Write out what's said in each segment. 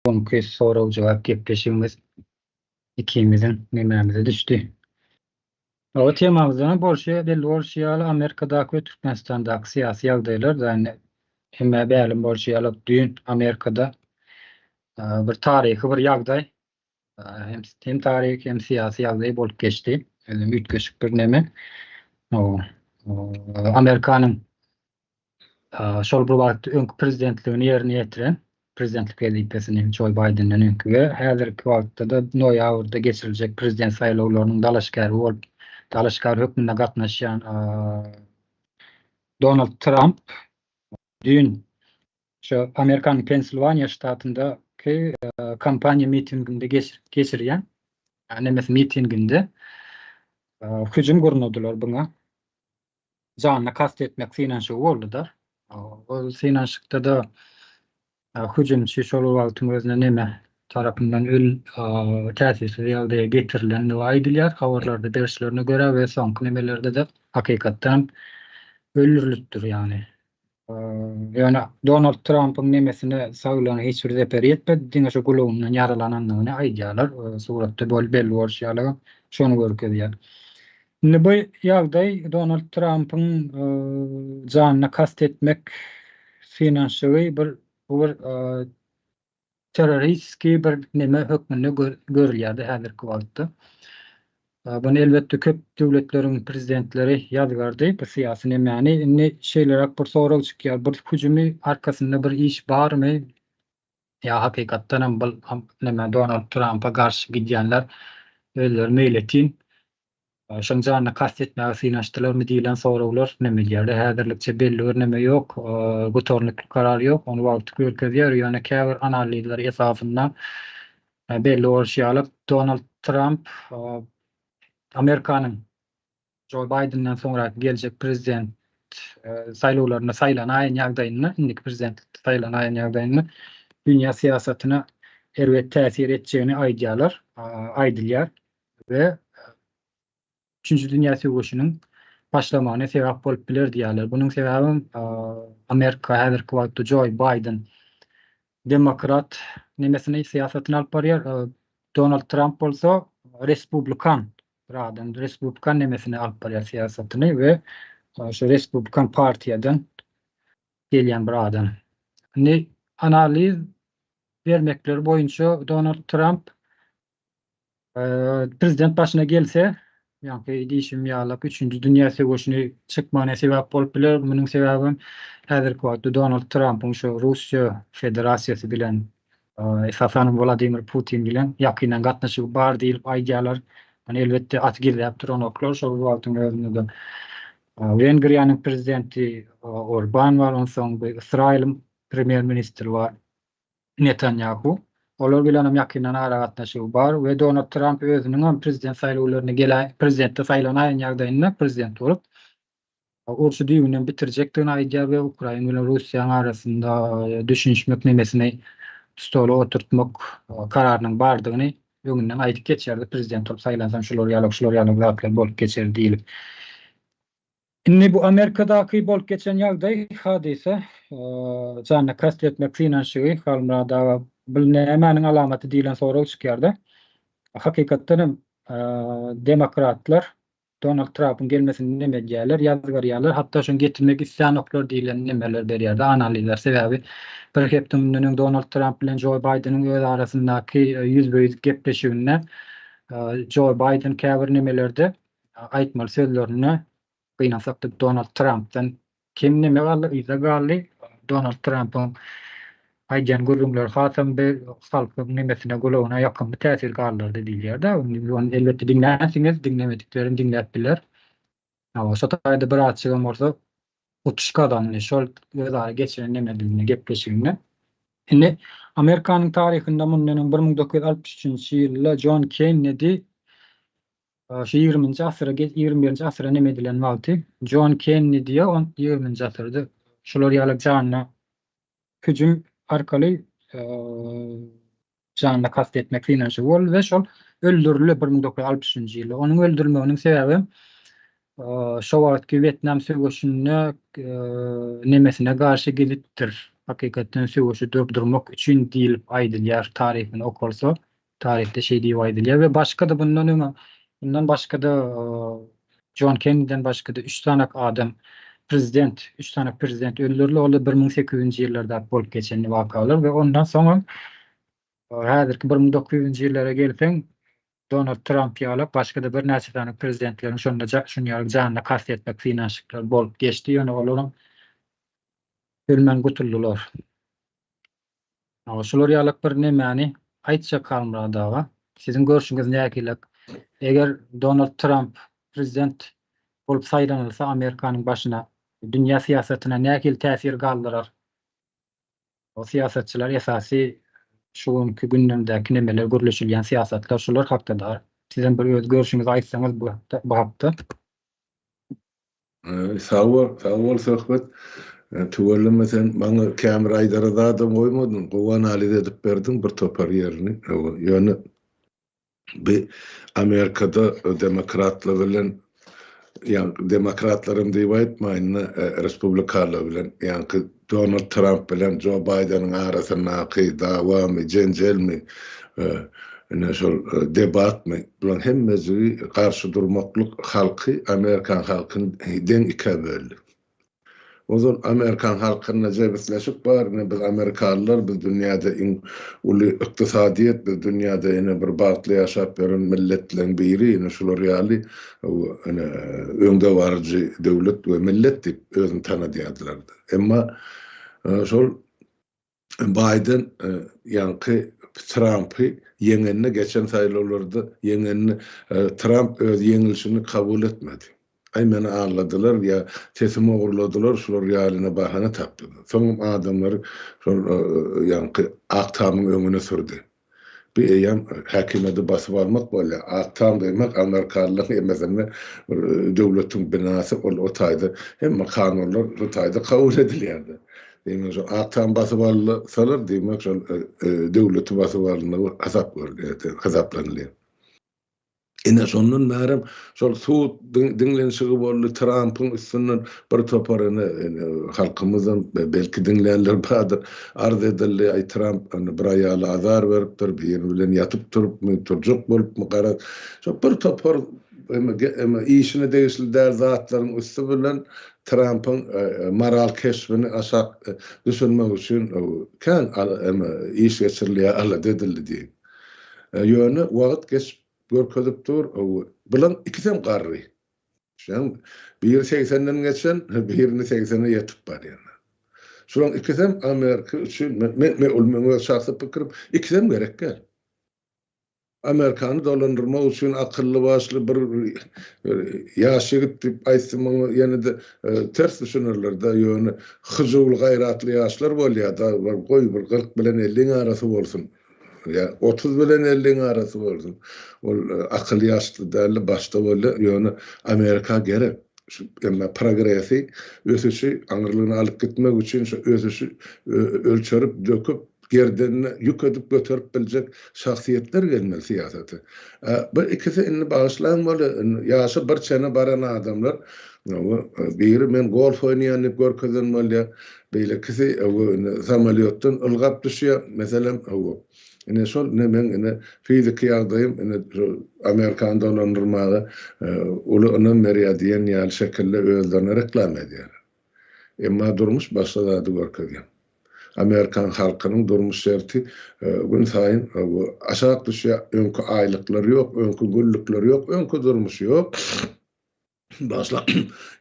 Soňky sorag-jogap gepleşigimiz ikimiziň nemämize düşdi. O temamyzdan bolşy belli bolşy ýaly Amerikadaky we Türkmenistandaky syýasy ýagdaýlar ýagny hemmä mälim bolşy ýaly düýn Amerikada bir taryhy bir ýagdaý hem hem taryhy hem syýasy ýagdaý bolup geçdi. Özem üýtgeşik bir neme. O Amerikanyň Şol bir wagtda öňki prezidentligini ýerine ýetiren, prezidentlik wezipesini Joý Baýdenden öňki we häzirki wagtda-da noýabrda geçiriljek prezident saýlawlarynyň dalaşgäri bolup, dalaşgär hökmünde gatnaşýan Donald Tramp düýn şu Amerikanyň Pensilwaniýa ştatyndaky kampaniýa mitinginde geçirýän nemesi mitinginde hüjüm gurnadylar buňa. Janyna kast etmek synanyşygy boldy-da. Ol synanyşykda-da hüjümçi şol wagtyň özünde neme tarapyndan öl täsirsiz ýagdaýa getirilendigi aýdylýar. Habarlarda berişlerine görä we soňky nemelerde-de hakykatdan öldürilipdir ýagny. Ýöne Donald Trampyň nemesine saglygyna hiç bir zeper ýetmedi, diňe şu gulagyndan ýaralanandygyny aýdýarlar. Suratda belli bolşy ýaly şony görkezýär. Indi bu ýagdaý Donald Trampyň janyna kast etmek synanyşygy bir bu bir terroristiki bir neme hökmünde görülýärdi häzirki wagtda. Muny elbetde köp döwletleriň prezidentleri ýazgardy bu syýasy nemäni. Indi şeýleräk bir sorag çykýar, bir hüjümi arkasynda bir iş barmy ýa hakykatdanam bu neme Donald Trampa garşy gidýänler özleri meýletin Şoň janyna kast etmäge synanyşdylarmy diýlen soraglar neme edýärler. Häzirlikçe belli bir neme ýok, gutarnykly karar ýok, ony wagt görkezýär. Ýöne käbir analizler esasynda belli bolşy ýaly, Donald Tramp Amerikanyň Jo Baýdenden soňraky geljek prezident saýlawlarynda saýlanaýan ýagdaýynda, indiki prezidentlikde saýlanaýan ýagdaýynda dünýä syýasatyna erbet täsir etjegini aýdýarlar, aýdylýar. We Üçünji dünýä söweşiniň başlamagyna sebäp bolup biler diýýärler. Bunuň sebäbem Amerika häzirki wagtda Joý Baýden demokrat nemesini syýasatyny alyp barýar. Donald Tramp bolsa respublikan bir adam, respublikan nemesini alyp barýar syýasatyny we şu respublikan partiýadan gelýän bir adam. Indi analiz bermekleri boýunça Donald Tramp Prezident başyna gelse, ýaňky diýşim ýaly, üçünji dünýä söweşini çykmagyna sebäp bolup biler. Munuň sebäbem häzirki wagtda Donald Trampyň şu Russiýa Federasiýasy bilen, esasanam Wladimir Putin bilen ýakyndan gatnaşygy bar diýlip aýdýarlar. Muny elbetde aty gizläp duranoklar. Şol bir wagtyň özünde-de Wengriýanyň prezidenti Orban bar, onsoň bu Ysraýylyň premýer-ministri bar. Netanýahu. Olar bilen hem ýakyndan aragatnaşygy bar we Donald Tramp özüniň hem prezident saýlawlaryna geläý, prezidentde saýlanaýan ýagdaýynda prezident bolup, urşy düýbünden bitirjekdigini aýdýar we Ukraina bilen Russiýanyň arasynda düşünişmek nemesini stola oturtmak kararynyň bardygyny öňünden aýdyp geçýärdi, prezident bolup saýlansam şular ýaly, şular ýaly zatlar bolup geçer diýlip. Indi bu Amerikadaky bolup geçen ýagdaý, hadysa, janyna kast etmek synanyşygy, Halmyrat aga, bu nämäniň alamaty diýlen sorag çykýar-da. Hakykatdan hem demokratlar Donald Trampyň gelmesini neme edýärler, ýazgarýarlar, hatda şony getirmek islänoklar diýlen nemeler berýär-de analizler. Sebäbi bir hepde mundan öň Donald Tramp bilen Joe Baýdeniň öz arasyndaky ýüzbe-ýüz gepleşiginde Joe Baýden käbir nemelerde aýtmaly sözlerinde gynansakda Donald Trampdan kem neme galdy, yza galdy. Donald Trampyň aýdýan gürrüňleri hasam bir halkyň nemesine, gulagyna ýakymly täsir galdyrdy diýilýär-de. Ony elbetde diňlänsiňiz, diňlemediklerem diňläp biler. Hawa, şo taýda birazjygam bolsa utuş gazandy şol özara geçiren nemesinde, gepleşiginde. Indi Amerikanyň taryhynda mundan öň 1963-nji ýylda Jon Kennedi Şu ýigriminji asyra 21-nji asyra neme edilen wagty Jon Kennediýe on ýigriminji asyrda şular ýaly janyna hüjüm arkaly janyna kast etmek synanyşygy boldy we şol öldürildi 1963-nji ýylda. Onuň öldürilmeginiň sebäbi şo wagtky Wýetnam söweşinde nemesine garşy gidipdir. Hakykatdan söweşi durdurmak üçin diýlip aýdylýar taryhyny okalsa. Taryhda şeý diýip aýdylýar we başga-da bundan öň bundan başga-da Jon Kennediden başga-da üç sany adam prezident, üç sany prezident öldürildi. Ol-da 1800-nji ýyllarda bolup geçen wakalar we ondan soňam häzirki 1900-nji ýyllara gelseň Donald Tramp ýaly başga-da birnäçe sany prezidentleriň şonda şuny ýaly janyna kast etmek synanyşyklary bolup geçdi, ýöne olaryň ölmän gutuldylar. Şular ýalak bir nemäni aýtjak Halmyrat aga. Siziň görşüňiz nähili? Eger Donald Tramp prezident bolup saýlanylsa Amerikanyň başyna dünýä syýasatyna nähili täsir galdyrar? O syýasatçylar esasy şu günki gündemdäki nemeler gürleşilýän syýasatlar şular hakda-da. Sizem bir öz görşüňizi aýtsaňyz bu bu hakda. Sag bol, sag bol Söhbet. Tüweleme sen maňa kämir aýdara zadam goýmadyň. Gowy analiz edip berdiň bir topar ýerini. Ýöne Bi Amerikada demokratlar bilen ýa demokratlaram diýip aýtmaýyn-da, respublikalar bilen, ýaňky Donald Tramp bilen Jo Baýdeniň arasyndaky dawamy, jenjelmi, ine şol debatmy, bularyň hemmejigi garşy durmaklyk halky, amerikan halkyny deň ikä böldi. Ozal amerikan halkynda jebisleşik bar, ine biz amerikalylar, biz dünýäde iň uly ykdysadyýet, biz dünýäde ine bir bagtly ýaşap ýören milletleriň biri, ine şular ýaly ine öňdebaryjy döwlet we millet diýip özüni tanadýardylar. Emma şol Baýden ýaňky Trampy ýeňende geçen saýlawlarda ýeňende Tramp öz ýeňilişini kabul etmedi. Aý meni aldadylar ýa sesimi ogurladylar şular ýalyna bahana tapdy. Soňam adamlary şol ýaňky Ak Tamyň öňüne sürdi. Bu eýýäm häkimiýeti basyp almak bolýar. Ak tam diýmek amerikalylaryň hemmesinde bir döwletiň binasy, ol o taýda hemme kanunlar şo taýda kabul edilýär-de. Diýmek şo Ak tam basyp alsalar, diýmek şol döwleti basyp alyndygy hasap görülýär, hasaplanylýar. Ine, şondan bärem şol sud diňlenişigi boldy, Trampyň üstünden bir topar ine, halkymyzam belki diňlänler bardyr, arz edildi, aý Tramp ine bir aýala azar beripdir, biri bilen ýatyp turupmy, turjak bolupmy, garaz, şo bir topar eme işine degişli däl zatlaryň üsti bilen Trampyň moral keşbini aşak düşürmek üçin kän eme iş geçirilýär, alada edildi diýip. Ýöne wagt geçip görkezip dur, bulaň ikisem garry. Şoň biri segsenden geçen, birini segsene ýetip barýan. Şulaň ikisem Amerika üçin, men, men, ol meň öz şahsy pikirim, ikisem gerek däl. Amerikany dolandyrmak üçin akylly başly bir ýaş ýigit diýip aýtsam oňa ýene-de ters düşünerler-de, ýöne hyjuwly gaýratly ýaşlar bolýar-da, goý bir 40 bilen elliň arasy bolsun. Ýa 30 bilen elliň arasy bolsun. Ol akyl ýaşda däldi, başda boldy. Ýöne Amerika gerek. Şu emma progresi, ösüşi aňyrlygyna alyp gitmek üçin şu ösüşi ölçerip, döküp, gerdenine ýük edip göterip biljek şahsyýetler gelmeli syýasata. Bu ikisi indi bagyşlaň bolýa, indi ýaşy bir çene baran adamlar, biri men golf oýnaýan diýip görkezen bolýa, Beýlekisi, hawa, ine, samolýotdan ylgap düşýär, meselem, hawa. Ine, şol, ine, meň, ine, fiziki ýagdaýym, ine, şu Amerikany dolandyrmaga uly ynam berýär diýen ýaly şekilde özlerini reklama edýärler. Emma durmuş başga zady görkezýär. Amerikan halkynyň durmuş şerti günsaýyn, hawa, aşak düşýär, öňki aýlyklary ýok, öňki güllükleri ýok, öňki durmuşy ýok. Başla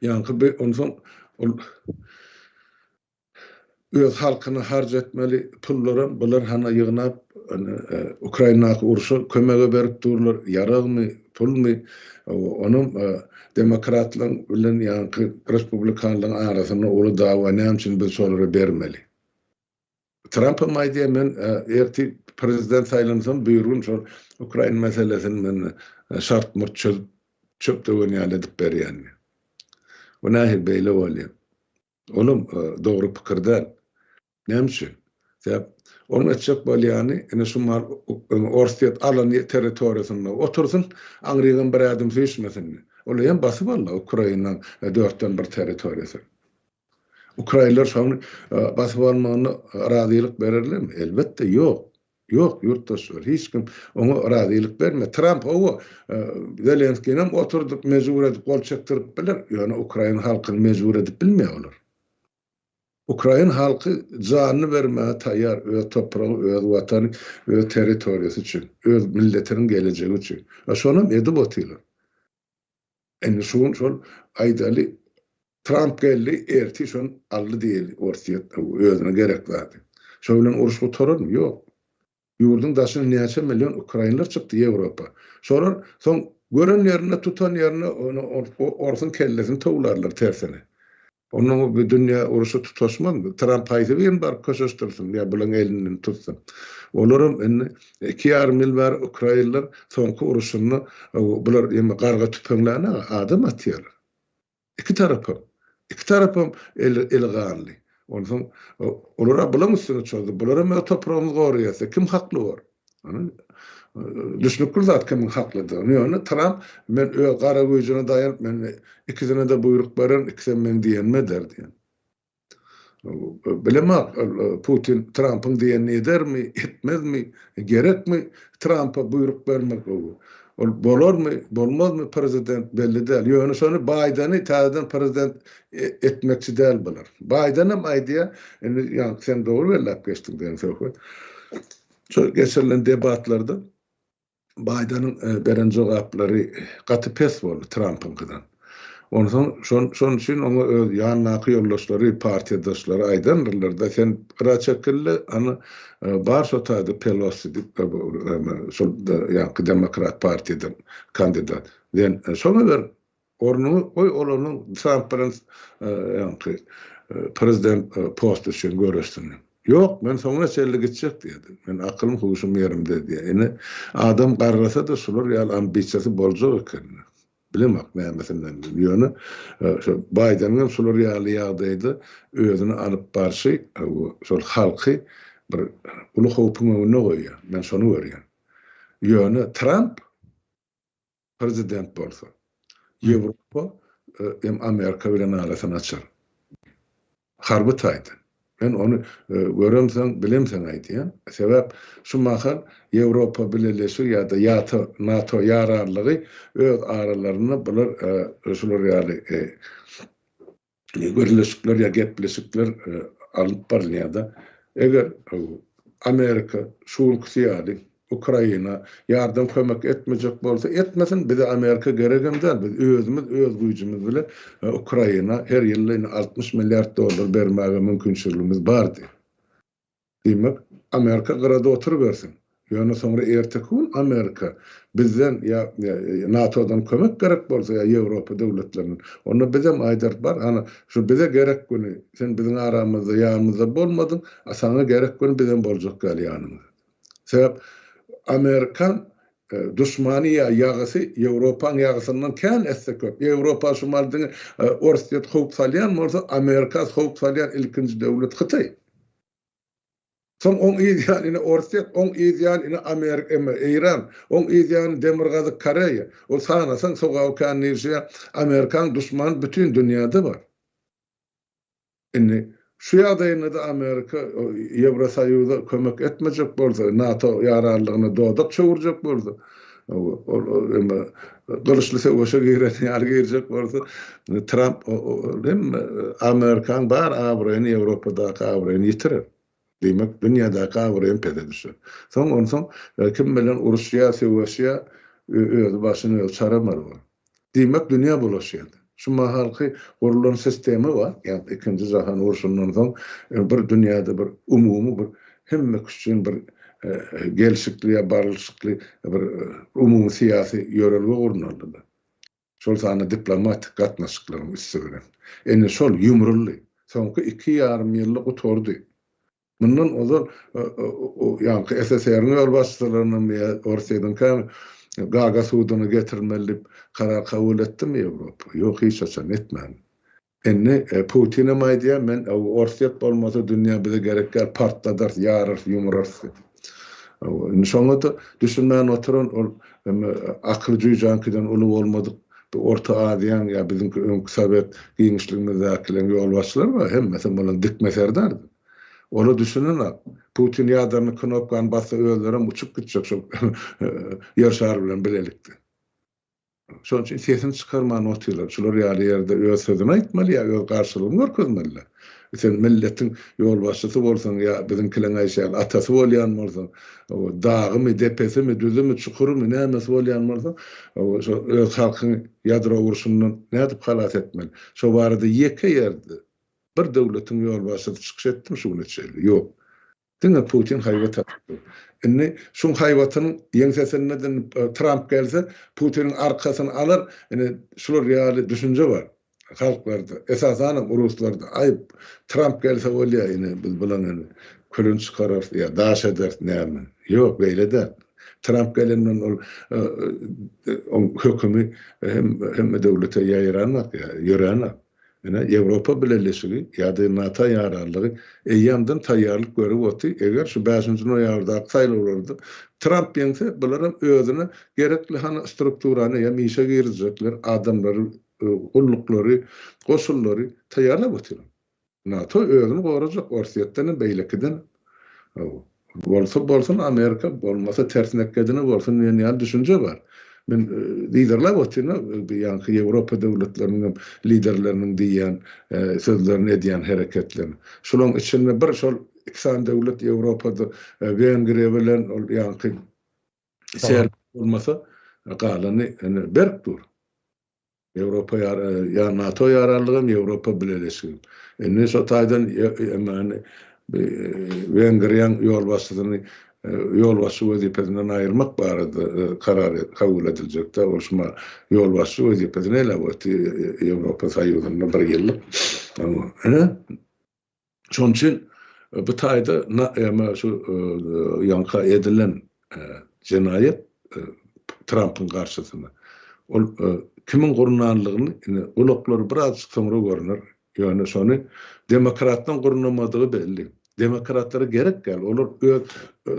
ýaňky bir onsoň ol öz halkyna harç etmeli pullaram bular hana ýygnap Ukrainadaky urşa kömege berip durlar, ýaragmy, pulmy, onam demokratlaryň bilen ýaňky respublikanlaryň arasynda uly dawa näme üçin biz şolara bermeli? Trampam aýdýar, men ertir prezident saýlansam, birigün şol Ukraina meselesini men şart-murt çözüp, çöp döwen ýaly edip berýän diýýär. Bu nähili beýle bolýar? Olam dogry pikir däl. Näme üçin? Sebäp onuň etjek bolýany, ine şu mal Orsýet alan territoriýasynda otursyn, aňrygam bir ädim süýşmesin diýýär. Ol hem basyp aldy Ukrainanyň dörtden bir territoriýasyny. Ukrainler şony basyp almagyna razylyk bererlermi? Elbetde, ýok. Ýok, ýurtdaşlar, hiç kim oňa razylyk bermez. Tramp hawa, Zelenskinem oturdyp, mejbur edip gol çekdirip biler, ýöne ukrain halkyny mejbur edip bilmeýär olar. Ukrain halky janyny bermäge taýýar öz topragy, öz watany, öz territoriýasy üçin, öz milletiniň gelejegi üçin. A şonam edip otyrlar. Indi şu gün şol aýdaly Tramp geldi, ertir şony aldy diýeli Orsýet özüne gerek zady. Şo bilen uruş gutararmy? Ýok. Ýurduň daşyna näçe million ukrainler çykdy Ýewropa. Şolar soň gören ýerinde, tutan ýerinde ony orsuň kellesini towlarlar tersine. Onnoň bu dünýä urşy tutaşmazmy? Tramp haýsy birini baryp köşeşdirsin ýa bulaň elinden tutsun. Olaram indi 2,5 ýyl bäri ukrainler soňky uruşynda bular ýa garga tüpeňlänä adam atýarlar. Iki tarapam. Iki tarapam eli, eli ganly. Onsoň olar-a bulaň üstüne çozdy. Bularam öz topragymyzy goraýarsa, kim hakly bor? Ony düşnükli zat kimiň haklydygyny. Ýöne Tramp men öz gara güýjüne daýanyp, men ikisine-de buýruk bererin, ikisem meň diýenimi eder diýen. Bilemok, Putin Trampyň diýenini edermi, etmezmi, gerekmi Trampa buýruk bermek? Ol bolarmy, bolmazmy prezident belli däl. Ýöne şony Baýdeni täzeden prezident etmekçi däl bular. Baýdenem aýdýar, indi ýaňky sen dogry belläp geçdiň diýen söhbet. Şol geçirilen debatlarda Baýdeniň beren jogaplary gaty pes boldy Trampyňkydan. Onsoň şonuň üçin oňa öz ýanyndaky ýoldaşlary, partiýadaşlary aýdandyrlar-da, sen gyra çekil-de, ana, bar şo taýda Pelosi diýip, şol ýaňky demokrat partiýadan kandidat. Sen şoňa ber Ornuňy goý olaryň Tramp bilen ýaňky prezident posty üçin göreşsin. Ýok, men soňuna çenli gitjek diýdi. Men akylym huşum ýerimde diýýär. Ine, adam garrasa-da şular ýaly ambisiýasy boljak eken. Bilemok nämesinden. Ýöne şo Baýdeniň hem şular ýaly ýagdaýda özüni alyp barşy şol halky bir uly howpuň öňünde goýýar. Men şony görýän. Ýöne Tramp prezident bolsa, Ýewropa hem Amerika bilen arasyny açar. Harby taýdan. Men ony göremsoň, bilemsoň aýdýan. Sebäp şu mahal Ýewropa Bileleşigi ýa-da ÝATO, NATO ýaranlygy öz aralarynda bular şular ýaly gürleşikler ýa gepleşikler alnyp barylýar-da. Eger Amerika şu günküsi ýaly Ukraina ýardam kömek etmejek bolsa etmesin, bize Amerika geregem däl, biz özümiz öz güýjümiz bilen Ukraina her ýylda indi 60 milliard dollar bermäge mümkinçiligimiz bar diýip. Diýmek, Amerika gyrada oturybersin. Ýöne soňra erteki gün Amerika bizden ýa NATO-dan kömek gerek bolsa ýa Ýewropa döwletlerinden, onda bizem aýdarys, bar, hany, şu bize gerek güni sen biziň aramyzda, ýanymyzda bolmadyň, a saňa gerek güni bizem boljak ýaly ýanyňyzda. Sebäp amerikan duşmany ýa ýagysy Ýewropaň ýagysyndan kän esse köp. Ýewropa şu mal diňe Orsýet howp salýan bolsa, Amerika howp salýan ilkinji döwlet Hytaý. Soň oň yz ýany ine Orsýet, oň yz ýany ine Amerika, eme, Eýran, oň yz ýany Demirgazyk Koreýa. Ol sanasaň sogaby kän diýilşi ýaly, Amerikaň duşmany bütin dünýäde bar. Indi şu ýagdaýynda-da Amerika Ýewrosoýuza kömek etmejek bolsa, NATO ýaranlygyna dodak çöwürjek bolsa, ol eme gylyçly söweşe giren ýaly girjek bolsa, Tramp hem Amerikaň bar abraýyny, Ýewropadaky abraýyny ýitirer. Diýmek, dünýädäki abraýy hem pese düşer. Soň onsoň kim bilen uruşýar, söweşýär, özi başyny özi çaramaly bolar. Diýmek, dünýä bulaşýar. Şu mahalky gurlan sistema bar, ýagny ikinji jahan urşundan soň bir dünýäde bir umumy bir hemme üçin bir gelşikli ýa barlyşykly bir umumy syýasy ýörelge gurnaldy. Şol sanda diplomatik gatnaşyklaryň üsti bilen. Indi şol ýumruldy. Soňky iki ýarym ýylda gutardy. Mundan ozal ýaňky SSR-iň ýolbaşçylarynyň ýa Orsýetiňkäm Gaga suduna getirilmeli diýip karar kabul etdimi Ýewropa? Ýok, hiç haçan etmändi. Indi Putinem aýdýar, men Orsýet bolmasa dünýä bize gerek däl, partladarys, ýararys, ýumurarys diýip. Indi şoňa-da düşünmän oturan ol akyly jüýjäňkiden uly bolmadyk. Bu Orta Aziýaň ýa biziňki öňki sowet giňişligimizdäkileriň ýolbaşçylary bar, hemmesem bolan dikme serdardy. Olar düşünenok. Putin ýaderny knopkany bassa özlerem uçup gitjek şol ýer şary bilen bilelikde. Şonuň üçin sesini çykarman otyrlar. Şular ýaly ýerde öz sözüni aýtmaly ýa öz garşylygyny görkezmeli-dä. Sen milletiň ýolbaşçysy bolsaň ýa biziňkileň aýşy ýaly atasy bolýan bolsaň, dagymy, depesimi, düzümi, çukurymy, nämesi bolýan bolsaň, şo öz halkyňy ýadro urşundan nädip halas etmeli? Şo barada ýeke ýerde bir döwletiň ýolbaşçysy çykyş etdimi şu güne çenli? Ýok. Diňe Putin haýbat atyp dur. Indi şuň haýbatynyň ýeňsesinde Tramp gelse, Putiniň arkasyny alar, ine şular ýaly düşünje bar halklarda, esasanam ruslarda. Aý, Tramp gelse bolýa, ine biz bulan ine külüni çykararys ýa daş ederis näme. Ýok, beýle däl. Tramp gelenden ol oň hökümi hemme döwlete ýaýranok ýa ýöränok. Ine, Ýewropa Bileleşigi ýa-da NATO ýaranlygy eýýämden taýýarlyk görüp oty, eger şu bäşinji noýabrdaky saýlawlarda Tramp ýeňse, bularam özüne gerekli hany strukturany eýýäm işe girizjekler, adamlary, gulluklary, goşunlary taýýarlap otyrlar. NATO özüni gorajak Orsýetdenem, beýlekidenem. Hawa. Bolsa bolsun Amerika, bolmasa tersnekgedine bolsun diýen ýaly düşünje bar. Men yzarlap otyryn-a, bu ýaňky Ýewropa döwletleriniň hem liderleriniň diýýän sözlerini, edýän hereketlerini. Şularyň içinde bir şol iki sany döwlet Ýewropada Wengriýa bilen ol ýaňky Serbiýa bolmasa, galany berk dur. Ýewropa ýa NATO ýaranlygam, Ýewropa Bileleşigem. Indi şo taýdan ýa Wengriýaň ýolbaşçysyny ýolbaşçy wezipesinden aýyrmak barada karar kabul ediljek-de, ol şuma ýolbaşçy wezipesini eýläp otdy Ýewropa Soýuzynda bir ýyllyk. Ine, Şonuň üçin bu taýda ýa şu ýaňka edilen jenaýat Trampyň garşysyna. Ol kimiň gurnanlygyny indi gulaklary birazjyk soňra görner. Ýöne şony demokratlaryň gurnamadygy belli. Demokratlara gerek däl. Olar öz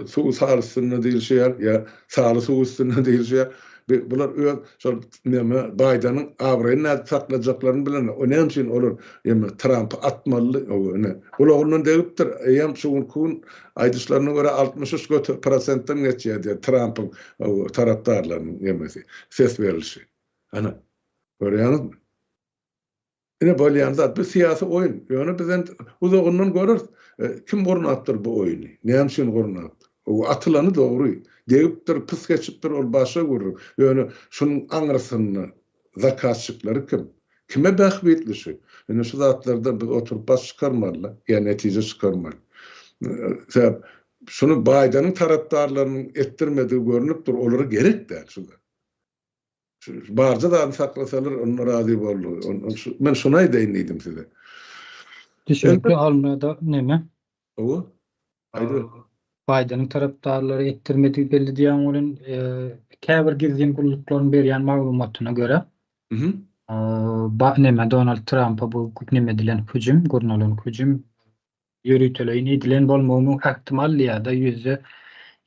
suwy sal üstünde diýilişi ýaly ýa saly suw üstünde diýilişi ýaly bular öz şol Näme, Baýdeniň abraýyny nädip saklajaklaryny bilenok. O näme üçin olar ýeme Trampy atmalydy? O ine, gulagyndan degipdir. Eýýäm şu günki gün aýdyşlaryna görä 63 göter prosentden geçýär diýýär Trampyň tarapdarlarynyň ýemesi, ses berilişi. Ana, görýäňizmi? Ine bolýan zat, bu syýasy oýun. Ýöne biz indi uzagyndan göreris, kim gurnapdyr bu oýny, näme üçin gurnapdyr. O atylany dogry, degipdir, pys geçipdir, ol başga gürrüň. Ýöne şunuň aňrysynda zakazçiklary kim? Kime bähbitli şu? Ine şu zatlardan biz oturyp baş çykarmaly-da, ýa netije çykarmaly. Sebäp şuny Baýdeniň tarapdarlarynyň etdirmedigi görnüp dur, olara gerek däl şu zat. Barja zadyny saklasalar onda razy boldy. Men şuny aýdaýyn diýdim size. Düşüripli alynada neme? Hawa. Aýdyber. Baýdeniň tarapdarlary etdirmedigi belli diýýän welin, käbir gizlin gulluklaryň berýän maglumatyna görä, neme Donald Trampa bu neme edilen hüjüm, gurnalan hüjüm Ýöriteleýin edilen bolmagy müň ähtimal ýa-da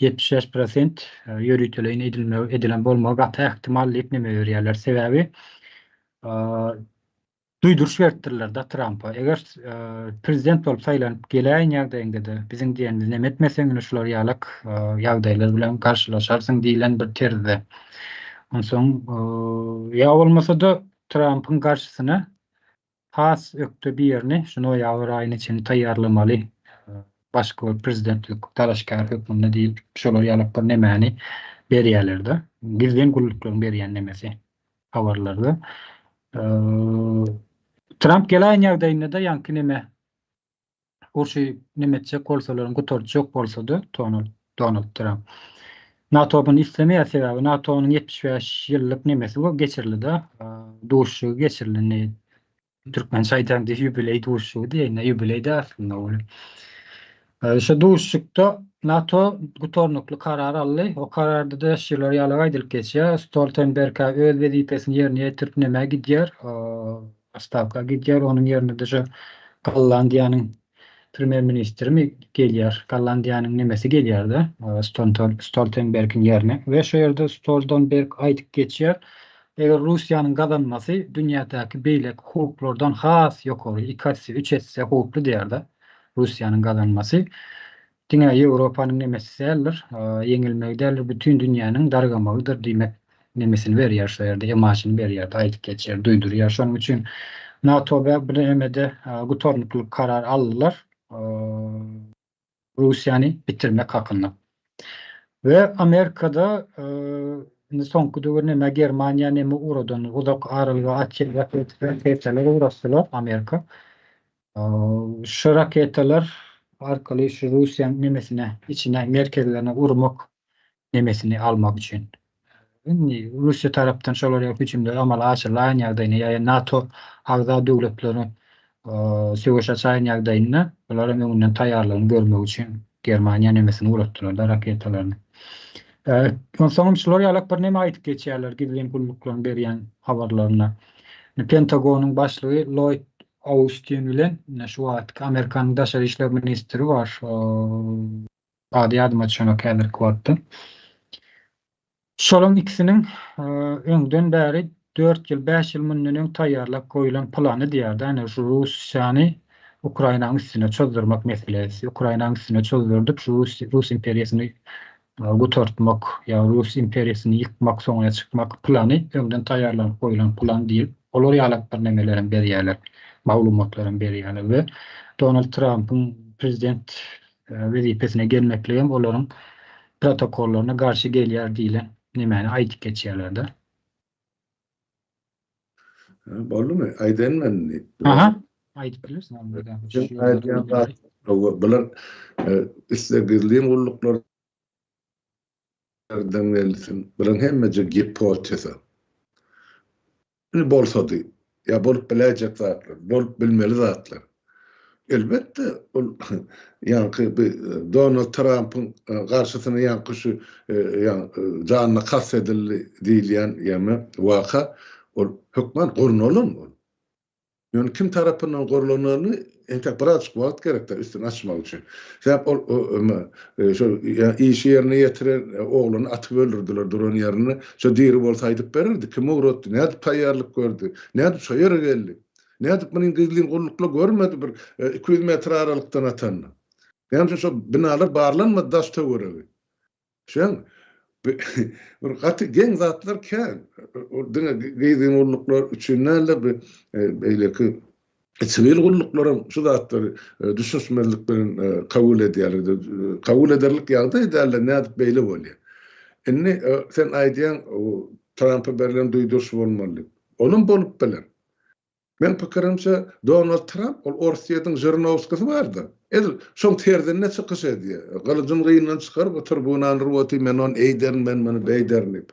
75% prosent ýöriteleýin edilmegi edilen bolmagy gaty ähtimal diýip neme berýärler. Sebäbi duýduryş beripdirler-de Trampa. Eger prezident bolup saýlanyp geläýen ýagdaýyňda-da biziň diýenimizi neme etmeseň ine şular ýalak ýagdaýlar bilen garşylaşarsyň diýlen bir terzde. Onsoň ýa bolmasa-da Trampyň garşysyna Has ökde birini şu noýabr aýyna çenli taýýarlamaly başga bir prezidentlik dalaşgäri hökmünde diýip, şolar ýalak bir nemäni berýärler-de. Gizlin gulluklaryň berýän nemesi habarlarda. Tramp geläýen ýagdaýynda-da ýaňky neme urşy neme etjek bolsalaram, gutarjak bolsa-da Donald Donald Tramp. NATO muny islemeýär, sebäbi NATO-nyň 75 ýyllyk nemesi bu geçirildi-de, duşuşygy geçirildi indi. Türkmençe aýdaňda ýubileý duşuşygy diýeýin, ýubileý däl aslynda ol. Şu duşuşykda NATO gutarnykly karar aldy. O kararda-da şular ýaly aýdylyp geçýär. Stoltenberg öz wezipesini ýerine ýetirip nämä gidýär? Otstawka gidýär, onuň ýerine-de şu Gollandiýanyň premýer-ministrimi gelýär, Gollandiýanyň nemesi gelýär-de, Stoltenbergiň ýerine we şu ýerde Stoltenberg aýdyp geçýär. Eger Russiýanyň gazanmasy dünýädäki beýleki howplardan has ýokary, iki esse, üç esse howply diýýär-de, Russiýanyň gazanmasy diňe Ýewropanyň nemesi däldir, ýeňilmegi däldir, bütin dünýäniň dargamagydyr diýmek nemesini berýär şo ýerde, emaşyny berýär, aýdyp geçýär, duýdurýar. Şonuň üçin NATO bu nemede gutarnykly karar aldylar. Russiýany bitirmek hakynda. We Amerikada indi soňky döwür neme Germaniýa neme ugradan uzak aralyga atýan raketalar ugratdylar Amerika. Şu raketalar arkaly şu Russiýanyň nemesine içine merkezlerine urmak nemesini almak üçin. Indi Russiýa tarapdan şolar ýaly hüjümler amala aşyrylaýan ýagdaýynda ýa NATO agza döwletleri söweş açaýan ýagdaýynda bular hem öňünden taýýarlygyny görmek üçin Germaniýa nemesini ugratdylar-da raketalaryny. Onsoňam şular ýalak birneme aýdyp geçýärler gizlin gulluklaryň berýän habarlarynda. Pentagonyň başlygy Lloýd Austin bilen şu wagtky Amerikanyň daşary işler ministri bar. Ady ýadyma düşenok häzirki wagtda. Şolaň ikisiniň öňden bäri dört ýyl, bäş ýyl mundan öň taýýarlap goýlan plany diýýärdi. Ýagny şu Russiýany Ukrainanyň üstüne çozdurmak meselesi. Ukrainanyň üstüne çozdurdyp, şu Rus, Rus imperiýasyny gutartmak ýa Rus imperiýasyny ýykmak, soňuna çykmak plany öňden taýýarlanyp goýlan plan diýip, olar ýalak birnemelerem berýärler, maglumatlaram berýärler we Donald Trampyň prezident wezipesine gelmekligem olaryň protokollaryna garşy gelýär diýlen nemäni aýdyp geçýärler-de. Boldumy? Aýdaýyn men indi. Aha, aýdyp bilersiň. Aýdýan zat, bular isle gizlin gulluklar gelsin, bularyň hemmesi gipoteza. Indi bolsady, ýa bolup biläýjek zatlar, bolup bilmeli zatlar. Elbetde, ol ýaňky bi Donald Trampyň garşysyna ýaňky şu janyna kast edildi diýilýän ýa-me waka, ol hökman gurnalan ol. Ýöne kim tarapyndan gurlanyny entek birazjyk wagt gerekdir üstüni açmak üçin. Sebäp ol şol işi ýerine ýetiren oglany atyp öldürdiler duran ýerinde. Şo diri bolsa aýdyp bererdi, kim ugratdy, nädip taýýarlyk gördi, nädip şo ýere geldi. Nädip muny gizlin gulluklar görmedi bir 200 metr aralykdan atanyny. Näme üçin şo binalar barlanmady daş töweregi. Şeň bir gaty geň zatlar kän. Ol diňe gizlin gulluklar üçin däl-de, bu beýleki siwil gulluklaram şu zatlary düşünişmezlik bilen kabul edýärler. Kabul ederlik ýagdaý däl-de, nädip beýle bolýar? Indi sen aýdýaň, Trampa berlen duýduryş bolmaly diýip. Olam bolup biler. Meň pikirimçe, Donald Tramp ol Orsýetiň Žirinowskisy bardy. Edil şoň terzinde çykyş edýär. Gylyjyny gyndan çykaryp, o tribunany urup otyr, men ony eýderin, men muny beýderin diýip.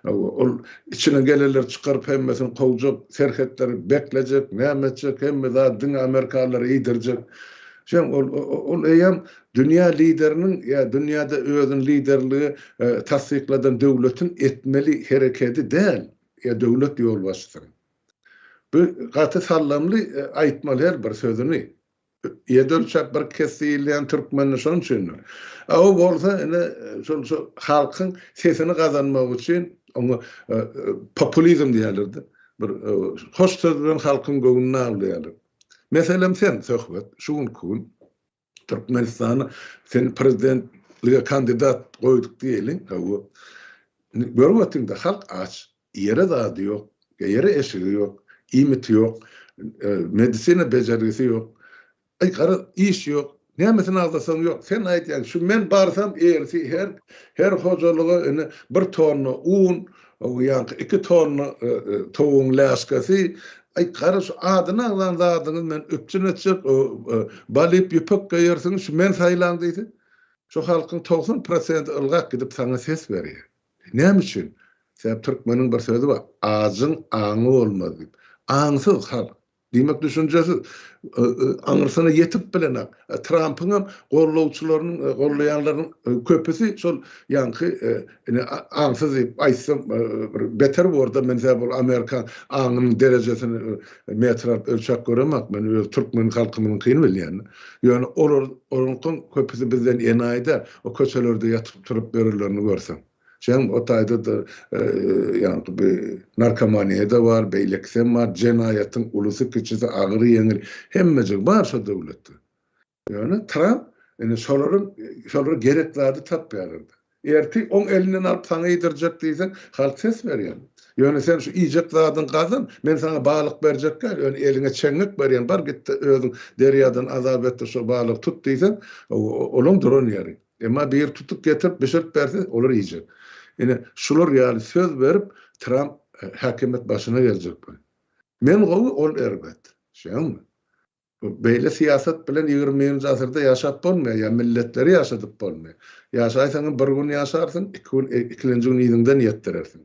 Ol içine gelenleri çykaryp hemmesini kowjak, serhetleri beklejek, näme etjek, hemme zady diňe amerikalylara iýdirjek. Şeň ol ol eýýäm dünýä lideriniň ýa dünýäde özüni liderlige tassykladan döwletiň etmeli herekedi däl, ýa döwlet ýolbaşçysynyň. Bu gaty sallamly aýtmaly her bir sözüni. Ýedi ölçäp bir kes diýilýän türkmende şonuň üçindir. A o bolsa ine şol şo halkyň sesini gazanmak üçin oňa populizm diýerler-de. Bir hoş söz bilen halkyň göwnüni awlaýarlar. Meselem sen Söhbet şu günki gün Türkmenistana seni prezidentlige kandidat goýduk diýeliň, hawa. Indi görüp otyň-da, halk aç, iýere zady ýok, geýere eşigi ýok, iýmiti ýok, medisina bejergisi ýok. Aý, garaz, iş ýok. Nämesini agzasaň ýok. Sen aýdýaň, şu men barsam ertir her her hojalyga ine bir tonna un, ýaňky iki tonna towugyň läşkesi, Aý, gara şu adyny agzan zadyňyzy men üpjün etjek, balyp ýüpek geýersiňiz, şu men saýlaň diýse, şu halkyň 90 prosenti ylgap gidip saňa ses berýär. Näme üçin? Sebäp türkmeniň bir sözi bar, ajyň aňy bolmaz diýip. Aňsyz halk. Diýmek düşünjesiz. Aňyrsyna ýetip bilenak. Trampyň hem gollawçylarynyň, gollaýanlarynyň köpüsi şol ýaňky ine aňsyz diýip aýtsam bir beter borda men sebäp ol Amerikan aňynyň derejesini metr alyp ölçäp göremok men öz türkmen halkymyzyňkyny bilýän. Ýöne olar olaryňkyň köpüsi bizden enaýy däl. O köçelerde ýatyp turup ýörenlerini görseň. Şeň o taýda-da ýaňky bi narkomaniýa-da bar, beýlekisem bar, jenaýatyň ulusy-kiçisi, agyry-ýeňili hemmejigi bar şo döwletde. Ýöne Tramp indi şolaryň şolara gerek zady tapýarlar-da. Ertir oň elinden alyp saňa iýdirjek diýseň, halk ses berýär. Ýöne sen şu iýjek zadyňy gazan, men saňa balyk berjek däl, ýöne eliňe çeňňek berýän, bar git-de özüň derýadan azap et-de şo balygy tut diýseň, olaň duran ýeri. Emma biri tutup getirip bişirip berse, olar iýjek. Ine, şular ýaly söz berip, Tramp häkimiýet başyna geljek bolýar. Men gowy, ol erbet. Şeýdäňmi? Beýle syýasat bilen 21-nji asyrda ýaşap bolmaýar, ýa milletleri ýaşadyp bolmaýar. Ýaşaýsaňam bir gün ýaşarsyň, iki gün, ikilenji gün yzyňdan ýetdirersiň.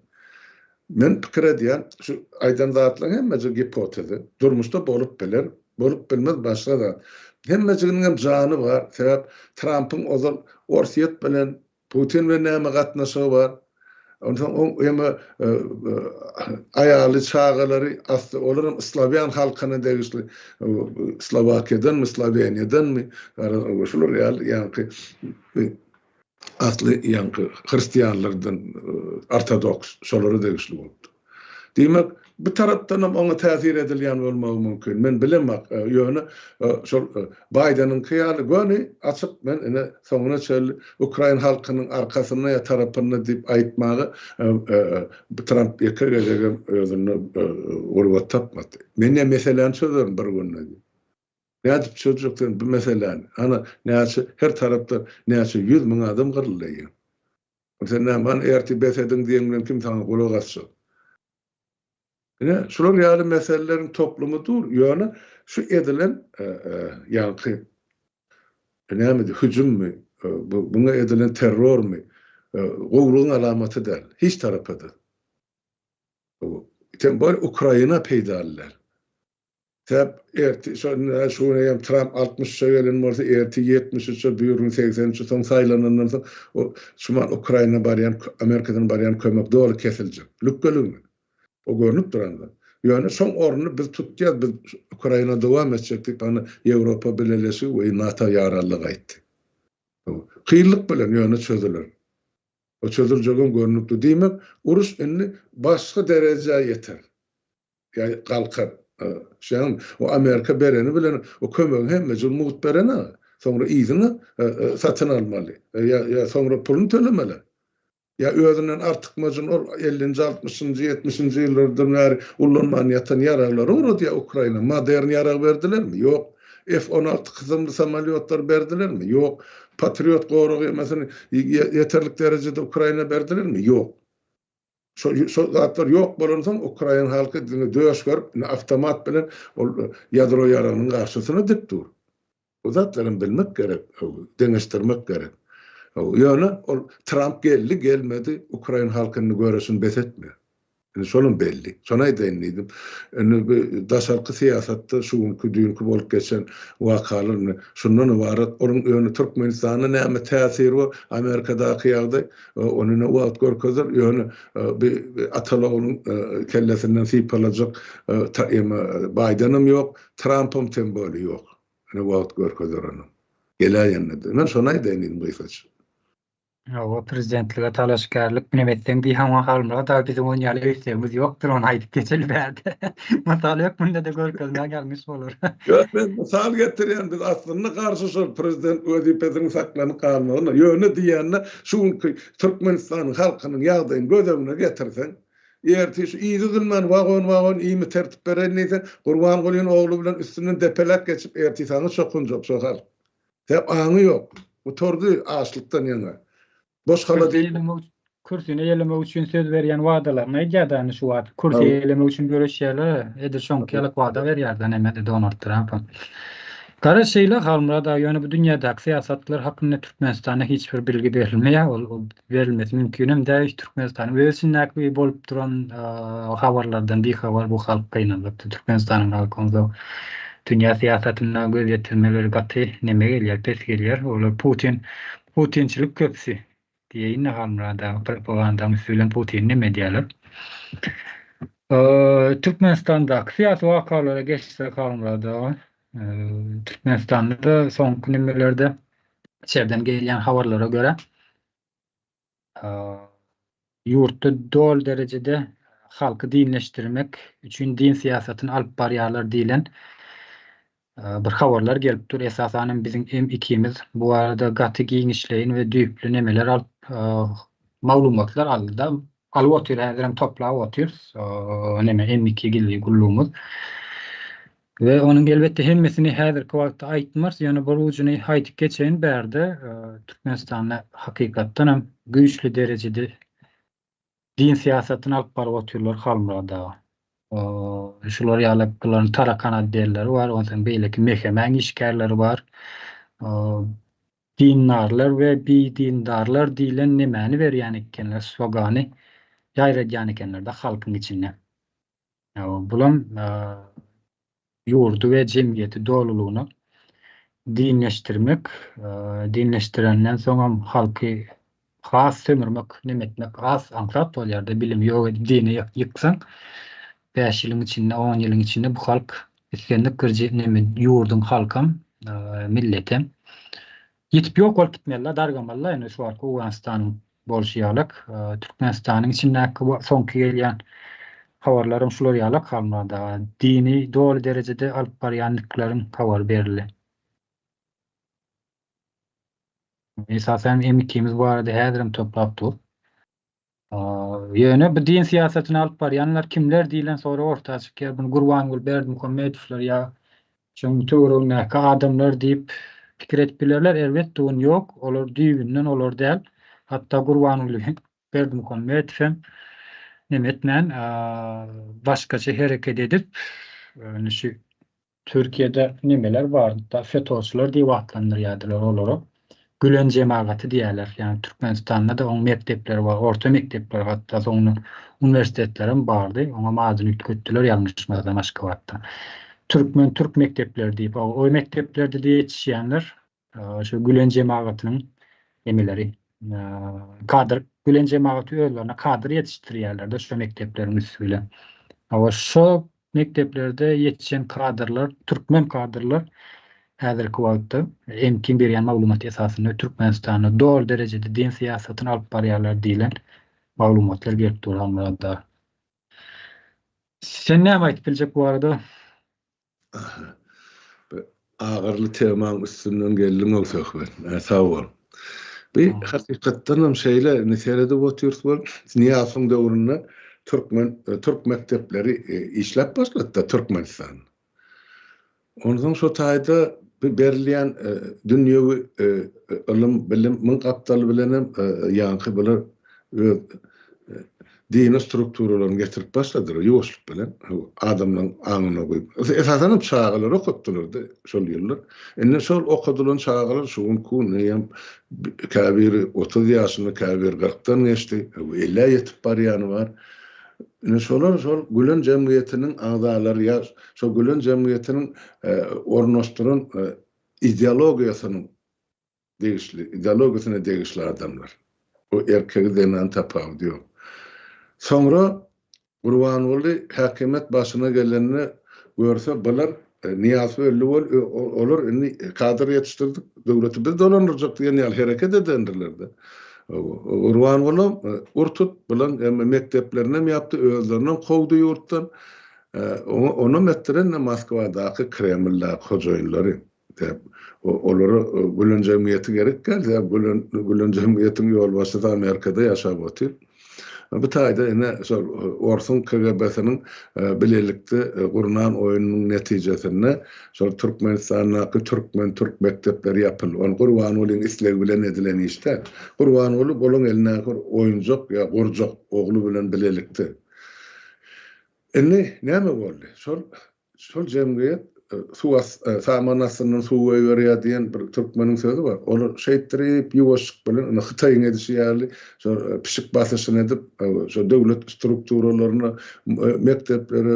Men pikir edýän, şu aýdan zatlaryň hemmejigi gipoteza. Durmuşda bolup biler, bolup bilmez başga zat. Hemmejiginiňem jany bar, sebäp Trampyň ozal Orsýet bilen Putin bilen näme gatnaşygy bar? Onsoň oň ýeme aýaly, çagalary asly olar hem slawýan halkyna degişli. Slowakiýadanmy, Sloweniýadanmy? Şular ýaly ýaňky asly ýaňky hristianlardan ortodoks şolara degişli bolupdyr. Diýmek, bu tarapdan hem oňa täsir edilýän bolmagy mümkin. Men bilemok, ýöne şol Baýdeniňki ýaly göni açyk men ine soňuna çenli ukrain halkynyň arkasynda ýa tarapynda diýip aýtmaga Tramp ýeke gezegem özünde gurbat tapmady. Men ýa meseläni çözerin bir günde diýip. Nädip çözjek sen bu meseläni? Ana näçe her tarapda näçe 100 müň adam gyryldy eýýäm. Sen näme hany ertir bes ediň diýeň bilen kim saňa gulak asjak? Ine, şular ýaly meseleleriň toplumy dur. Ýöne şu edilen ýaňky nämedi, hüjümmi, bu buňa edilen terrormy, gowulygyň alamaty däl. Hiç tarapa-da. Tem bolýa Ukraina peýdaly däl. Sebäp ertir şo indi şu gün eýýäm Tramp 63-e gelen bolsa, ertir 73-e, bürgün 83-e, soň saýlanandan soň o şumal Ukraina barýan, Amerikadan barýan kömek doly kesiljek. Lükgeligine. O görnüp duran zat. Ýöne şoň ornuny biz tutýas, biz Ukraina dowam etjek diýip, hany Ýewropa Bileleşigi we NATO ýaranlyk aýtdy. Kynlyk bilen ýöne çözüler. O çözüljegem görnükli. Diýmek, uruş indi başga derejä ýeter. Ýa galkar. Şeýdip, o Amerika bereni bilen o kömegiň hemmejigini mugt berene, soňra yzyna satyn almaly. Ýa ýa soňra puluny tölemeli. Ýa özünden artykmajyny ol ellinji, altmyşynjy, ýetmişinji ýyllardan bäri ullanman ýatan ýaraglary ugradýar Ukraina. Modern ýarag berdilermi? Ýok. F 16 kysymly samolýotlary berdilermi? Ýok. Patriot gorag ýemesini ýeterlik derejede Ukraina berdilermi? Ýok. Şo şo zatlar ýok bolansoň ukrain halky diňe döş görüp indi awtomat bilen ol ýadro ýaragynyň garşysyna dik dur. Bu zatlaram bilmek gerek, deňeşdirmek gerek. Ýöne ol Tramp geldi, gelmedi, ukrain halky indi göreşini bes etmeýär. Indi şolam belli. Şony aýdaýyn diýdim. Indi bu daşarky syýasatda şu günki, düýnki bolup geçen wakalar indi şundan ybarat. Onuň ýöne Türkmenistanda näme täsiri bar, Amerikadaky ýagdaý Ony ine wagt görkezer, ýöne bi ataly-ogluň kellesinden sypalajak Baýdenam ýok, Trampam tem bolýa ýok. Ine wagt görkezer ony. Geläýende-de. Men şony aýdaýyn diýdim gysgaça. Hawa, prezidentlige talaşgärlik nem etseň diý, hawa Halmyrat aga biziň on ýaly islegimiz ýokdur, ony aýdyp geçeli bärde. Mysal hökmünde-de görkezmek ýalňyş bolar. Ýok, men mysal getirýän, biz aslynda garşy şol prezident wezipesiniň saklanyp galmagyna, ýöne diýende şu günki Türkmenistanyň halkynyň ýagdaýyny göz öňüne getirseň, ertir şu yzy üzülmän wagon-wagon iýmit ertip bereýin diýseň, Gurbangulyň ogly bilen üstünden depeläp geçip ertir saňa çokunjak şo halk. Sebäp aňy ýok. Gutardy açlykdan ýaňa. Boş holodilnik. Kürsini eýelemek üçin söz berýän wadalaryny aýdýardy indi şu wagt. Kürsi eýelemek üçin göreşýärler. Edil şoňky ýaly wada berýärdi nemede Donald Trampam. Gara şeýle Halmyrat aga ýöne bu dünýädäki syýasatlar hakynda Türkmenistanda hiç bir bilgi berilmeýär. Ol berilmesi mümkinem däl. Türkmenistanyň öz içindäki bolup duran habarlardan bihabar bu halk gynanmakda. Türkmenistanyň halky onsoň dünýä syýasatynda göz ýetirmeleri gaty neme gelýär, pes gelýär. Olar Putin, putinçilik köpüsi diýeýin-de Halmyrat aga, propagandaň üsti bilen Putini neme edýärler. Türkmenistandaky syýasy wakalara geçsek Halmyrat aga, Türkmenistanda-da soňky nemelerde içerden gelýän habarlara görä. Ýurtda doly derejede halky dinleşdirmek üçin din syýasatyny alyp barýarlar diýlen bir habarlar gelip dur. Esasan hem biziň M ikimiz bu barada gaty giňişleýin we düýpli nemeler alyp maglumatlar aldy-da, alyp otyr, häzirem toplap otyr neme M2 gizli gullugymyz. We onuň elbetde hemmesini häzirki wagtda aýtmarys, ýöne bir ujuny aýdyp geçeýin bärde Türkmenistanda hakykatdan hem güýçli derejede din syýasatyny alyp baryp otyrlar Halmyrat aga. Şular ýaly bularyň tarakan otdelleri bar, onsoň beýleki MHM-iň işgärleri bar. Dindarlar we bidindarlar diýlen nemäni berýän ekenler, slogany ýaýradýan ekenler-de halkyň içinde. Bulam ýurdy we jemgyýeti dolulygyna dinleşdirmek, dinleşdirenden soňam halky has sömürmek, neme etmek has aňsat bolýar-da, bilimi ýok edip dini ýyksaň, bäş ýylyň içinde, on ýylyň içinde bu halk islendik bir neme ýurduň halkam, milletem ýitip ýok bolup gitmeli-de, dargamaly-da, indi şu wagtky Owganystanyň bolşy ýalak, Türkmenistanyň içindäki soňky gelýän habarlaram şular ýalak Halmyrat aga. Dini doly derejede alyp barýandyklaryň habary berildi. Esasan hem ikimiz bu barada häzirem toplap dur. Ýöne bu din syýasatyny alyp barýanlar kimler diýlen sorag orta çykýar. Muny Gurbanguly Berdimuhamedowlar ýa şonuň töweregindäki adamlar diýip pikir edip bilerler. Elbetde ony ýok. Olar düýbünden olar däl. Hatda Gurbanguly Berdimuhamedow hem neme etmän, başgaça hereket edip, ýöne şu Türkiýede nemeler bar, hatda FETÖ-çylar diýip atlandyrýardylar olary. Gülen jemagaty diýýärler. Ýagny Türkmenistanda-da oň mekdepleri bar, orta mekdepler hatda soňundan uniwersitetlerem bardy. Oňam adyny üýtgetdiler ýalňyşmasam Aşgabatda. Türkmen türk mekdepleri diýip, o mekdeplerde-de ýetişýänler şu Gülen jemagatynyň nemeleri kadr Gülen jemagaty özlerine kadr ýetişdirýärler-de şu mekdepleriň üsti bilen. Hawa şo mekdeplerde ýetişen kadrlar, türkmen kadrlar häzirki wagtda MK-iň berýän maglumaty esasynda Türkmenistanda doly derejede din syýasatyny alyp barýarlar diýlen maglumatlar gelip dur Halmyrat aga. Sen näme aýdyp biljek bu barada? Bu agyrly temaň üstünden geldiň-ow Söhbet. Sag bol. Bu hakykatdan hem şeýle, indi seredip otyrys bol, Nyýazowyň döwründe türkmen türk mekdepleri işläp başlady-da Türkmenistanda. Onsoň şo taýda bu berilýän dünýewi ylym, bilim myň gapdaly bilenem ýaňky bular öz dini strukturalaryny getirip başladylar ýuwaşlyk bilen adamlaryň aňyna guýup. Esasan hem çagalary okatdylar-da şol ýyllar. Indi şol okadylan çagalar şu günki gün eýýäm käbiri 30 ýaşynda, käbiri kyrkdan geçdi, ellä ýetip barýany bar. Indi şolar şol Gülen jemgyýetiniň agzalary ýa şol Gülen jemgyýetiniň ornaşdyran ideologiýasynyň degişli, ideologiýasyna degişli adamlar. O erkegi zenany tapawudy ýok. Soňra Gurbanguly häkimiýet başyna gelende görse bular Nyýazow öldi bol, olar indi kadr ýetişdirdik, döwleti biz dolandyrjak diýen ýaly hereket edendirler-de. Gurbangulam ur-tut bulan mekdeplerinem ýapdy, özlerinem kowdy ýurtdan. Onam etdiren-de Moskwadaky, Kremldäki hojaýynlary. Sebäp olara Gülen jemgyýeti gerek däl, sebäp Gülen Gülen jemgyýetiň ýolbaşçysy Amerikada ýaşap otyr. Bu taýda ine şol orsuň KGB-siniň bilelikde gurnan oýnunyň netijesinde şol Türkmenistandaky türkmen türk mekdepleri ýapyldy. Ony Gurbangulyň islegi bilen edilen iş däl. Gurbanguly bolaň elindäki bir oýunjak ýa gurjak ogly bilen bilelikde. Indi näme boldy? Şol şol jemgyýet suw saman astyndan suw goýberýär diýen bir türkmeniň sözi bar. Olar şeýtdirip ýuwaşlyk bilen indi Hytaýyň edişi ýaly şol pişik basyşyny edip şol döwlet strukturalaryna, mekdeplere,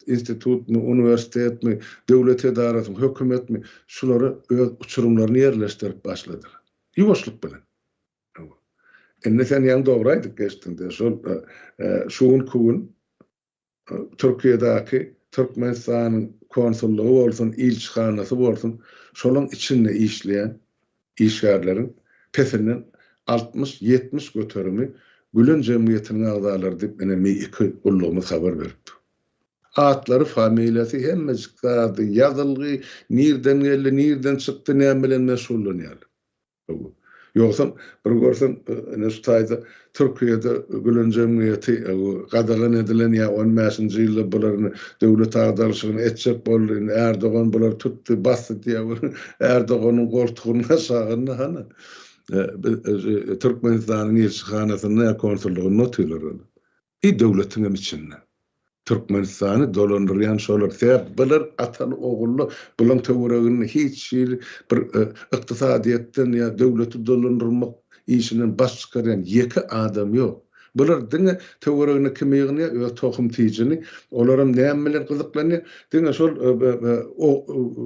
institutmy, uniwersitetmi, döwlet edarasymy, hökümetmi şulara öz uçurymlaryny ýerleşdirip başladylar. Ýuwaşlyk bilen. Indi sen ýaňy dogry aýdyp geçdiň-de, şol şu günki gün Türkiýedäki Türkmenistanyň konsullygy bolsun, ilçihanasy bolsun, şolaň içinde işleýän işgärleriň pesinden 60-70 göterimi. Gülen jemgyýetiniň agzalary diýip ine Mİ-2 gullugymyz habar beripdi. Atlary, familiýasy, hemmejik zady ýazylgy, nirden geldi, nirden çykdy, näme bilen meşgullanýarlar. Ýogsam bir görseň ine şu taýda Türkiýede Gülen jemgyýeti gadagan edilen ýa on bäşinji ýylda bular indi döwlet agdarylyşygyny etjek boldy, indi Ärdogan bulary tutdy, basdy diýýär. Ärdoganyň goltugynyň aşagynda hany Türkmenistanyň ilçihanasynda ýa konsullygynda otyrlar olar. Bir döwletiňem içinde. Türkmenistany dolandyrýan şolar. Sebäp bular ataly ogully bulaň töwereginde hiç hili bir ykdysadyýetden ýa döwleti dolandyrmak işinden baş çykarýan ýeke adam ýok. Bular diňe töweregine kimi ýygnaýar öz tohum tijini, olaram näme bilen gyzyklanýar? Diňe şol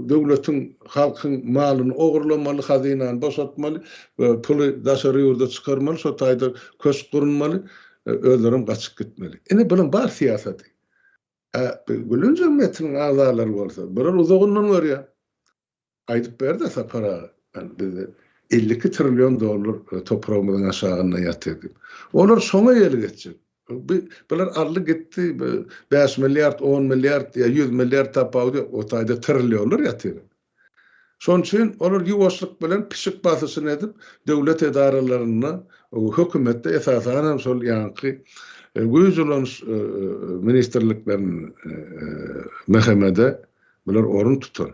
döwletiň, halkyň malyny ogurlamaly, hazynany boşatmaly, puly daşary ýurda çykarmaly, şo taýda köşk gurunmaly. Özlerem gaçyp gitmeli. Ine bulaň bar syýasaty. A Gülen jemgyýetiniň agzalary bolsa, bular uzagyndan görýär. Aýdyp berdi Sapar aga, bizde 52 trillion dollar topragymyzyň aşagynda ýatyr diýip. Olar şoňa ýel geçjek. Bular aldy gitdi, 5 milliard, 10 milliard ýa 100 milliard tapawudy ýok, o taýda trillionlar ýatyr. Şonuň üçin olar ýuwaşlyk bilen pişik basyşyny edip, döwlet edaralarynda, hökümetde esasan hem şol ýaňky güýç ulanyş ministrliklerinde, MHM-de bular orun tutan.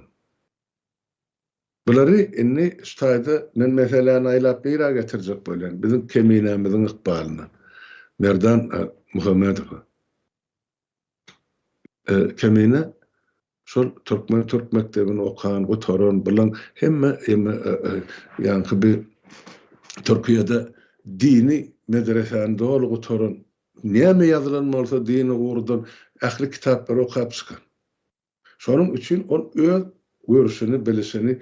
Bulary indi şu taýda men meseläni aýlap nirä getirjek bolýan? Biziň keminämiziň ykbalyna. Merdan Muhammedowa. Kemine Şol türkmen türk mekdebini okan, gutaran bilen hemme eme ýaňky bir Türkiýede dini medresäni doly gutaran, näme ýazylan bolsa dini ugurdan ähli kitaplary okap çykan. Şonuň üçin ol öz görüşini, bilişini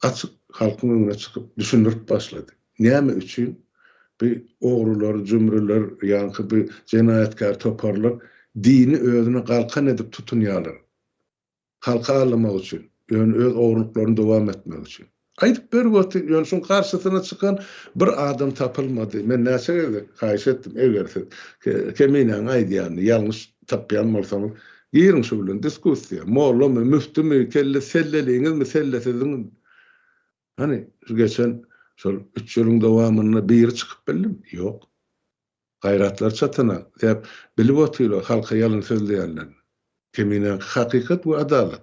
açyk halkyň öňüne çykyp düşündirip başlady. Näme üçin bi ogrular, jümrüler, ýaňky bi jenaýatkär toparlar dini özüne galkan edip tutunýarlar? Halky aldamak üçin, ýöne öz ogrulyklaryny dowam etmek üçin. Aýdyp berip otyr, ýöne şuň garşysyna çykan bir adam tapylmady. Men näçe gezek haýyş etdim, eger siz Keminäniň aýdýanyny ýalňyş tapýan bolsaňyz, giriň şu bilen diskussiýa. Mollamy, müftümi, kelle selleliňizmi, sellesiziňmi? Hany, şu geçen şol üç ýylyň dowamynda biri çykyp bildimi? Ýok. Gaýratlary çatana, sebäp bilip otyrlar halka ýalan sözleýänlerini. Keminäki hakykat we adalat.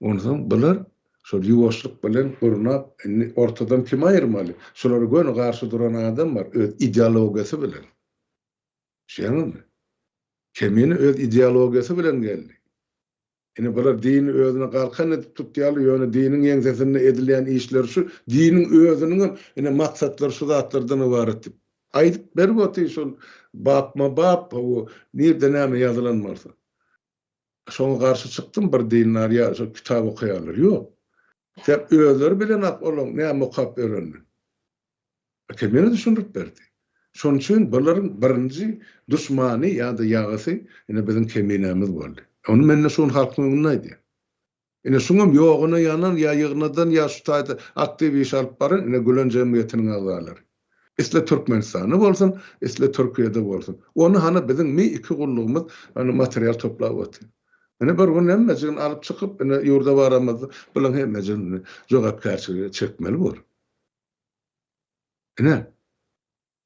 Onsoň bular şol ýuwaşlyk bilen gurnap, indi ortadan kimi aýyrmaly? Şulara göni garşy duran adam bar, öz ideologiýasy bilen. Düşýäňizmi? Kemine öz ideologiýasy bilen geldi. Ine bular dini özüne galkan edip tutýarlar, ýöne diniň ýeňsesinde edilýän işler şu, diniň özüniňem ine maksatlary şu zatlardan ybarat diýip. Aýdyp berip otyr şol bapma-bap, hawa, nirde näme ýazylan bolsa. Şoňa garşy çykdym bir dindar ýa şol kitap okaýanlar. Ýok. Sebäp özleri bilenok olaň näme okap ýörenini. Kemine düşündirip berdi. Şonuň üçin bularyň birinji duşmany ýa-da ýagysy ine biziň Keminämiz boldy. Ony men-de şu gün halkyň öňünde aýdýan. Ine şuňam ýoguna ýanan ýa ýygnadan ýa şu taýda aktiw iş alyp baran ine Gülen jemgyýetiniň agzalary. Isle Türkmenistanda bolsun, isle Türkiýede bolsun. Ony hany biziň Mi iki gullugymyz hany material toplap otyr. Ine bir gün hemmejigini alyp çykyp ine ýurda baramyzda bularyň hemmejigini jogapkärçilige çekmeli bor. Ine,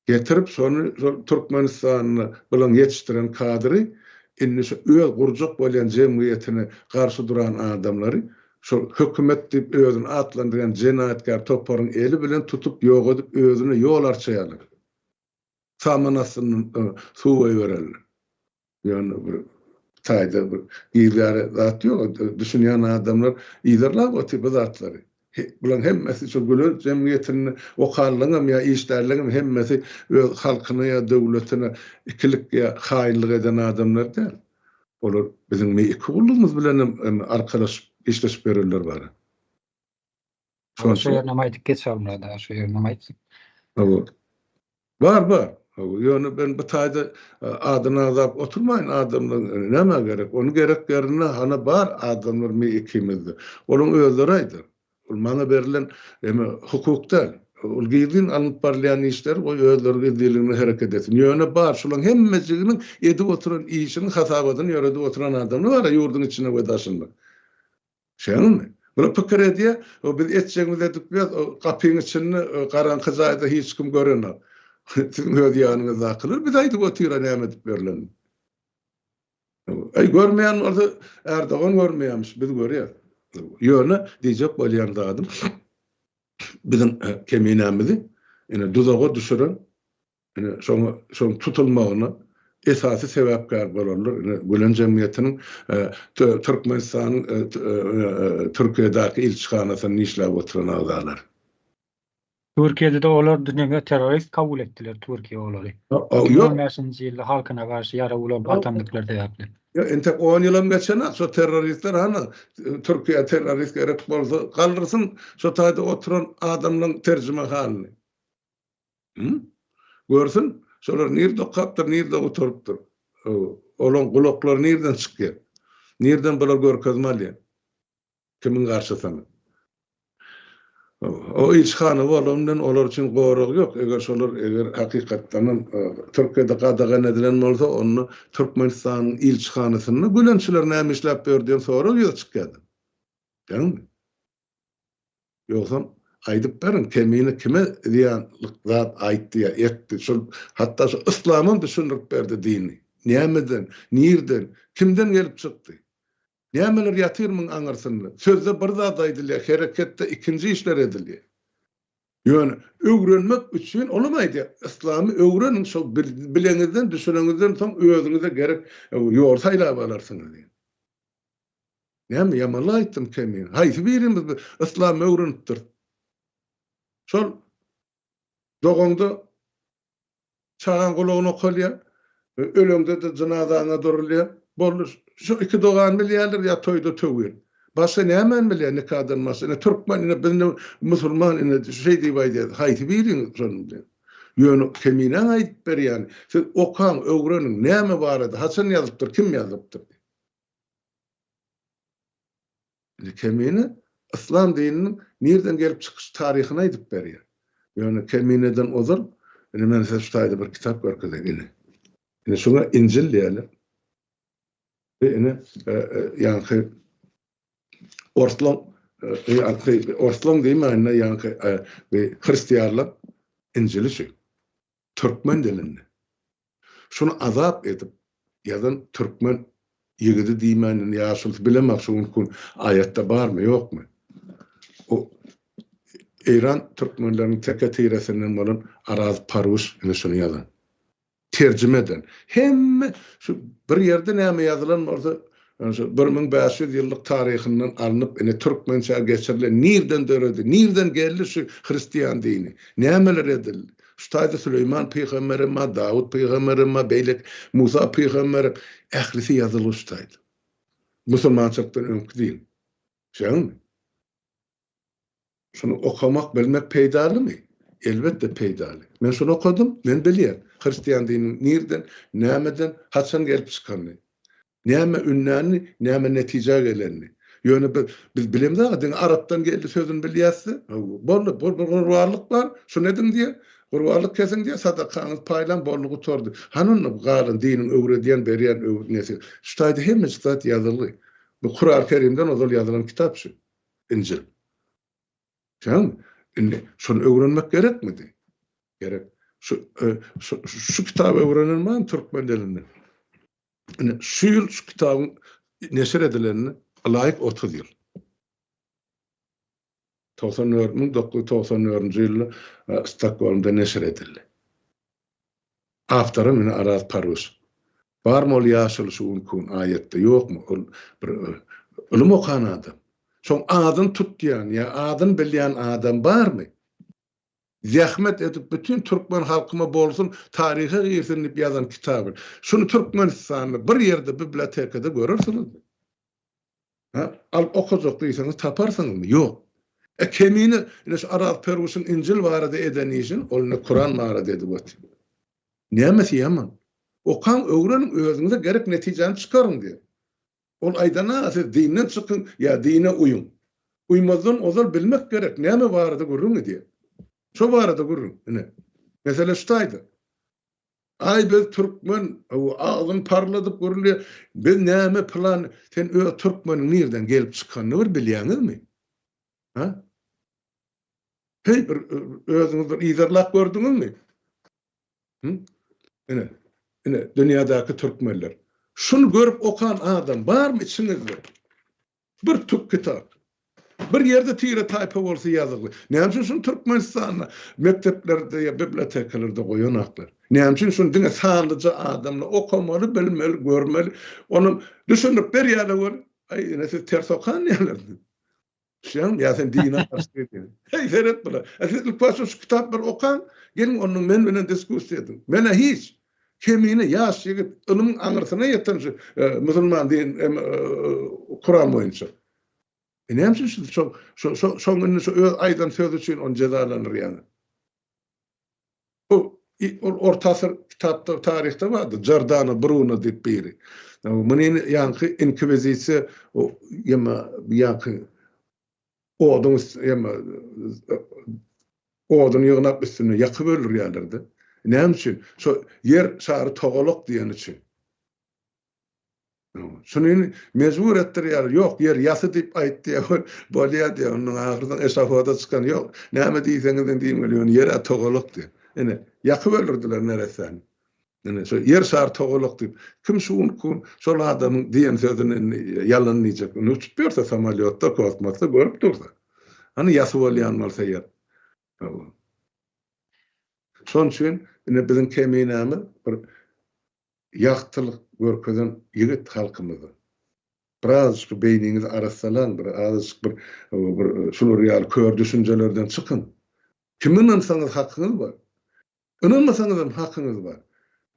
getirip şony şol Türkmenistanda bulaň ýetişdiren kadry indi şu öz gurjak bolýan jemgyýetine garşy duran adamlary şol hökümet diýip özüni atlandyrýan jenaýatkär toparyň eli bilen tutup ýok edip özüne ýol arçaýarlar. Saman astyndan suw goýbererler. Ýöne bir taýda bir gizläre zat ýok. Düşünýän adamlar yzarlap otyr bu zatlary. Bularyň hemmesi şu gülen jemgyýetinde okanlaryňam ýa işdärleriňem hemmesi öz halkyna ýa döwletine ikilik ýa haýynlyk eden adamlar däl. Olar biziň iki gullugymyz bilen hem arkalaşyp işleşip ýörenler bar. Şo şu ýerinem aýdyp geç Halmyrat aga, şu ýerinem aýtsyň. Hawa. Bar, bar. Hawa, ýöne men bu taýda adyny agzap oturmaýyn adamlaryň nämä gerek? Ony gerek ýerinde hana bar adamlar mi ikimizde. Olaň özleri aýdar. Ol maňa berlen eme hukuk däl. Ol gizlin alnyp barylýan işler, goý özleri gizlinligine hereket etsin. Ýöne bar, şularyň hemmejiginiň edip oturan işiniň hasabatyny ýöredip oturan adamlar bar-a ýurduň içinde we daşynda. Şeýlemi? Bular pikir edýär, o biz etjegimizi edip bilýäs, o gapyň içinde, garaňky jaýda hiç kim görenok. Siziň öz ýanyňyzdakylar bize aýdyp otyr-a näme edip berlenini. Eý, görmeýän bolsa, Erdogan görmeýärmiş, biz görýäs. Ýöne diýjek bolýan zadym, biziň keminämizi ine duzaga düşüren, ine şoňa şoň tutulmagyna esasy sebäpkär bolanlar ine Gülen jemgyýetiniň Türkmenistanyň Türkiýedäki ilçihanasynda işläp oturan agzalar. Türkiýede-de olar dünýä terrorist kabul etdiler Türkiýe olary. 2015-nji ýylda halkyna garşy ýarag ulanyp atandyklary sebäpli. Ýok, entek on ýylam geçenok, şo terroristler hany, Türkiýä terrorist gerek bolsa galdyrsyn şo taýda oturan adamlaň terjimehalyny. Hum? Görsün, şolar nirde okapdyr, nirde gutarypdyr. Olaň gulaklary nirden çykýar? Nirden bular görkezme alýar? Kimiň garşysyna? O ilçihana bolan bilen olar üçin gorag ýok. Eger şolar eger hakykatdanam Türkiýede gadagan edilen bolsa, onda Türkmenistanyň ilçihanasynda gülençiler näme işläp ýör diýen sorag ýüze çykýardy. Dälmi? Ýogsam aýdyp beriň, Kemine kime zyýanlyk zat aýtdy ýa etdi? Şol hatda şu yslamam düşündirip berdi dini. Nämeden, nirden, kimden gelip çykdy? Nämeler ýatyr muň aňyrsynda? Sözde bir zat aýdylýar, hereketde ikinji işler edilýär. Ýöne öwrenmek üçin, olam aýdýar, yslamy öwreniň, şol bileňizden, düşüneňizden soň özüňize gerek ýoly saýlap alarsyňyz diýýär. Näme, ýamanlyk aýtdym kemine? Haýsy birimiz biz yslamy öwrenipdiris? Şol dogaňda Çagaň gulagyna okalýar. Öleňde-de jynazaňa durulýar. Boldy. Şu iki dogany bilýärler ýa toýda töwir. Başga nämäni bilýär nikadan başga? Ine türkmen ine biz ine musulman ine şeý diýip aýdýar. Haýsy biriňiz şony bilýär? Ýöne Keminäň aýdyp berýäni, siz okaň, öwreniň, näme barada, haçan ýazypdyr, kim ýazypdyr diýip. Indi Kemine yslam dininiň nirden gelip çykyş taryhyny aýdyp berýär. Ýöne Kemineden ozal indi men size şu taýda bir kitap görkezeýin ine. Ine şuňa Injil diýýärler. We ine ýaňky orslaň ýaňky orslaň diýmäýin-de ýaňky hristianlaryň Injili şu. Türkmen dilinde. Şuny azap edip ýazan türkmen ýigidi diýmän indi ýaşulusy bilemok şu günki gün aýatda barmy ýokmy. O Eýran türkmenleriniň teke tiresinden bolan Araz Paruş ine şuny ýazan. Terjime eden. Hemme şu bir ýerde näme ýazylan bolsa şu 1500 ýyllyk taryhyndan alnyp ine türkmençä geçirilen nirden döredi, nirden geldi şu hristian dini, nämeler edildi. Şu taýda Süleýman pygamberem bar, Dawut pygamberem bar, beýleki Musa pygamberem, ählisi ýazylgy şu taýda. Musulmançylykdan öňki din. Şeýlemi? Şuny okamak, bilmek peýdalymy? Elbetde peýdaly. Men şuny okadym, men bilýän, hristian dininiň nirden, nämeden, haçan gelip çykanyny. Näme ündänini, näme netijä gelenini. Ýöne biz, biz bilemzok-a, diňe arapdan geldi sözüni bilýäs-de. Boldy, bir gurbanlyk bar, şuny ediň diýýär. Gurbanlyk kesiň diýýär, sadakaňyzy paýlaň, boldy, gutardy. Hany onda bu galan diniň öwredýän, berýän öwüt-nesihat. Şu taýda hemmejik zat ýazylgy. Bu Kurany Kerimden ozal ýazylan kitap şu, Injil. Düşýäňmi? Indi şony öwrenmek gerekmidi? Gerek. Şu, şu, şu kitaby öwrenen barmy türkmen dilinde? Ine, şu ýyl şu kitabyň neşir edilenine ylaýyk 30 ýyl. 94 1994-nji ýylda e, Stokgolmda neşir edildi. Awtoram ine Araz Paruş. Barmy ol ýaşuly şu günki gün aýatda, ýokmy? Ol bir e, ylym okan adam. Şoň adyny tutýan ýa adyny bilýän adam barmy? Zähmet edip bütin türkmen halkyma bolsun taryha girsin diýip ýazan kitaby. Şuny Türkmenistanda bir ýerde bibliotekada görersiňizmi? Ha? Alyp okajak diýseňiz taparsyňyzmy? Ýok. E kemine ine şu Araz Perwuşyň Injil barada eden işini ol ine Kuran barada edip otyr. Nämesi ýaman? Okaň, öwreniň, özüňize gerek netijäni çykaryň diýýär. Ol aýdana siz dinden çykyň ýa dine uýuň. Uýmazdan ozal bilmek gerek näme barada gürrüň edýär. Şo barada gürrüň, ine. Mesele şu taýda. Aý biz türkmen, agzyny parladyp gürrüň biz näme pylan, sen öz türkmeniň nirden gelip çykanyny bir bilýäňizmi? Ha? Heý bir özüňiz bir yzarlap gördüňizmi? Hı? Ine, ine dünýädäki türkmenler. Şuny görüp okan adam barmy içiňizde? Bir tük kitap. Bir ýerde tire taýpa bolsa ýazylgy. Näme üçin şuny Türkmenistanda mekdeplerde ýa bibliotekalarda goýanaklar? Näme üçin şuny diňe sanlyja adamlar okamaly, bilmeli, görmeli? Onam düşündirip berýärler weli, aý ine siz ters okan diýýärler. Düşýäňmi? Ýa sen dine garşy diýýär. Heý seret bula. A siz ilk başda şu kitaplary okaň, geliň ondan men bilen diskussiýa ediň. Men-ä hiç. Kemine ýaş ýigit ylymyň aňyrsyna ýeten şu musulman din Kuran boýunça. E näme üçin siz şo şo şo şoň indi şu öz aýdan sözi üçin ony jezalandyrýaňyz? Bu ol orta asyr kitapda taryhda bardy Jordano Bruno diýip biri. Muny ýaňky inkwizisiýa ýa ýaňky oduň ýa Oduny ýygnap üstünde ýakyp öldürýärler-de. Näme üçin? Şo ýer şary togalak diýeni üçin. Şuny mejbur etdirýärler. Ýok, ýer ýasy diýip aýt diýýär. Bolýar diýýär. Ondan ahyrsoň eşafoda çykan, ýok, näme diýseňizem diýiň weli, ýöne ýer-ä togalak diýýär. Ine, ýakyp öldürdiler neressäni. Ine, şo ýer şary togalak diýip. Kim şu günki gün şol adamyň diýen sözüni indi ýalan diýjek. Indi uçup ýörse samolýotda, kosmosda görüp dursa. Hany ýasy bolýan bolsa ýer. Şonuň üçin ine biziň keminämiz bir ýagtylyk görkezen ýigit halkymyza. Birazajyk beýniňizi arassalaň, bir azajyk bir bir şular ýaly kör düşünjelerden çykyň. Kime ynansaňyz hakyňyz bar. Ynanmasaňyz hem hakyňyz bar.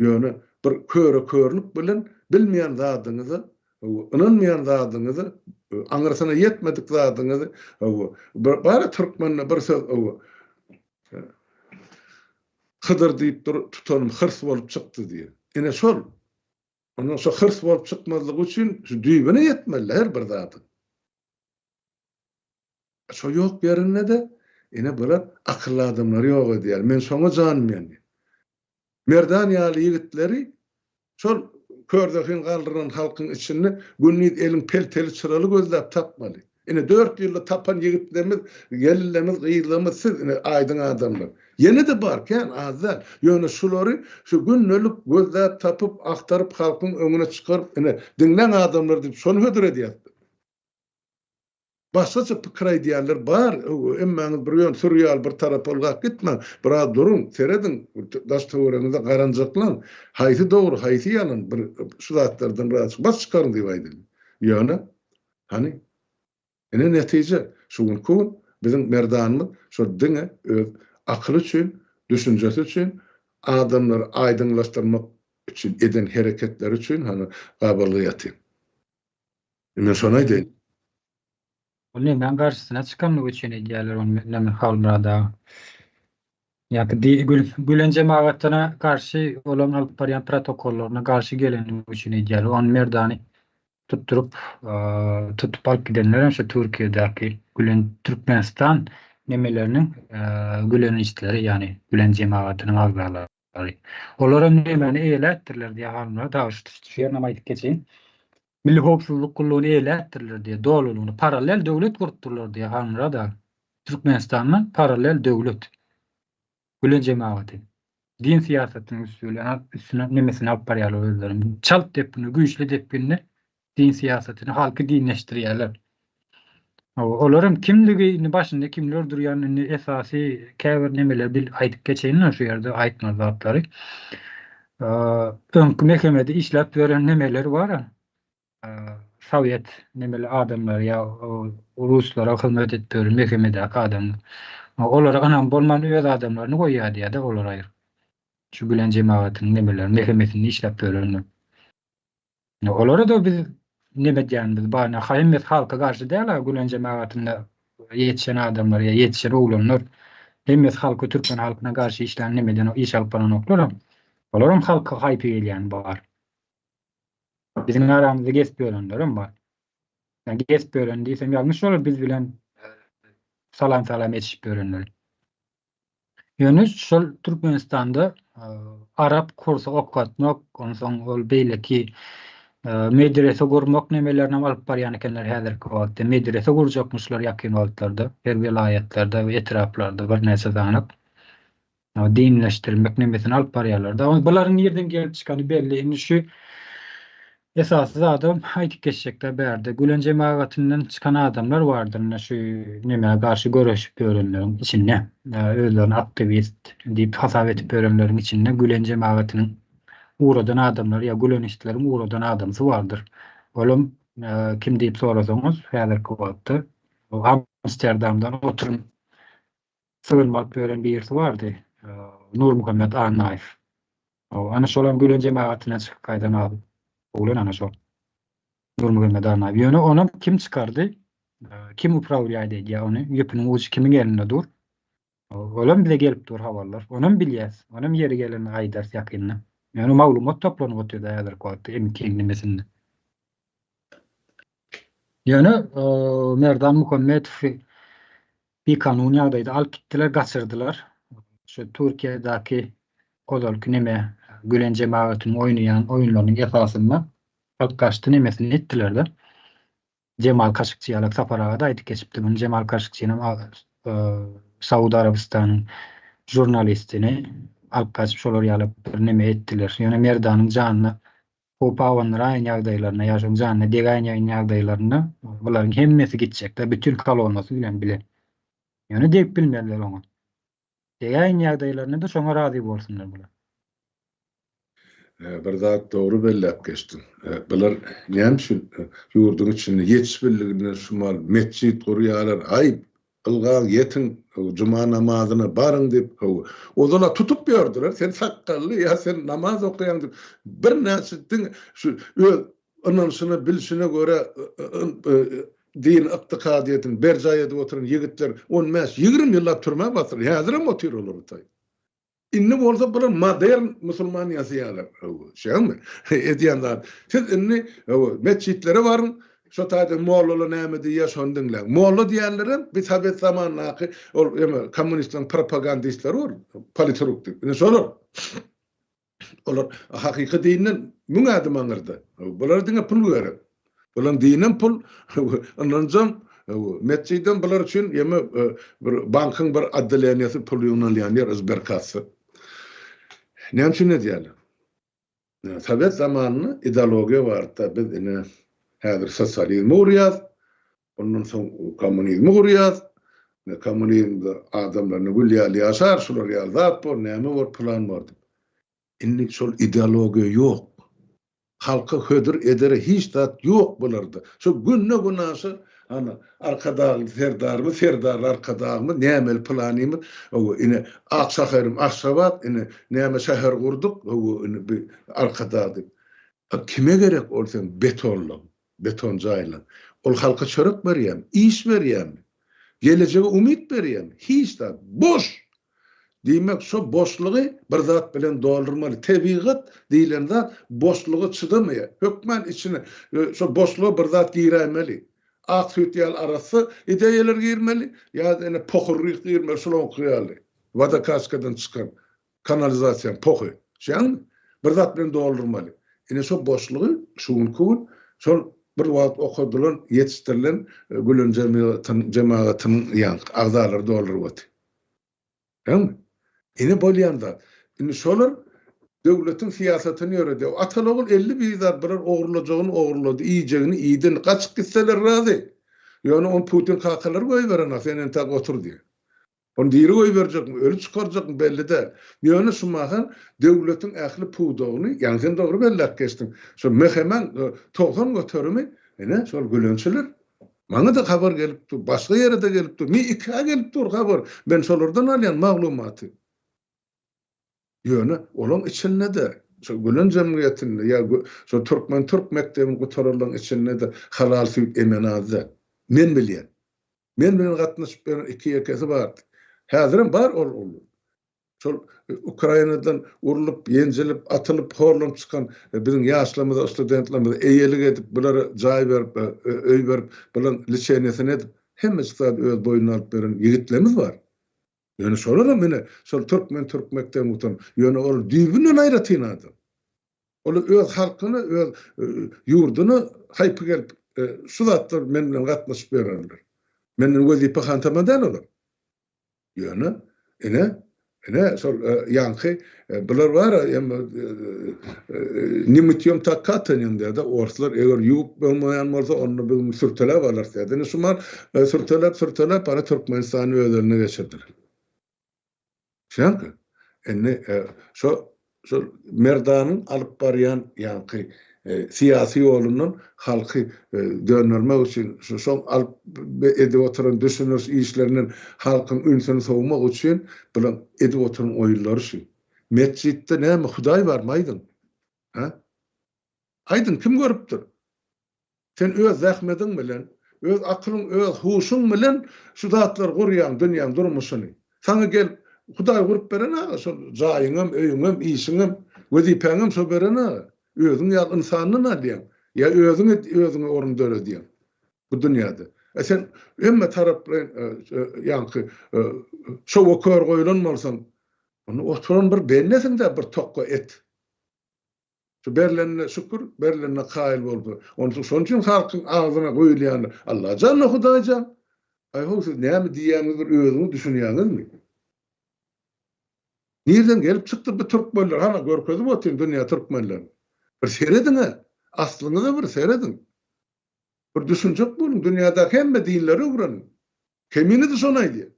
Ýöne bir köre-körlük bilen bilmeýän zadyňyza, ynanmaýan zadyňyzy, aňyrsyna ýetmedik zadyňyzy, bar-a türkmende bir söz, Hydyr diýip dur, tutanym hyrs bolup çykdy diýýär. Ine şol. Ondan şo hyrs bolup çykmazlygy üçin şu düýbüne ýetmeli her bir zadyň. Şo ýok ýerinde-de ine bular akylly adamlary ýok edýär. Men şoňa janym ýanýar. Merdan ýaly ýigitleri şol körzehin galdyran halkyň içinde gündiz eliň pelteli çyraly gözläp tapmaly. Ine dört ýylda tapan ýigitlerimiz, gelinlerimiz, gyzlarymyz siz ine aýdyň adamlar. Ýene-de bar kän az däl. Ýöne şulary şu gündelik gözläp tapyp agtaryp halkyň öňüne çykaryp ine diňläň adamlar diýip şony hödür edýäs biz. Başgaça pikir aýdýanlar bar, hemmäňiz bir ýön süri ýaly bir tarapa ylgap gitmäň, biraz duruň, serediň, daş-töweregiňize garanjaklaň, haýsy dogry, haýsy ýalan, bir şu zatlardan birazajyk baş çykaryň diýip aýdyldy. Ýöne, hany, ine netije, şu günki gün biziň Merdanymyz şol diňe öz akyly üçin, düşünjesi üçin, adamlary aýdyňlaşdyrmak üçin eden hereketleri üçin hany gabalgy ýatyr. Men şony aýdaýyn. Ol nemäň garşysyna çykanlygy üçin edýärler ony näme Halmyrat aga. Ýa-da Gülen jemagatyna garşy olaryň alyp barýan protokollaryna garşy gelenligi üçin edýärler. Ony Merdany tutduryp, tutup alyp gidenler hem şu Türkiýedäki Gülen Türkmenistan nemeleriniň gülenistleri, ýagny Gülen jemagatynyň agzalary. Olaram nemäni eýeläpdirler diýýär Halmyrat aga, şu ýerinem aýdyp geçeýin. Milli howpsuzlyk gullugyny eýeläpdirler diýýär, dolulygyna. Parallel döwlet gurupdyrlar diýýär Halmyrat aga. Türkmenistanda parallel döwlet. Gülen jemagaty. Din syýasatynyň üsti bilen üstüne nemesini alyp barýarlar özlerini. Çalt depginde, güýçli depginde din syýasatyny, halky dinleşdirýärler. Hawa, olaram kimligi, indi başynda kimler durýan, indi esasy käbir nemeleri bil aýdyp geçeýin şu ýerde aýtmaly zatlary. Öňki mekemede işläp ýören nemeler bar-a. Sowet nemeli adamlar ýa ruslara hyzmat edip ýören mekemedäki adamlar. Olara ynam bolman öz adamlaryny goýýar diýýär-de olar aýry. Şu gülen jemagatynyň nemeleri mekemesinde işläp ýörenler. Olara-da biz neme edýänimiz bar. Hemmesi halka garşy däl-a, Gülen jemagatynda ýetişen adamlar ýa ýetişen oglanlar hemmesi halka, türkmen halkyna garşy işlän nemeden iş alyp baranoklar. Olaram halka haýpy gelýäni bar. Biziň aramyzda gezip ýörenlerem bar. Ýa gezip ýören diýsem ýalňyş bolar, biz bilen salam-salam edişip ýörenler. Ýöne şol Türkmenistanda arap kursy okatmak, onsoň ol beýleki medrese gurmak nemelerinem alyp barýan ekenler häzirki wagtda. Medrese gurjakmyşlar ýakyn wagtlarda her welaýatlarda we etraplarda birnäçe sanyk. Dinleşdirmek nemesini alyp barýarlar-da. Bularyň nirden gelip çykany belli. Indi şu Esasy zadam aýdyp geçjekdä bärde Gülen jemagatyndan çykan adamlar bardyr ine şu nemä garşy göreşip ýörenleriň içinde özlerini aktiwist diýip hasap edip ýörenleriň içinde Gülen jemagatynyň ugradan adamlary ýa gülenistleriň ugradan adamsy bardyr. Olam kim diýip sorasaňyz häzirki wagtda Amsterdamdan oturum sygynma alyp ýören birisi bardy Nurmuhammet Annaýew. Ana şolam Gülen jemagatyndan çykyp gaýdan adam. Oglan ana şol. Nurmuhammet Annaýew. Ýöne onam kim çykardy? Kim uprawlýaýt edýär ony? Ýüpüniň ujy kimiň elinde dur? Olam bize gelip dur habarlar. Onam bilýäs. Onam ýeri gelende aýdarys ýakynda. Ýöne maglumat toplanyp otyrda häzirki wagtda MK-iň nimesinde. Ýöne Merdan Muhammetowy bikanun ýagdaýda alyp gitdiler, gaçyrdylar. Şu Türkiýedäki ozalky neme Gülen jemagatynyň oýnaýan oýunlarynyň esasynda alyp gaçdy nemesini etdiler-de. Jemal Kaşykçy ýalak Sapar aga-da aýdyp geçipdi muny. Jemal Kaşykçynam Saud Arabystanyň žurnalistini alyp gaçyp şolar ýaly bir neme etdiler. Ýöne Merdanyň janyna howp abandyraýan ýagdaýlarynda ýa şoň janyna degäýen ýagdaýlarynda bularyň hemmesi gitjekler, bütin kolonnasy bilen bile. Ýöne degip bilmezler oňa. Degäýen ýagdaýlarynda-da şoňa razy bolsunlar bular. Bir zat dogry belläp geçdiň. Bular näme üçin ýurduň içinde ýetişbildiginden şumal metjit gurýarlar, aý Ylgaň ýetiň, juma namazyna baryň diýip, hawa, ozal-a tutup ýördüler, sen sakgally ýa sen namaz okaýaň diýip, birnäçe diňe şu öz ynanşyna, bilşine görä dini ykdykadyýetini berjaý edip oturan ýigitler on bäş, 20 ýyllap türmä basyldy, häzirem otyr olar o taý. Indi bolsa bular modern musulman ýasaýarlar. Şeýdemi? Edýän zat. Siz indi metjitlere baryň, şo taýda mollalar näme diýýär, şony diňläň. Molla diýenlerem bir sowet zamanyndaky ol eme kommunistleriň propagandistleri bor, politruk diýip. Ine şolar. Olar hakyky dinden müň ädim aňyrda. Bulara diňe pul gerek. Bularyň dinem pul, ynanjam, metjidem bular üçin ýeme bir bankyň bir otdeleniýasy pul ýygnalýan ýer, sberkassa. Näme üçin edýärler? Sowet zamanynda ideologiýa bardy-da, biz ine häzir sosializmi gurýas, ondan soň kommunizmi gurýas, ine kommunizmde adamlar ine gül ýaly ýaşar, şular ýaly zat bor, näme bor, pylan bor diýip. Indi şol ideologiýa ýok. Halka hödür edere hiç zat ýok bularda. Şo günde-günaşa ana Arkadagly Serdarymyz, Serdarly Arkadagymyz, nämeli pylanymyz, hawa ine ak şaherim Aşgabat, ine näme şäher gurduk, hawa ine bi Arkadag diýip. A kime gerek ol seň betonlaň, beton jaýlaň? Ol halka çörek berýärmi, iş berýärmi? Gelejege umyt berýärmi? Hiç zat. Boş! Diýmek, şo boşlugy bir zat bilen doldurmaly. Tebigat diýlen zat boşluga çydamaýar. Hökman içine şo boşluga bir zat giräýmeli. Ak süýt ýaly arassa ideýalar girmeli, ýa-da ine pohurryk girmeli, şulaňky ýaly. Wodokaçkadan çykan kanalizasiýanyň pohy. Düşýäňmi? Bir zat bilen doldurmaly. Ine şo boşlugy şu günki gün şol bir wagt okadylan, ýetişdirilen Gülen jemagatynyň ýaňky agzalary dolduryp otyr. Öň, ine bolýan zat. Indi şolar döwletiň syýasatyny ýöredýär. Ataly-ogul 51 zat bular ogurlajagyny ogurlady, iýjegini iýdi. Indi gaçyp gitseler razy. Ýöne ony Putin kakalary goýberenok, sen entäk otur diýip. Ony diri goýberjekmi, öli çykarjakmy belli däl. Ýöne şu mahal döwletiň ähli pudagyny, ýaňy sen dogry belläp geçdiň, şo MHM-iň 90 göterimi ine şol gülençiler. Maňa-da habar gelip dur, başga ýere-de gelip dur. Mi ikä gelip dur habar. Men şolardan alýan maglumaty. Ýöne olaň içinde-de, şo Gülen jemgyýetinde ýa şo türkmen-türk mekdebini gutaranlaryň içinde-de halal süýt emen az däl. Men bilýän. Men bilen gatnaşyp ýören iki-ýekesi bardy. Häzirem bar ol ol. Şol Ukrainadan urlup, ýenjilip, atylyp, horlanyp çykan biziň ýaşlarymyza, studentlerimize eýelik edip, bulara jaý berip, öý berip, bularyň liçeniýesini edip, hemmejik zady öz boýnuna alyp beren ýigitlerimiz bar. Ýöne şolaram ine şol türkmen türkmekden utan. Ýöne ol düýbünden aýratyn adam. Ol öz halkyna, öz ýurduna haýpy gelip şu zatlar men bilen gatnaşyp ýörenler. Menden wezipe hantama däl olar. Ýöne ine ine şol ýaňky bular bar emma ne mytýom tak katanýom diýýär-de orslar eger ýuwup bolmaýan bolsa onda biz muny sürteläp alarys diýýär. Ine şu mal sürteläp sürteläp ana Türkmenistany öz eline geçirdiler. Şeňki. Indi şo şol Merdanyň alyp barýan ýaňky syýasy ýolundan halky döndermek üçin, şu şoň alyp edip oturan düşündiriş işlerinden halkyň ünsüni sowmak üçin bulaň edip oturan oýunlary şu. Metjitde näme Hudaý barmy aýdyň? Hä? Aýdyň kim görüpdir? Sen öz zähmediň bilen, öz akylyň, öz huşuň bilen şu zatlary gurýaň, dünýäň durmuşyny. Saňa gelip Hudaý gurup beren aga şol jaýyňam, öýüňem, işiňem, wezipäňem şo beren aga. Özüň ýaly ynsandan alýaň. Ýa özüň özüňe orun döredýäň bu dünýäde. E sen hemme taraplaýyn ýaňky şowa kör goýlan bolsaň, onda oturan bir bendesiň-dä bir tokga et. Şu berlenine şükür, berlenine kaýyl bolsa. Onsoň şonuň üçin halkyň agzyna guýulýanlar, Allajan-da Hudaýjan! Aý-how siz näme diýýäňizi bir özüňiz düşünýäňizmi? Nirden gelip çykdy bu türkmenler? Hana görkezip otyryn dünýä türkmenlerini. Bir serediň-ä, aslyňyza bir serediň. Bir düşünjek boluň, dünýädäki hemme dinleri öwreniň. Kemine-de şony aýdýar.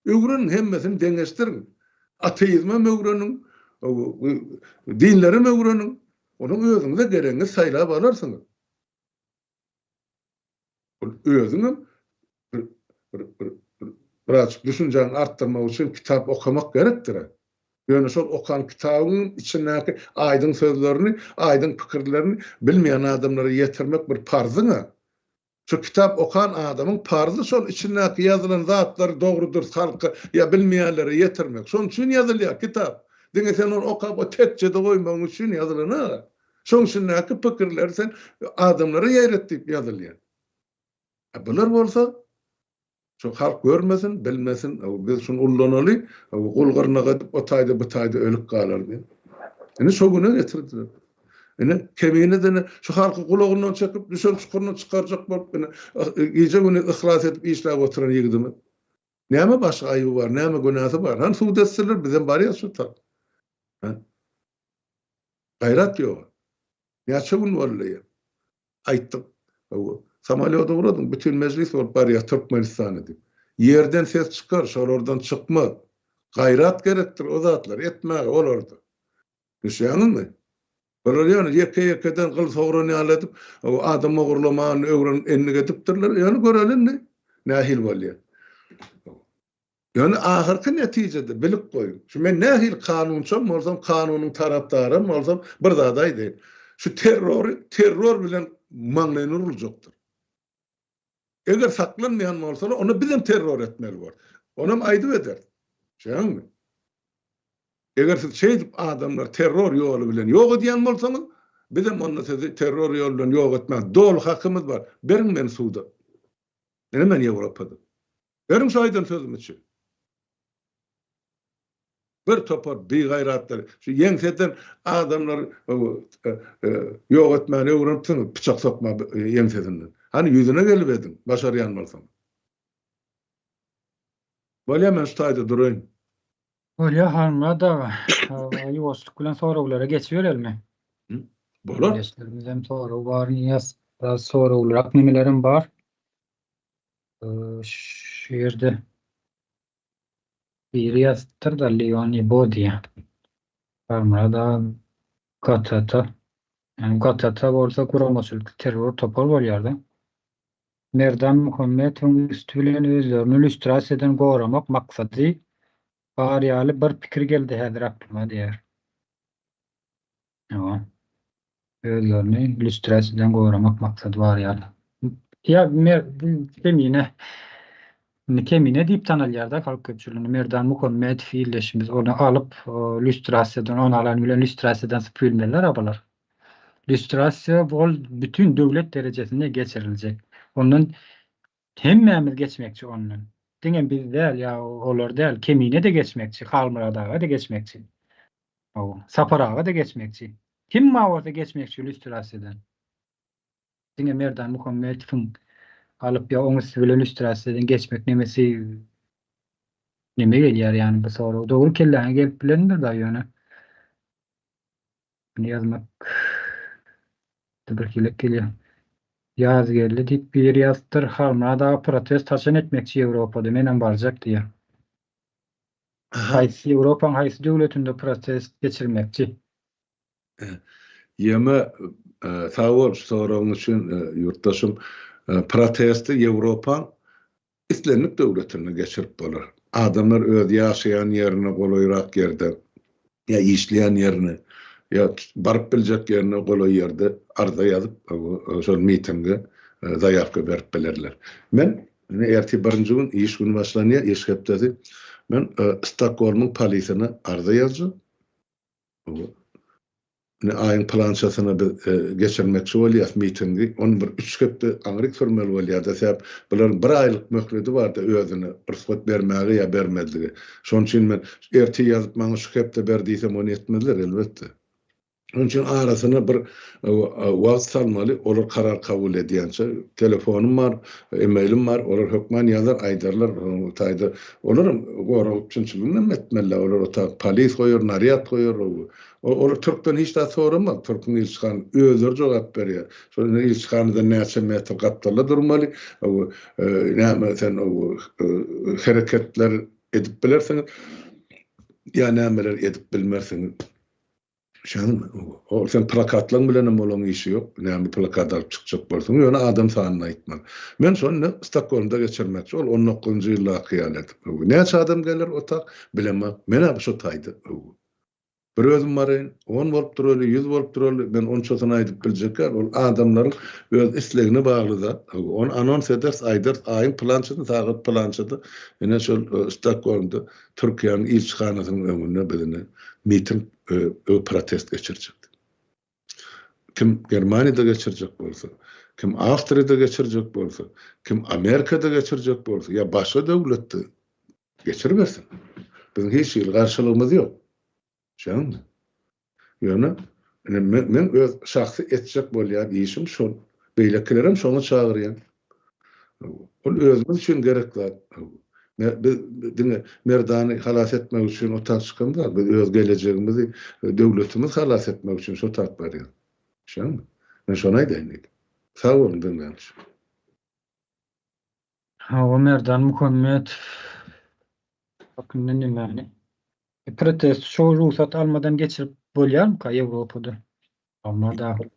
Öwreniň, hemmesini deňeşdiriň. Ateizmem öwreniň, dinlerem öwreniň. Onuň özüňize geregiňizi saýlap alarsyňyz. Ol özüňem bir bir bir birazjyk düşünjäňi artdyrmak üçin kitap okamak gerekdir. Ýöne şol okan kitabyňyň içindäki aýdyň sözlerini, aýdyň pikirlerini bilmeýän adamlara ýetirmek bir parzyň-a. Şu kitap okan adamyň parzy şol içindäki ýazylan zatlary dogry-dürs halka ýa bilmeýänlere ýetirmek. Şonuň üçin ýazylýar kitap. Diňe sen ony okap o tekjede goýmagyň üçin ýazylan-a. Şoň içindäki pikirleri sen adamlara ýaýrat diýip ýazylýar. A bular bolsa Şu halk görmesin, bilmesin, biz şuny ullanaly, gul gyrnak edip o taýda bu taýda ölüp galar diýip. Ine şo güne getirdiler. Ine kemine de şu halky gulagyndan çekip düşen çukuryndan çykarjak bolup ine gije gündiz yhlas edip işläp oturan ýigidimiz. Näme başga aýby bar, näme günäsi bar? Hany sud etsinler, bizem barýas şu tarap. Gaýrat ýok. Näçe gün boldy? Aýtdyk. Hawa. Samolýot ugradyň, bütin mejlis bolup barýas Türkmenistana diýip. Ýerden ses çykar, şolardan çykmaz. Gaýrat gerekdir o zatlary etmäge olarda. Düşýäňizmi? Bular ýöne ýeke-ýekeden gyl sogran ýaly edip, adam ogurlamany öwrenip endik edipdirler. Ýöne göreli indi nähili bolýar. Ýöne ahyrky netijede bilip goýuň, şu men nähili kanunçam bolsam, kanunyň tarapdaram bolsam, bir zady aýdaýyn. Şu terrory terror bilen maňlaýyna uruljakdyr. Eger saklanmaýan bolsalar, onda bizem terror etmeli borus. Onam aýdyp ederis. Düşýäňizmi? Eger siz şeýdip adamlary terror ýoly bilen ýok edýän bolsaňyz, bizem onda sizi terror ýoly bilen ýok etmäge doly hakymyz bar. Beriň meni suda. Ine men Ýewropada. Beriň şu aýdan sözüm üçin. Bir topar bigaýratlar şu ýeňseden adamlary ýok etmäni öwrenipsiňiz, pyçak sokma ýeňsesinden. Hany ýüzüne gelip ediň, başarýan bolsaňyz. Bolýa men şu taýda duraýyn. Bolýa Halmyrat aga. Ýuwaşlyk bilen soraglara geçiberelmi? Bolar. Ildeşlerimizem sorag bar, ýaz, biraz soraglyrak nemelerem bar. Şu ýerde biri ýazypdyr-da Leon Ibo diýýär. Halmyrat aga GTT. Ýagny GTT bolsa guramaçylykly terror topar bolýar-da. Merdan Muhammetowyň üsti bilen özlerini lýustrasiýadan goramak maksady bar ýaly bir pikir geldi häzir aklyma diýýär. Hawa. Özlerini lýustrasiýadan goramak maksady bar ýaly. Ýa mer Kemine. Indi Kemine diýip tanalýar-da halk köpçüliginde. Merdan Muhammedow ildeşimiz ony alyp lýustrasiýadan ony alan bilen lýustrasiýadan sypyp bilmezler a bular. Lýustrasiýa ol bütin döwlet derejesinde geçiriljek. Ondan hemmämiz geçmekçi ondan. Diňe biz däl, ýa olar däl, Kemine-de geçmekçi, Halmyrat aga-da geçmekçi. Hawa, Sapar aga-da geçmekçi. Kim bar bolsa geçmekçi lýustrasiýadan. Diňe Merdan Muhammetowyň alyp ýa oň üsti bilen lýustrasiýadan geçmek nemesi neme gelýär ýany bu sorag. Dogry kelläňe gelip bilendir da ýöne. Muny ýazmak bir hilek gelýär. Ýazgeldi diýip biri ýazypdyr. Halmyrat aga protest haçan etmekçi Ýewropada? Menem barjak diýýär. Haýsy Ýewropaň haýsy döwletinde protest geçirmekçi? Ýeme sag bol şu soragyň üçin ýurtdaşym. Protesti Ýewropaň Islendik döwletinde geçirip bolar. Adamlar öz ýaşaýan ýerine golaýrak ýerde ýa işleýän ýerine ýa baryp biljek ýerine golaý ýerde arza ýazyp, şol mitinge zaýawka berip bilerler. Men ine ertir birinji gün iş güni başlanýar, iş hepdesi. Men Stokgolmyň polisine arza ýazjak. Indi aýyň pylançasyna biz geçirmekçi bolýas mitingi, ony bir üç hepde aňryk sürmeli bolýar-da, sebäp bularyň bir aýlyk möhledi bar-da özüne rugsat bermäge ýa bermezlige. Şonuň üçin men ertir ýazyp maňa şu hepde ber diýsem ony etmezler elbetde. Şonuň üçin arasyna bir wagt salmaly, olar karar kabul edýänçä. Telefonym bar, emailim bar, olar hökman ýazar, aýdarlar, o taýda olaram gorag üpjünçiligini hem etmeliler, olar o taýda polis goýar, narýad goýar, Olar türkden hiç zat soramaz, türküň ilçihana özleri jogap berýär. Şol indi ilçihanadan näçe metr gapdalda durmaly, näme sen hereketler edip bilersiňiz ýa nämeler edip bilmersiňiz. Şeýdimi? Ol sen plakatlaň bilenem olaň işi ýok, näme plakat alyp çykjak bolsaň, ýöne adam sanyny aýtmaly. Men şony indi Stokgolmda geçirmekçi, ol on dokuzynjy ýyldaky ýaly edip. Näçe adam geler o tak, bilemok. Men-ä şo taýda. Bir özüm baraýyn, on bolup duraly, ýüz bolup duraly, men onçasyny aýdyp biljek däl, ol adamlaryň öz islegine bagly zat. Ony anons ederis, aýdarys, aýyň pylançasynda, sagat pylançada, ine şol Stokgolmda Türkiýäniň ilçihanasynyň öňünde biz ine miting, protest geçirjek. Kim Germaniýada geçirjek bolsa, kim Awstriýada geçirjek bolsa, kim Amerikada geçirjek bolsa ýa başga döwletde Geçiribersin. Biziň hiç hili garşylygymyz ýok. Düşýäňmi? Ýöne ine men öz şahsy etjek bolýan işim şol. Beýlekilerem şoňa çagyrýan. Ol özümiz üçin gerek zat. Biz diňe Merdany halas etmek üçin o tagt çykamzok. Biz öz gelejegimizi, döwletimizi halas etmek üçin şo tagt barýas. Düşýäňmi? Men şony aýdaýyn diýdim. Sag boluň diňlän üçin. Hawa Merdan Muhammedow hakynda nemäni? Protest şo rugsat almadan geçirip bolýarmyka Ýewropada? Alma dahyl.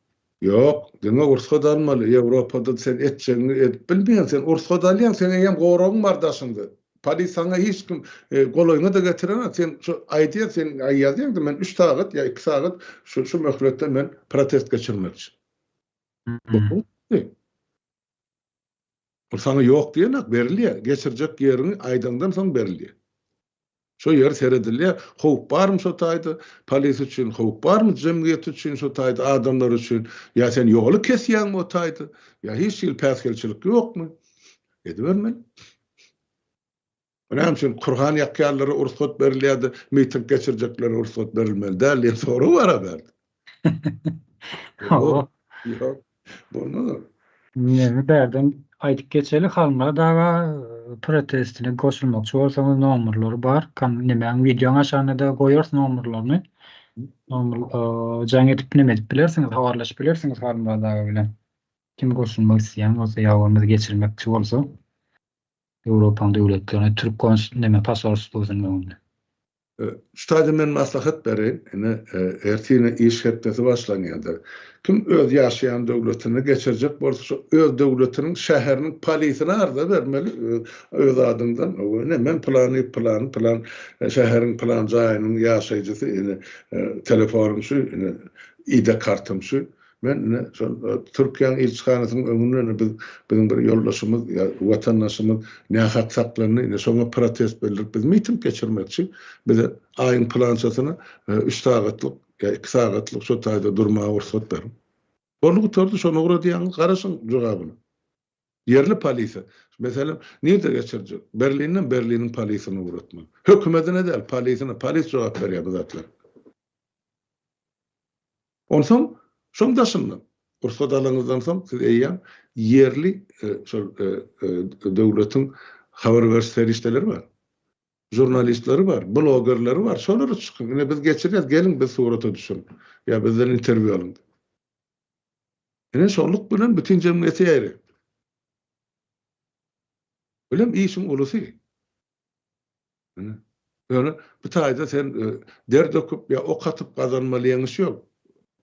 Ýok, diňe rugsat almaly. Ýewropada sen etjegiňi edip bilmeýäň. Sen rugsat alýaň, seň eýýäm goragyň bar daşyňda. Polis saňa hiç kim golaýyňa-da getirenok. Sen şo aýdýaň, sen ýazýaň-da men üç sagat ýa iki sagat şu şu möhletde men protest geçirmekçi. Ol saňa ýok diýenak, berilýär. Geçirjek ýeriňi aýdaňdan soň berilýär. Şo ýer seredilýär, howp barmy şo taýda, polis üçin howp barmy, jemgyýet üçin şo taýda, adamlar üçin, ýa sen ýoly kesýäňmi o taýda, ýa hiç hili päsgelçilik ýokmy? Edibermeli. Näme üçin Kurhan ýakýanlara rugsat berilýär-de, miting geçirjeklere rugsat berilmeli däl diýen sorag bar-a bärde. Hawa. Ýok, bolmaz ol. Indi bärden aýdyp geçeli, Halmyrat aga protestine goşulmakçy bolsaňyz nomerleri bar. Nemäň wideoň aşagynda-da goýarys nomerlerini. Nomer jaň edip neme edip bilersiňiz, habarlaşyp bilersiňiz Halmyrat aga bilen. Kim goşulmak isleýän bolsa ýa bolmasa geçirmekçi bolsa. Ýewropanyň döwletlerine türk kons neme posolstwosynyň öňünde. Şu taýda men maslahat bereýin, ine, ertir iş hepdesi başlanýardyr. Kim öz ýaşaýan döwletinde geçirjek bolsa, şo öz döwletiniň şäheriniň polisine arza bermeli, öz adyňdan, ine, men pylany, pylany, pylan şäheriň pylan jaýynyň ýaşaýjysy, ine, telefonym şu, ine, ID kartym şu, Men ine şol Türkiýäniň ilçihanasynyň öňünde ine biz biziň bir ýoldaşymyz ýa watandaşymyz nähak saklandy, ine şoňa protest bildirip biz miting geçirmekçi. Bize aýyň pylançasyna üç sagatlyk ýa iki sagatlyk şo taýda durmaga rugsat beriň. Boldy gutardy şony ugradýaňyz garaşyň jogabyna. Ýerli polisiýa. Meselem, nirde geçirjek? Berlinden Berliniň polisini ugratmaly. Hökümetine däl, polisine. Polis jogap berýär bu zatlara. Onsoň, şoň daşyndan, rugsat alanyňyzdan soň siz eýýäm ýerli şol döwletiň habar beriş serişdeleri bar. Žurnalistleri bar, blogerleri bar. Şolara çykyň. Ine biz geçirýäs, geliň biz surata düşüriň. Ýa bizden interwýu alyň. Ine şonluk bilen bütin jemgyýete ýaýraýar. Bilim işiň ulusy. Ine. Ýöne bu taýda sen e, der döküp ýa ok atyp gazanmaly ýeňiş ýok.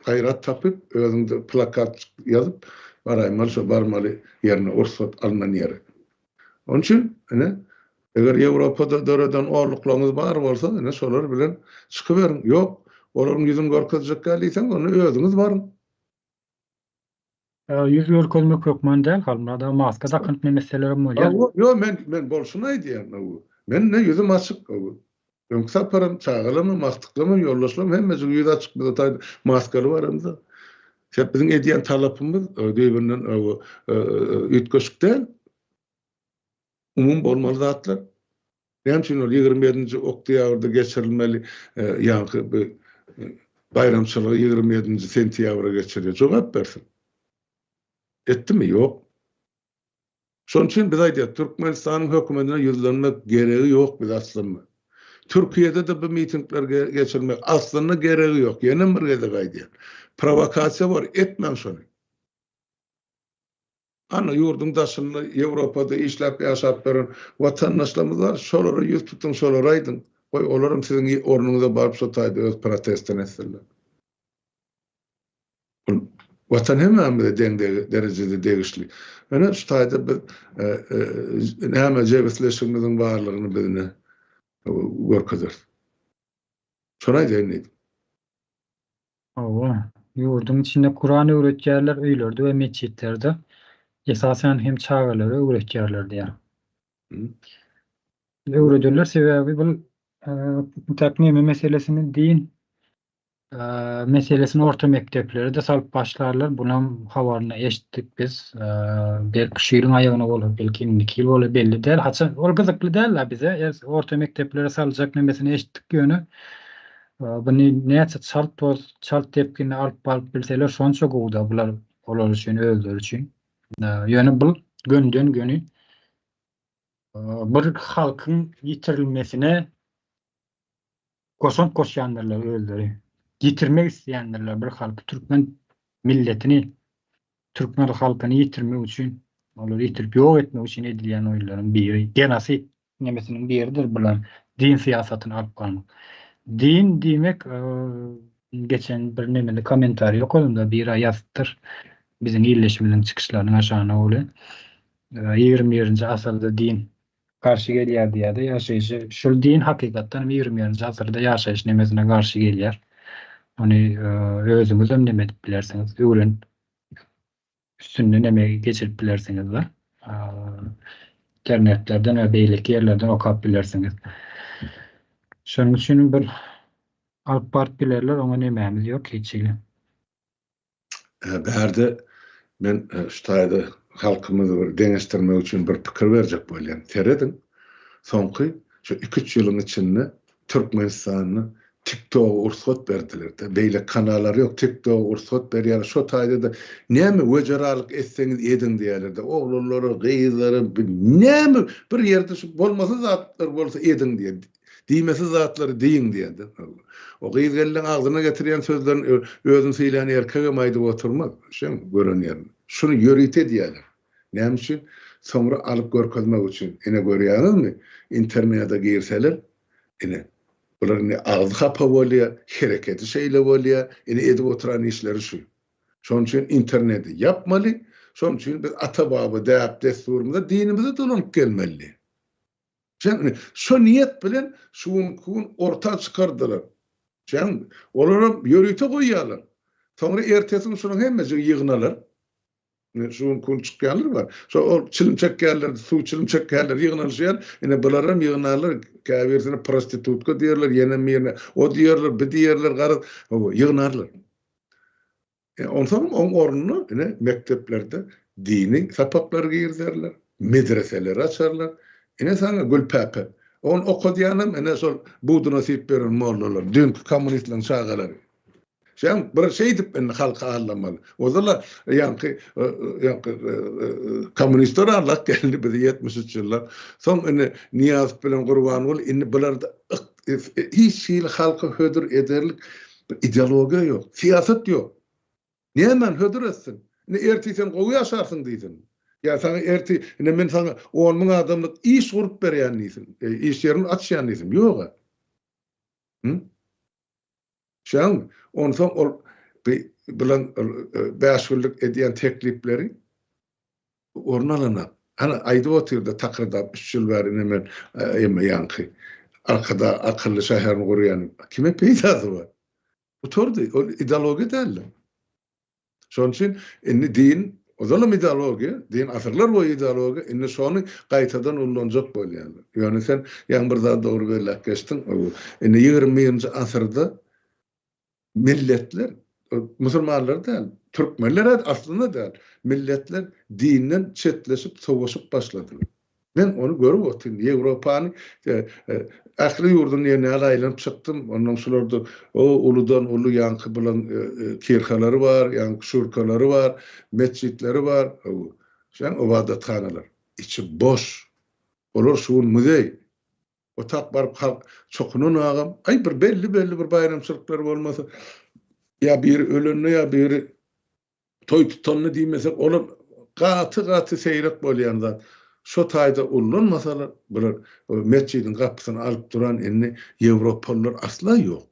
Gaýrat tapyp, özüňde plakat ýazyp baraýmaly şo barmaly ýerine, rugsat alnan ýere. Onuň üçin ine eger Ýewropada döreden orluklaryňyz bar bolsa, ine şolar bilen çykyberiň. Ýok, olaryň ýüzüni görkezjek däl diýseň, onda özüňiz baryň. Ýüz görkezmek hökman däl Halmyrat aga maska dakynyp nemesselerem bolýar. Hawa ýok men men bolşuny aýdýan hawa. Men ine ýüzüm açyk hawa. Öňki saparam çagalarymam agtyklarymam ýoldaşlarym hemmejik ýüzi açyk biz o taýda maskaly baramyzda. Sebäp biziň edýän talapymyz düýbünden hawa üýtgeşik däl. Umumy bolmaly zatlar. Näme üçin ol 27-nji oktýabrda geçirilmeli ýaňky bu baýramçylygy 27-nji sentýabra geçirýär? Jogap bersin. Etdimi? Ýok. Şonuň üçin biz aýdýarys, Türkmenistanyň hökümetine ýüzlenmek geregi ýok biz aslynda. Türkiýede-de bu mitingleri geçirmek aslynda geregi ýok. Ýene bir gezek aýdýan. Prowokasiýa bar, etmäň şony. Ana, ýurduň daşynda, Ýewropada işläp ýaşap ýören watandaşlarymyz bar, şolara ýüz tutuň, şolara aýdyň. Goý, olaram siziň ornuňyza baryp şo taýda öz protestini etsinler. Ol Watan hemmämize deň derejede degişli. Ine, şu taýda biz näme jebisleşigimiziň barlygyny biz ine görkezeris. Şony aýdaýyn diýdim. Hawa, ýurduň içinde Kuran öwretýärler, öýlerde we metjitlerde, esasan hem çagalara öwretýärler diýýär. Öwrederler sebäbi bul entäk neme meselesini din meselesini orta mekdeplere-de salyp başlarlar. Bunam habaryny eşitdik biz. Belki şu ýylyň aýagyna bolar, belki indiki ýyl bolar belli däl. Haçan ol gyzykly däl-ä bize. Orta mekdeplere saljak nemesini eşitdik ýöne Buny näçe çalt bol, çalt depginde alyp baryp bilseler şonça gowuda bular olar üçin özleri üçin. Ýöne bu gönden göni bir halkyň ýitirilmesine goşant goşýandyrlar özleri. Ýitirmek isleýändirler bir halky türkmen milletini türkmen halkyny ýitirmek üçin olary ýitirip ýok etmek üçin edilýän oýunlaryň biri genosid nemesiniň biridir bular din syýasatyny alyp barmak. Din diýmek geçen bir nemede kommentariý okadym-da biri ýazypdyr biziň illeşimiziň çykyşlarynyň aşagyna ol 21-nji asyrda din garşy gelýär diýýär-de ýaşaýşy şul din hakykatdan hem 21-nji asyrda ýaşaýyş nemesine garşy gelýär. Ony özüňizem neme edip bilersiňiz öwrenip üstünden emeği geçirip bilersiňiz-de. Internetlerden we beýleki ýerlerden okap bilersiňiz. Şonuň üçin bir alyp baryp bilerler, oňa nemämiz ýok hiç hili. Bärde men şu taýda halkymyzy bir deňeşdirmek üçin bir pikir berjek bolýan. Serediň, soňky şu iki-üç ýylyň içinde Türkmenistanda TikToga ursgat berdiler-de. Beýle kanallar ýok, TikToga ursgat berýärler. Şo taýda-da näme wejeralyk etseňiz ediň diýýärler-de. Oglanlara, gyzlara näme bir ýerde şu bolmasy zatlar bolsa ediň diýýär. Diýmesiz zatlary diýiň diýýär-de. O gyz-gelniň agzyna getirýän sözlerini özüni sylaýan erkegem aýdyp oturmaz. Şeň gören ýerinde. Şuny ýörite edýärler. Näme üçin? Soňra alyp görkezmek üçin. Ine görýäňizmi? Internete girseler, ine, bular indi agzy hapa bolýar, hereketi şeýle bolýar, ine edip oturan işleri şu. Şonuň üçin interneti ýapmaly, şonuň üçin biz ata-baba däp-dessurymyza, dinimize dolanyp gelmeli. Şeňmi? Şo niýet bilen şu günki gün orta çykardylar. Şeňmi? Olaram ýörite goýýarlar. Soňra ertesi gün şolaryň hemmejigi ýygnalar. Şu gün kun çykýanlar bar. Şo ol çilim çekýänler, suw çilim çekýänler ýygnanyşýar. Ine bularam ýygnarlar. Käbirisine prostitutka diýerler, ýene birine o diýerler, bi diýerler, garaz, hawa, ýygnarlar. E, onsoň oň ornuna ine mekdeplerde. Dini sapaklary girizerler, medreseleri açarlar. Ine saňa gülpäpe. Ony okadýanam ine şol buduna syp beren mollalar, düýnki kommunistleriň çagalary. Şeň bir şeýdip indi halky aldamaly. Ozal-a ýaňky ýaňky kommunistler aldap geldi bizi 73 ýyllap. Soň indi Nyýazow bilen Gurbanguly indi bularda hiç hili halka hödür ederlik bir ideologiýa ýok, syýasat ýok. Nämäni hödür etsin? Indi ertir sen gowy ýaşarsyň diýsin. Ýa saňa ertir indi men saňa on müň adamlyk iş gurup berýän diýsin, iş ýerini açýan diýsin. Ýog-a. Hü? Şäňmi? Onsoň ol bilen bäş günlük edýän teklipleri orun alanak. Hany aýdyp otyrda takyrdap üç ýyl bäri ine men emme ýaňky Arkadag akylly şäherini gurýan. Kime peýdasy bar? Gutardy. Ol ideologiýa däldi. Şonuň üçin indi din, ozalam ideologiýa, din asyrlar boýy ideologiýa, indi şony gaýtadan ullanjak bolýarlar. Ýöne sen ýaňy bir zady dogry belläp geçdiň. Indi 21-nji asyrda milletler, musulmanlar däl, türkmenler aslynda däl, milletler dinden çetleşip, sowaşyp başladylar. Men ony görüp otyryn. Ýewropany ähli ýurduny diýen ýaly aýlanyp çykdym. Ondan şularda o uludan uly ýaňky bulan kirhalary bar, ýaňky şurkalary bar, metjitleri bar. Şeň ybadathanalar. Içi boş. Olar şu gün muzeý. Otap baryp halk çokunan agam. Aý bir belli-belli bir baýramçylyklar bolmasa ýa biri ölende ýa biri Toý tutanda diýmesek, olam gaty-gaty seýrek bolýan zat. Şo taýda ullanmasalar, bular metjidiň gapysyny alyp duran indi ýewropalylar asla ýok.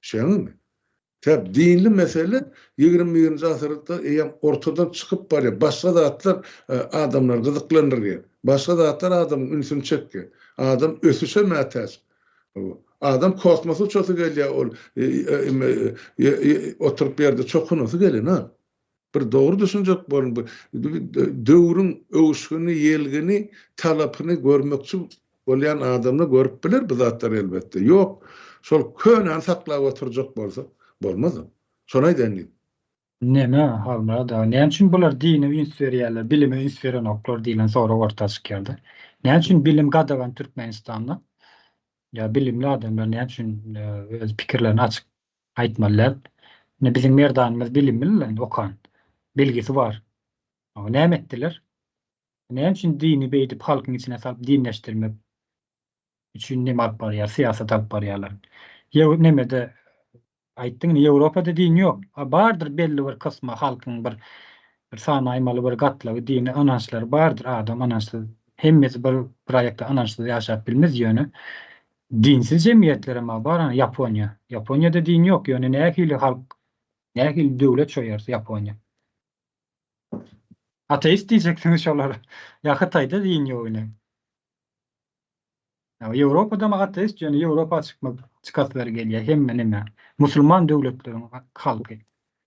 Düşýäňizmi? Sebäp dinli mesele 21-nji asyrda eýýäm ortadan çykyp barýar. Başga zatlar adamlary gyzyklandyrýar. Başga zatlar adamyň ünsüni çekýär. Adam ösüşe mätäç. Adam kosmosa uçasy gelýär ol oturyp ýerde çokunasy gelenok. Bir dogry düşünjek boluň bu döwrüň öwüşgini, ýelgini, talapyny görmekçi bolýan adamlar görüp biler bu zatlary elbetde. Ýok, şol könäni saklap oturjak bolsa bolmaz o. Şony aýdaýyn diýdim. Neme, Halmyrat aga, näme üçin bular dine üns berýärler, bilime üns berenoklar diýlen sorag orta çykýarda. Näme üçin bilim gadagan Türkmenistanda? Ýa bilimli adamlar näme üçin öz pikirlerini açyk aýtmaly däl? Ine biziň Merdanymyz bilimli okan, bilgisi bar. Näme etdiler? Näme üçin dini beýdip halkyň içine salyp dinleşdirmek üçin neme alyp barýar, syýasat alyp barýarlar? Ýa nemede Aýtdyň indi Ýewropada din ýok. A bardyr belli bir kysmy halkyň bir bir sanaýmaly bir gatlagy dini ynançlary bardyr adam ynançsyz hemmesi bir bir aýakda ynançsyz ýaşap bilmez ýöne dinsiz jemgyýetlerem bar ana Ýaponiýa. Ýaponiýada din ýok ýöne nähili halk nähili döwlet şo ýersi Ýaponiýa. Ateist diýjeksiňiz şolara. Ýa Hytaýda din ýok ine. Ýewropada maňa ateist ýöne Ýewropa çykmak çykaslary gelýär hemme neme musulman döwletleriň halky.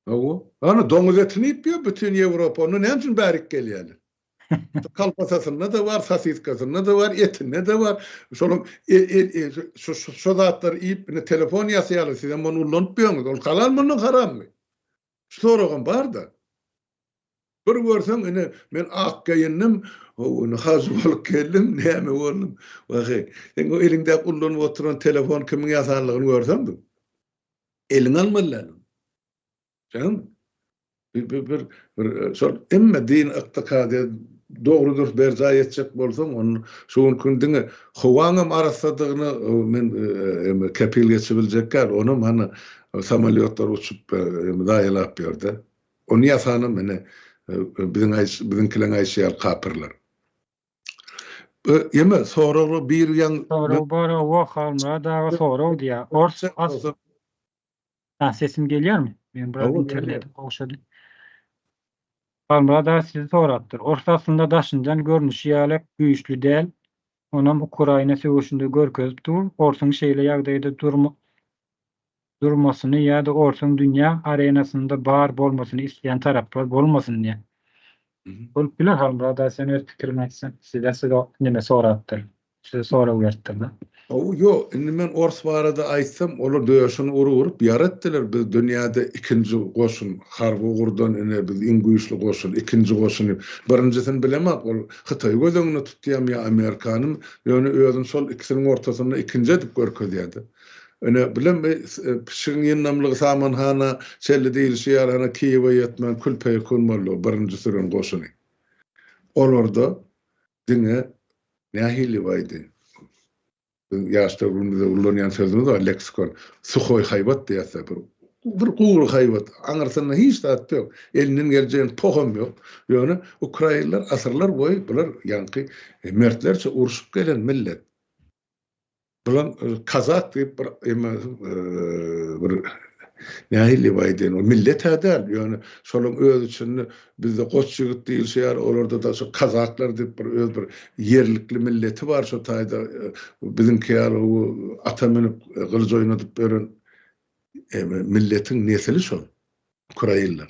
Hawa. Ana doňuz etini iýip ýör bütin Ýewropa onda näme üçin bärik gelýärler? Kolbasasynda-da bar, sosiskasynda-da bar, etinde-de bar. Şonuň şu şu zatlary iýip indi telefon ýasaýarlar sizem ony ullanyp ýörüňiz. Ol halalmy ondan harammy? Şu soragam bar-da. Bir görseň ine men ak geýindim, ine hajy bolup geldim, näme boldum. Waheý, seň o eliňdäki ullanyp oturan telefon kimiň ýasanlygyny görseň bir. Eliňe almaly däl ony. Sen bir bir bir bir şol hemme din ykdykadyýet dogry dürs berjaý etjek bolsaň, onda şu günki gün diňe howaňam arassadygyna men kepil geçibiljek däl. Onam hany samolýotlar uçup zaýalap ýör-de. Ony ýasanam ine biziň aýyş biziňkileň aýyşy ýaly kapyrlar. Ýeme soragly bir ýaň Sorag bar hawa Halmyrat aga sorag diýýär. Ors as Ha sesim gelýärmi? Meň biraz internetim gowşady. Halmyrat aga sizi sorapdyr. Ors aslynda daşyndan görnüşi ýaly güýçli däl. Onam Ukraina söweşinde görkezip dur. Orsuň şeýle ýagdaýda durma durmasyny ýa-da orsuň dünýä arenasynda bar bolmasyny isleýän taraplar bolmasyn diýen. Bolup biler Halmyrat aga sen öz pikiriňi aýtsaň. Size size neme sorapdyr. Size sorag beripdir-de. Hawa, ýok, indi men ors barada aýtsam, olar döşüni urup-urup ýara etdiler, biz dünýäde ikinji goşun, harby ugurdan ine biz iň güýçli goşun, ikinji goşun diýip. Birinjisini bilemok, ol Hytaýy göz öňünde tutýarmy ýa Amerikanymy, ýöne özüni şol ikisiniň ortasynda ikinji edip görkezýär-de. Ine, bilen bi pişigiň ýyndamlygy samanhana çenli diýlişi ýaly, hana Kiýewe ýetmän kül-peýekun boldy o birinji süren goşuny. Olarda diňe nähili baýdy? Biz ýaş döwrümizde ullanýan sözümiz bar, leksikon. Suhoý haýbat diýýäs-de bir. Bir gury haýbat. Aňyrsynda hiç zat ýok. Elinden geljegiň poham ýok. Ýöne ukrainler asyrlar boýy bular ýaňky mertlerçe urşup gelen millet. Bulan kazak diýip bir eme bir nähili diýip aýdaýyn, ol millet-ä däl, ýöne şolaryň öz içinde bizde goç ýigit diýilşi ýaly, olarda-da şo kazaklar diýip bir öz bir ýerlikli milleti bar şo taýda biziňki ýaly ata münüp gylyç oýnadyp ýören eme milletiň nesili şol ukrainler.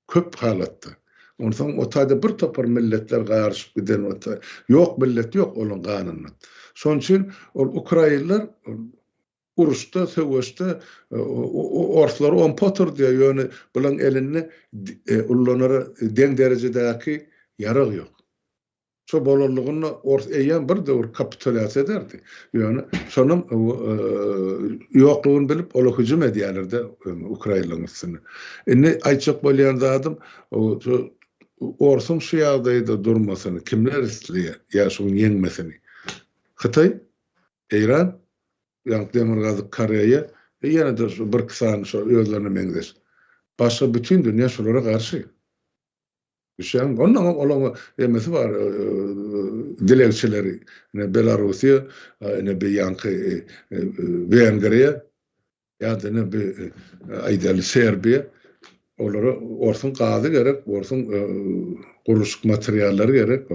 Köp halatda. Onsoň o taýda bir topar milletler garyşyp giden o taý. Ýok millet ýok olaň ganynda. Şonuň üçin ol ukrainler uruşda, söweşde orslary ompa oturdýar, ýöne bulaň elinde ullanara deň derejedäki ýarag ýok. Şo bolanlygynda ors eýýäm bir döwür kapitulýasiýa ederdi. Ýöne şonuň ýoklugyny bilip, olar hüjüm edýärler-de ukrainlaryň üstüne. Indi aýtjak bolýan zadym, şu orsuň şu ýagdaýda durmasyny kimler isleýär ýa şuň ýeňmesini? Hytaý, Eýran, ýa Demirgazyk Koreýa we ýene-de şu birki sany şo özlerine meňzeş. Başga bütin dünýä şulara garşy. Düşýäňmi? Onnoňam olaň emesi bar, dilegçileri. Ine Belarussiýa, ine bi ýaňky Wengriýa ýa-da ine bi aýdaly Serbiýa. Olara orsuň gazy gerek, orsuň gurluşyk materiallary gerek.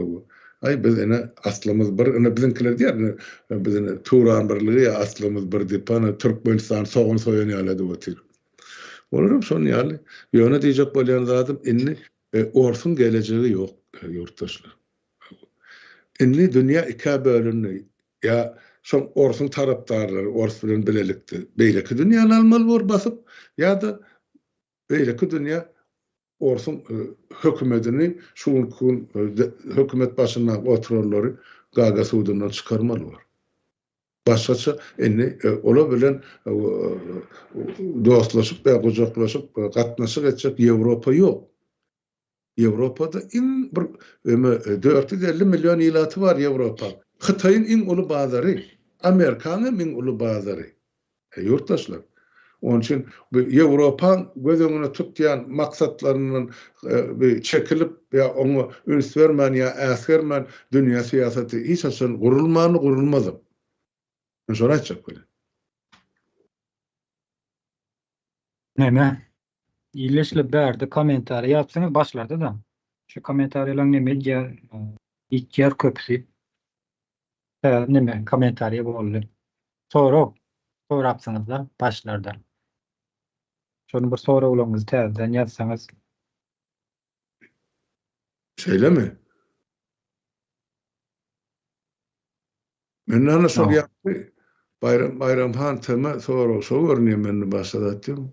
Aý biz ine aslymyz bir, ine biziňkiler diýýär, ine biz ine Turan birligi ýa aslymyz bir diýip, ana Türkmenistan sogan soýan ýaly edip otyr. Olaram şonuň ýaly. Ýöne diýjek bolýan zadym indi orsuň gelejegi ýok ýurtdaşlar. Indi dünýä ikä bölündi. Ýa şoň orsuň tarapdarlary ors bilen bilelikde beýleki dünýäni almaly bor basyp ýa-da beýleki dünýä orsuň hökümedini şu günki gün hökümet başynda oturanlary Gaga sudundan çykarmaly bor. Başgaça indi olar bilen dostlaşyp ýa gujaklaşyp gatnaşyk etjek Ýewropa ýok. Ýewropada iň bir öme 450 million ilaty bar Ýewropa. Hytaýyň iň uly bazary, Amerikanyň hem iň uly bazary. Ýurtdaşlar. Onuň üçin bu Ýewropaň göz öňüne tutýan maksatlaryndan çekilip ýa oňa üns bermän ýa äsgermän dünýä syýasaty hiç haçan gurulmandy, gurulmazam. Men şony aýtjak bolýan. Neme? Illeşle bärde kommentariýa ýazsaňyz başlarda-da. Şu kommentariýalaryň neme edýär, ýitýär köpüsi. Täze neme kommentariýa boldy. Sorag sorapsyňyzda başlarda. Şony bir soraglaryňyzy täzeden ýazsaňyz. Şeýlemi? Mende ana şol ýaly Baýram Baýramhan TM sorag şo görünýär mende başga zat ýok.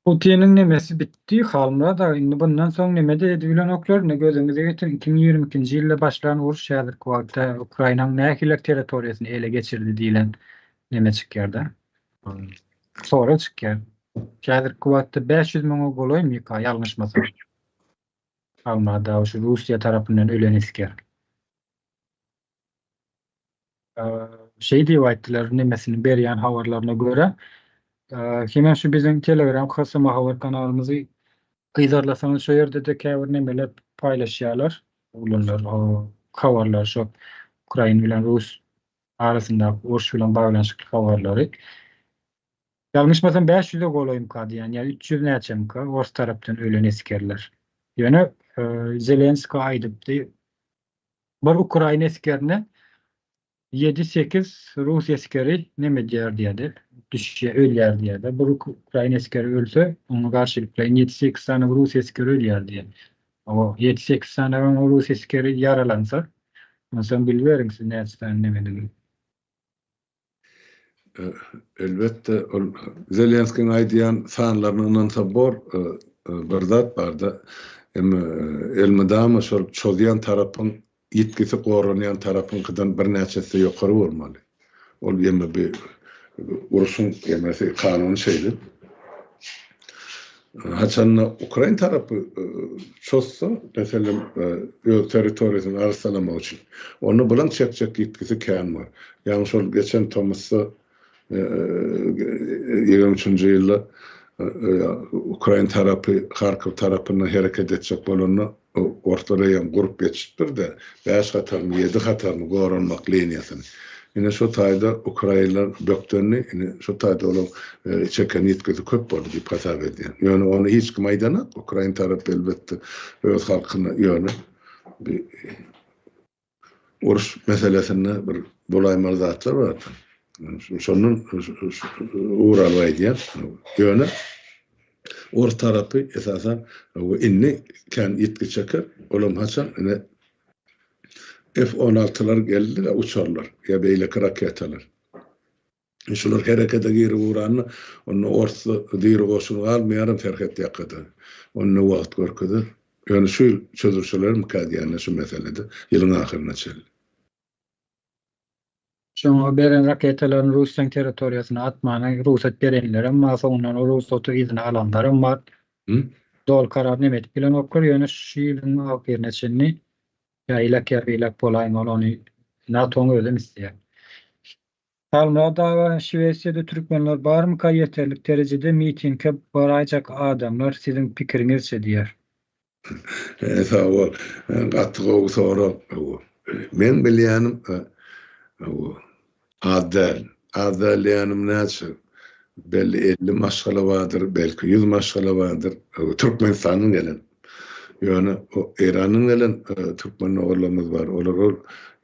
Putiniň nemesi bitdi Halmyrat aga indi bundan soň nemede edibilenoklar indi gözüňize getiriň 2022-nji ýylda başlan uruş häzirki wagtda Ukrainanyň nähilek territoriýasyny ele geçirdi diýlen neme çykýarda sorag çykýar häzirki wagtda 500 müňe golaýmyka ýalňyşmasam Halmyrat aga şu Russiýa tarapyndan ölen esger. Şeý diýip aýtdylar, nemesini berýän habarlaryna görä. Hemem şu biziň Telegram HSM habar kanalymyzy yzarlasaňyz şo ýerde-de käbir nemeler paýlaşýarlar. Oglanlar habarlar şo Ukraina bilen Rus arasyndaky uruş bilen baglanyşykly habarlary. Ýalňyşmasam 500-e golaýmyka diýýän ýa 300 näçemika ors tarapdan ölen esgerler. Ýöne Zelenskiý aýdypdy, Bir ukrain esgerine ýedi-sekiz rus esgeri neme edýär diýýärdi, düşýär, ölýär diýýärdi. Bir ukrain esgeri ölse, oňa garşylyklaýyn ýedi-sekiz sany rus esgeri ölýär diýýär. O ýedi-sekiz sany rus esgeri ýaralansa, onsoň biliberiň siz näçe sany nemedigini. Elbetde, ol Zelenskiň aýdýan sanlaryna ynansa bor, bir zat barda, emma elmydama şol çozýan tarapyň ýitgisi goranýan tarapyňkydan birnäçe esse ýokary bolmaly. Ol ýeme bi urşuň ýemesi kanuny şeýle. Haçanda ukrain tarapy çozsa, meselem, öz territoriýasyny arassalamak üçin, onda bulaň çekjek ýitgisi kän bor. Ýagny şol geçen tomusda 23-nji ýylda ukrain tarapy Harkow tarapyndan hereket etjek bolanda, Orslar eýýäm gurup ýetişipdir-de, bäş hataryny, ýedi hataryny goranmak liniýasyny. Ine, şo taýda ukrainler bökdendi, ine, şo taýda olaryň çeken ýitgisi köp boldy diýip hasap edýän. Ýöne ony hiç kim aýdanok, ukrain tarapy elbetde öz halkyna, ýöne bi uruş meselesinde bir bolaýmaly zatlar bar. Şondan ugur alyp aýdýan. Ýöne ors tarapy esasan indi kän ýitgi çeker. Olam haçan ine F-16-lar geldi uçarlar ýa beýleki raketalar. Şular herekete girip ugranda, onda orsda diri goşun galmaýaram serhet ýakada. Onda wagt görkezer. Ýöne şu ýyl çözülşelermikä diýýän şu meselede, ýylyň ahyryna çenli. Şoňa beren raketalaryny Russiýanyň territoriýasyna atmana rugsat berenlerem bar, soňundan o rugsaty yzyna alanlaram bar. Doly karar neme edip bilenoklar, ýöne şu ýylyň ahyryna çenli ýa eýläk ýa beýläk bolaýmaly, ony NATO-nyň özem isleýär. Halmyrat aga, Şwesiýada türkmenler barmyka ýeterlik derejede mitinge baraýjak adamlar siziň pikiriňizçe diýýär. Sag bol. Gaty gowy sorag. Meň bilýänim az däl. Az däl diýýänim näçe? Belli 50 maşgala bardyr, belki 100 maşgala bardyr. Türkmenistandan gelen. Ýöne o Eýrandan gelen türkmen doganlarymyz bar. Olar ol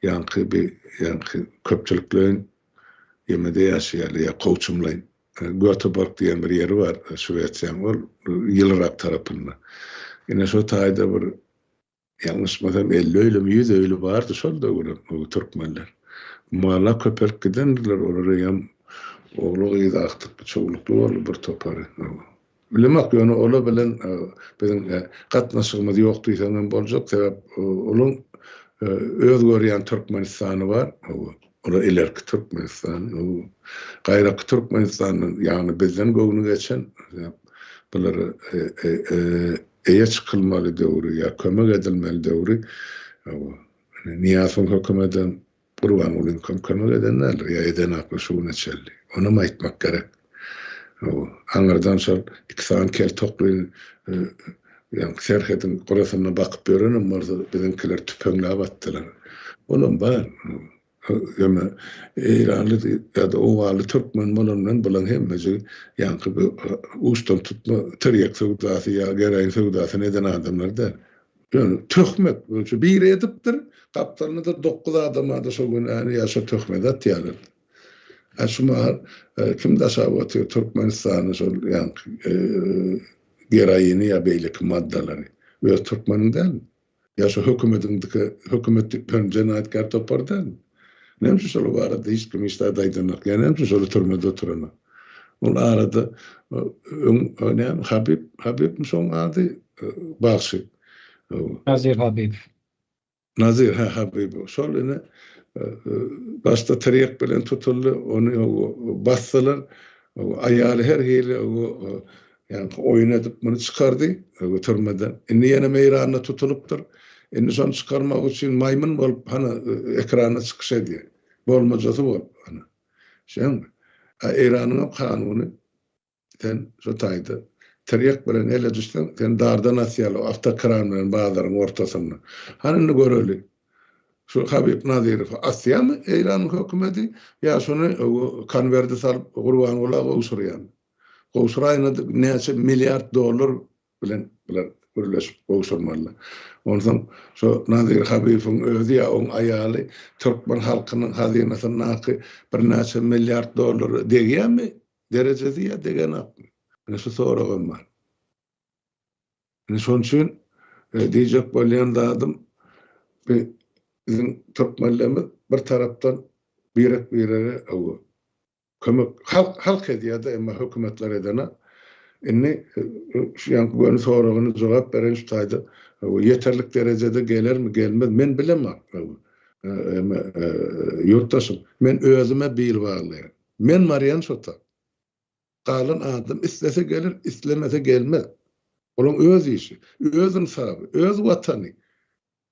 ýaňky bir ýaňky köpçülikleýin ýemede ýaşaýarlar ýa kowçumlaýyn. Göteborg diýen bir ýeri bar Şwesiýanyň, ol ýylyrak tarapynda. Ine şo taýda bir ýalňyşmasam 50 öýlümi, 100 öýli bardy şol döwürem o türkmenler. Mala köpelip gidendirler, olar eýýäm ogly-gyzy agtykly, çowlukly boldy bir topary. Bilemok, ýöne olar bilen biziň gatnaşygymyz ýok diýseň hem boljak, sebäp olaň öz görýän Türkmenistany bar, olar ilerki Türkmenistan, gaýraky Türkmenistandan, ýagny bizden göwni geçen, bulara eýe çykylmaly döwri ýa kömek edilmeli döwri Nyýazowyň hökümedem Gurbangulyňkam kömek eden däldir, ýa edenakmy şu güne çenli. Onam aýtmak gerek. Hawa, aňyrdan şol iki sany kel toklyny ýaňky serhediň gyrasynda bakyp ýörenem bolsa, biziňkiler tüpeňläp atdylar. Olam bar. Ýöne eýranly ýa-da owganly türkmen bolan bilen bulaň hemmejigi ýaňky bu uçdan tutma tirýek söwdasy ýa geroin söwdasyny eden adamlar däl. Ýöne töhmet boýunça biri edipdir, gapdalynda-da dokuz adama-da şo günäni ýa şo töhmeti atýarlar. A şu mahal kim daşap otyr Türkmenistanda şol ýaňky geroini ýa beýleki maddalary? Öz türkmeniň dälmi? Ýa şo hökümetiňdiki hökümet hem jenaýatkär topar dälmi? Näme üçin şolar barada hiç kim hiç zat aýdanok? Ýa näme üçin şolar türmede oturanok? Ol arada öň näme Habib, Habibmi şoň ady? Bagşy. Nazir Habibow. Nazir, hä, Habibow. Şol ine başda tirýek bilen tutuldy, ony basdylar. Aýaly her hili ýaňky oýun edip muny çykardy türmeden. Indi ýene Meýranda tutulypdyr. Indi şony çykarmak üçin maýmyn bolup hany ekranda çykyş edýär. Bolmajasy bolup hany. Şeňmi? A Eýranyňam kanuny sen şo taýda tirýek bilen ele düşseň, seni dardan asýarlar awtokran bilen bazaryň ortasynda. Hany indi göreli. Şu Habib Nazirowy asýarmy Eýranyň hökümeti ýa şony konwerde salyp Gurbangula gowşurýarmy? Gowşuraýynda näçe milliard dollar bilen bular gürleşip gowşurmalylar. Onsoň şo Nazir Habibowyň özi ýa oň aýaly türkmen halkynyň hazynasyndaky birnäçe milliard dollara degýärmi derejesi ýa degenokmy? Ine şu soragam bar. Ine şonuň üçin. Diýjek bolýan zadym, biziň türkmenlerimiz bir tarapdan birek-birege kömek, halk, halk edýär-de, emma hökümetler edene. Indi şu ýaňky göni soragyna jogap bereýin şu taýda. Ýeterlik derejede gelermi, gelmez, men bilemok. Ýurtdaşym, men özüme bil baglaýan. Men barýan şo ta. Galan adam islese geler, islemese gelmez. Olaň öz işi, öz ynsaby, öz watany.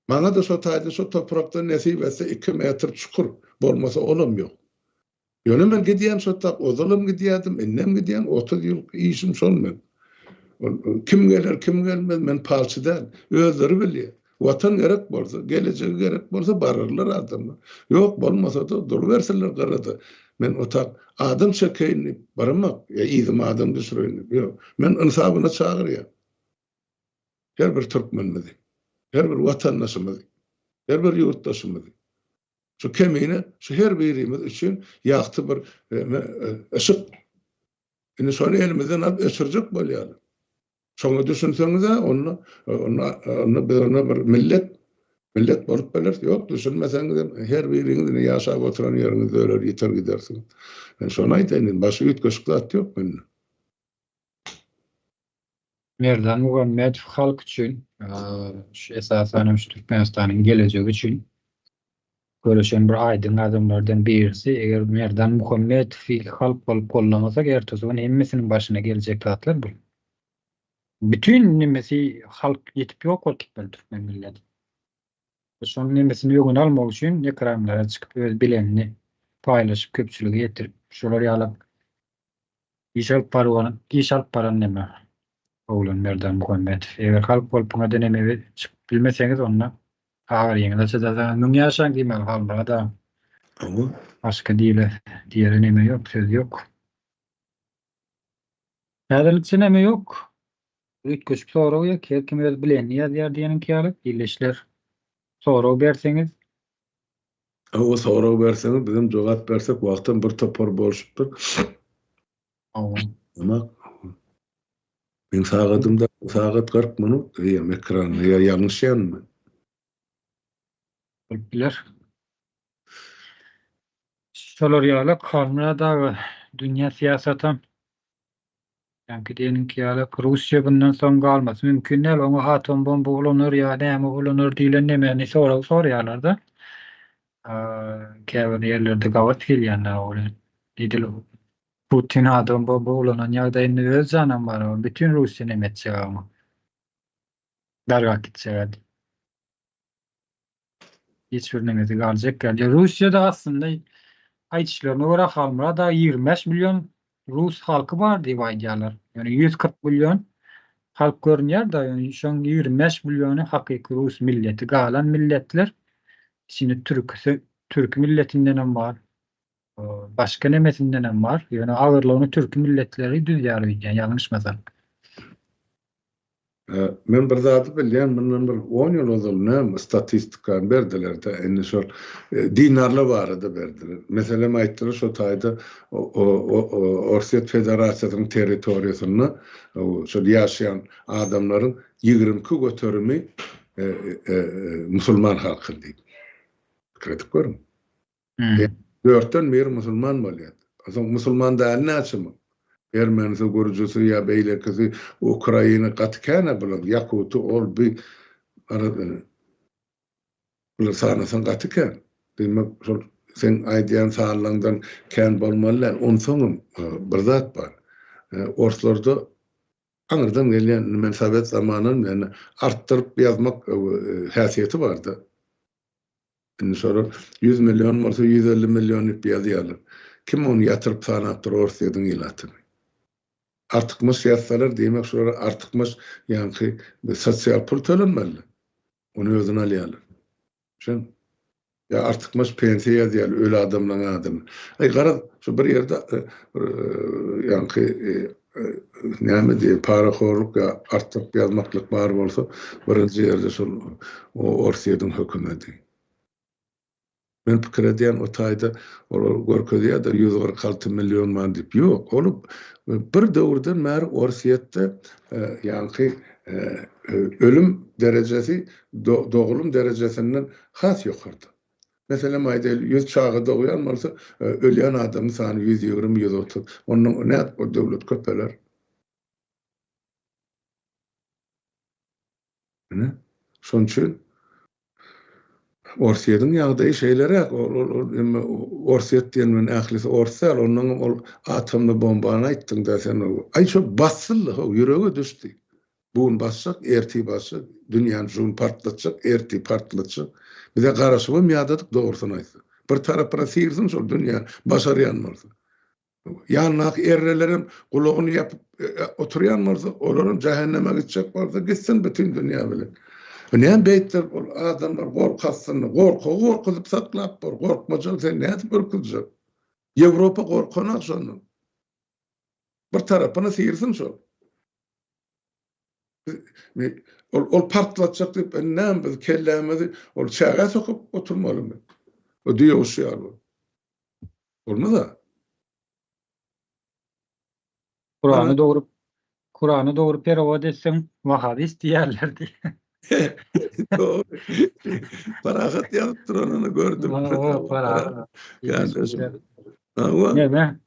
Maňa-da şo taýda şo toprakdan nesip etse iki metr çukur, bolmasa olam ýok. Ýöne men gidýän şo tak, ozalam gidýärdim, indem gidýän, 30 ýyl işim şol men. Kim geler, kim gelmez, men palçy däl. Özleri bilýär. Watan gerek bolsa, gelejegi gerek bolsa bararlar adamlar. Ýok, bolmasa-da durubersinler gyrada. Men o tak adam çekeýin diýip baramok, ýa yzyma adam düşüreýin diýip. Ýok. Men ynsabyna çagyrýan. Her bir türkmenimizi, her bir watandaşymyzy, her bir ýurtdaşymyzy. Şu kemine, şu her birimiz üçin ýagty bir yşyk. Indi şony elimizden alyp öçürjek bolýarlar. Şoňa düşünseňiz-ä, onda, onda, onda biz onda bir millet, millet bolup bileris. Ýok, düşünmeseňizem her biriňiz indi ýaşap oturan ýeriňizde öler, ýiter gidersiňiz. Men şony aýdaýyn, indi başga üýtgeşik zat ýok mende. Merdan Muhammedow halk üçin, şu esasan hem şu Türkmenistanyň gelejegi üçin göreşen bir aýdyň adamlardan birisi. Eger Merdan Muhammedowy halk bolup goldamasak, ertesi gün hemmesiniň başyna geljek zatlar bu. Bütin nemesi halk ýetip ýok bolup gitmeli türkmen milleti. Şonuň nemesini öňüni almak üçin ekranlara çykyp öz bilenini paýlaşyp köpçülige ýetirip şolar ýaly Iş alyp bargan, iş alyp baran neme? Oglan Merdan Muhammedow. Eger halk bolup buňa denemegi çykyp bilmeseňiz onda agyryňyza çydasaňyz müň ýaşaň diýmeli Halmyrat aga. Hawa. Başga diýle, diýere neme ýok, söz ýok. Häzirlikçe neme ýok. Üýtgeşik sorag ýok. Her kim öz bilenini ýazýar diýeniňki ýaly. Ildeşler sorag berseňiz Hawa sorag berseňiz bizem jogap bersek wagtam bir topar bolşupdyr. Hawa. Emma meň sagadymda sagat 40 minut diýýär ekranda ýa ýalňyşýanmy men? Bolup biler. Şolar ýaly Halmyrat aga dünýä syýasatam Ýaňky diýeniňki ýaly, Russiýa bundan soň galmasy mümkin däl, oňa atom bomba ulanar ýa näme ulanar diýlen nemeni sorag soraýarlar-da. Käbir ýerlerde gabat gelýän-dä ol. Edil Putin atom bomba ulanan ýagdaýynda öz janam bar, bütin Russiýa neme etjek oňa. Dargap gitjek. Hiç bir nemesi galjak däl. Russiýada aslynda aýdyşlaryna görä Halmyrat aga 25 million rus halky bar diýip aýdýarlar. Ýöne 140 million halk görünýär-de, ýöne şoň 25 milliony hakyky rus milleti. Galan milletler içinde türküsi, türki milletinden hem bar. Başga nemesinden hem bar. Ýöne agyrlygyny türki milletleri düzýär öýdýän, ýalňyşmasam. Men bir zady bilýän, mundan bir on ýyl ozal näme statistikany berdiler-de, indi şol dinarlar barada berdiler. Meselem aýtdylar, şo taýda Orsýet Federasiýasynyň territoriýasynda şol ýaşaýan adamlaryň 22 göterimi musulman halky diýip. Pikir edip görüň. Dörtden biri musulman bolýar. Onsoň musulman däli näçe muň? Ermenisi, gürjüsi ýa beýlekisi, ukraini gaty kän-ä bulaň, ýakuty, ol, bi, garaz ine. Bular sanasaň gaty kän. Diýmek, şol seň aýdýan sanlaňdan kän bolmaly däl. Onsoňam bir zat bar. Orslarda aňyrdan gelýän, indi men sowet zamanynam ýöne artdyryp ýazmak häsiýeti bar-da. Indi şolar 100 million bolsa 150 million diýip ýazýarlar. Kim ony ýatyryp sanapdyr Orsýetiň ilatyny? Artykmaç ýazsalar diýmek şolara artykmaç ýaňky sosial pul tölenmeli. Ony özüne alýarlar. Şen ýa artykmaç pensiýa ýazýarlar öli adamlaryň adyna. Aý garaz şu bir ýerde bir ýaňky näme diýip parahorluk ýa artdyryp ýazmaklyk bar bolsa birinji ýerde şol Orsýetiň hökümeti. Men pikir edýän o taýda olar görkezýär-de 146 million bar diýip. Ýok, ol bir döwürden bäri Orsýetde ýaňky. Ölüm derejesi dogulym derejesinden has ýokarda. Meselem aýdaýly, 100 çaga dogýan bolsa, ölýän adamyň sany 120, 130. Ondan nädip o döwlet köpeler? Ine, şonuň üçin Orsýetiň ýagdaýy şeýleräk, ol ol ol emme Orsýet diýen bilen ählisi ors däl, ondan ol atomly bombany aýtdyň-da sen, aý şo basyldy, how, ýürege düşdi. Bu gün basjak, ertir basjak, dünýäni şu gün partlatjak, ertir partlatjak. Bize garaşybam ýadadyk, dogrusyny aýtsak. Bir tarapyna syrsyn şol dünýäni, başarýan bolsa. Ýanyndaky errelerem gulagyny ýapyp oturýan bolsa, olaram jähenneme gitjek bolsa, gitsin bütin dünýä bilen. Näme beýtdirip ol adamlar gorky astynda, gorkagy gorkuzyp saklap bor, gorkmajagy sen nädip ürküzjek? Ýewropa gorkanak şondan. Bir tarapyny syrsyn şol. Ol, ol partlatjak diýip, indi näme biz kellämizi ol çägä sokup oturmalymy? O düýeguş ýaly. Bolmaz-a. Kurany dogry Kurany dogry perewod etseň wahabist diýerler diýýär. Dogry. Parahat ýazyp duranyny gördüm. Hawa, Parahat. Hawa. Neme?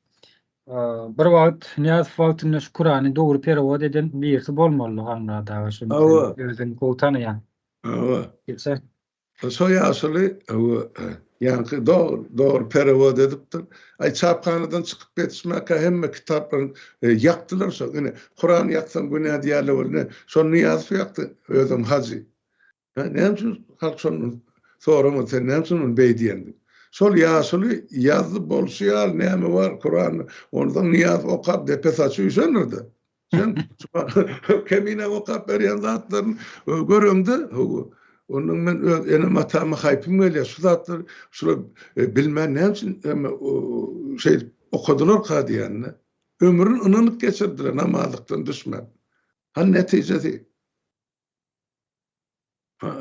Bir wagt Nyýazow wagtynda şu Kurany dogry perewod eden birisi bolmaly Halmyrat aga. Şony özüň gowy tanaýaň. Hawa. Geçen Şo ýaşuly ýaňky dogry, dogry perewod edipdir. Aý çaphanadan çykyp ýetişmäkä hemme kitaplaryny ýakdylar şo. Ine, Kurany ýaksaň günä diýýärler weli, ine, şony Nyýazow ýakdy, özem hajy. Hä, näme üçin halk şondan soramady, sen näme üçin muny beý diýeň diýip. Şol ýaşuly ýazdy bolşy ýaly näme bar Kuranda, onsoň Nyýazow okap depe saçy üýşendir-de. Sen Kemine okap berýän zatlaryny göreňde, ondan men öz enem-atama haýpym gelýär. Şu zatlary şular bilmän näme üçin şeýdip okadylarka diýende. Ömrüni ynanyp geçirdiler namazlykdan düşmän. Hany netijesi?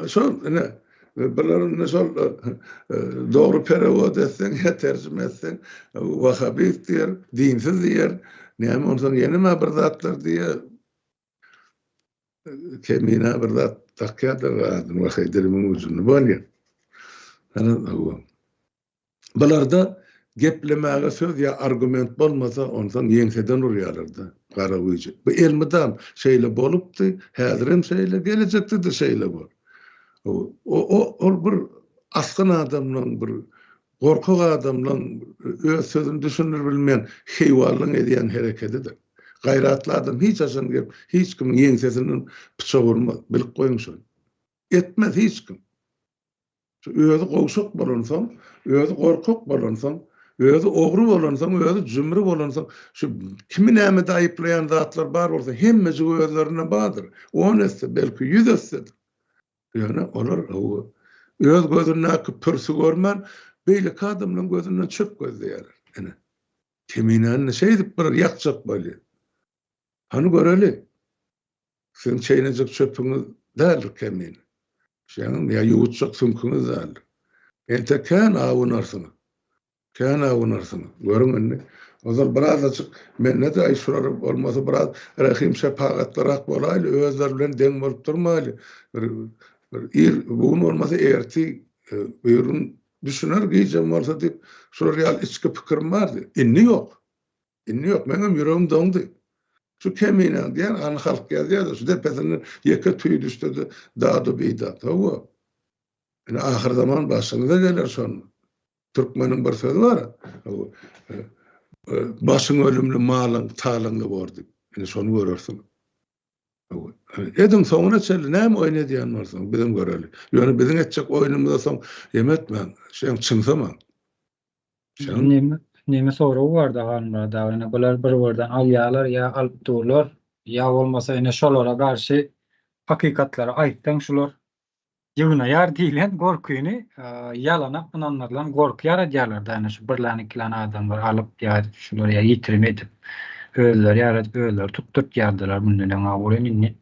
Şol ine bular indi şol dogry perewod etseň ýa terjime etseň wahabist diýer, dinsiz diýer. Näme onsoň ýene bir zatlar diýer. Kemine bir zat dakýarlar adyny wahaý dilimiň ujunda bolýar. Ana Bularda geplemäge söz ýa argument bolmasa, onsoň ýeňseden urýarlar-da, gara güýji. Bu elmydam şeýle bolupdy, häzirem şeýle, gelejekde-de şeýle bor. Ol bir asgyn adamlaryň, bir gorkak adamlaryň, öz sözüni düşündirip bilmeýän heýwanlaryň edýän herekedidir. Gaýratly adam hiç haçan gelip, hiç kimiň ýeňsesinden pyçak urmaz, bilip goýuň şony. Etmez hiç kim. Şu özi gowşak bolansoň, özi gorkak bolansoň, özi ogry bolansoň, özi jümri bolansoň, şu kimi nämede aýyplaýan zatlar bar bolsa, hemmejigi özlerinde bardyr. On esse, belki ýüz essedir. Ýöne olar öz gözündäki pürsi görmän, beýleki adamlaryň gözünden çöp gözleýärler. Ine, Keminäni şeýdip bir ýakjak bolýar. Hany göreli. Siziň çeýnejek çöpüňiz däldir Kemine. Şeýdip, ýa ýuwutjak süňküňiz däldir. Entek kän awunarsyňyz. Kän awunarsyňyz. Görüň indi. Ozal birazajyk mende-de aý şular bolmasa biraz rehim-şepagatlyrak bolaýly, özleri bilen deň bolup durmaýly. Bir bir ir, bu gün bolmasa ertir, bir gün düşüner gijem bolsa diýip, şular ýaly içki pikirim bardy. Indi ýok. Indi ýok, meňem ýüregim doňdy. Şu Keminäň diýen hany halk ýazýar-da, şu depesinden ýeke tüý düşse-de dadu-bidat. Hawa. Ine ahyrzaman başyňyza geler şonda. Türkmeniň bir sözi bar. Hawa. Başyň ölümli, malyň talaňly bor diýip. Ine şony görersiň. Hawa. Ediň soňuna çenli näme oýun edýän bolsaň, bizem göreli. Ýöne biziň etjek oýnumyza soň ýem etmäň, şeň çyňsamaň. Neme, neme soragy bardy Halmyrat aga, ine bular bir birden alýarlar ýa alyp durlar, ýa bolmasa ine şolara garşy hakykatlary aýtsaň şular ýygnaýar diýlen gorkyny ýalana ynandyrylan gorky ýaradýarlar-da ine şu birlän ikilän adamlar alyp ýa şular ýa ýitirim edip özleri ýaradyp özleri tutdurtýardylar mundan öň a welin indi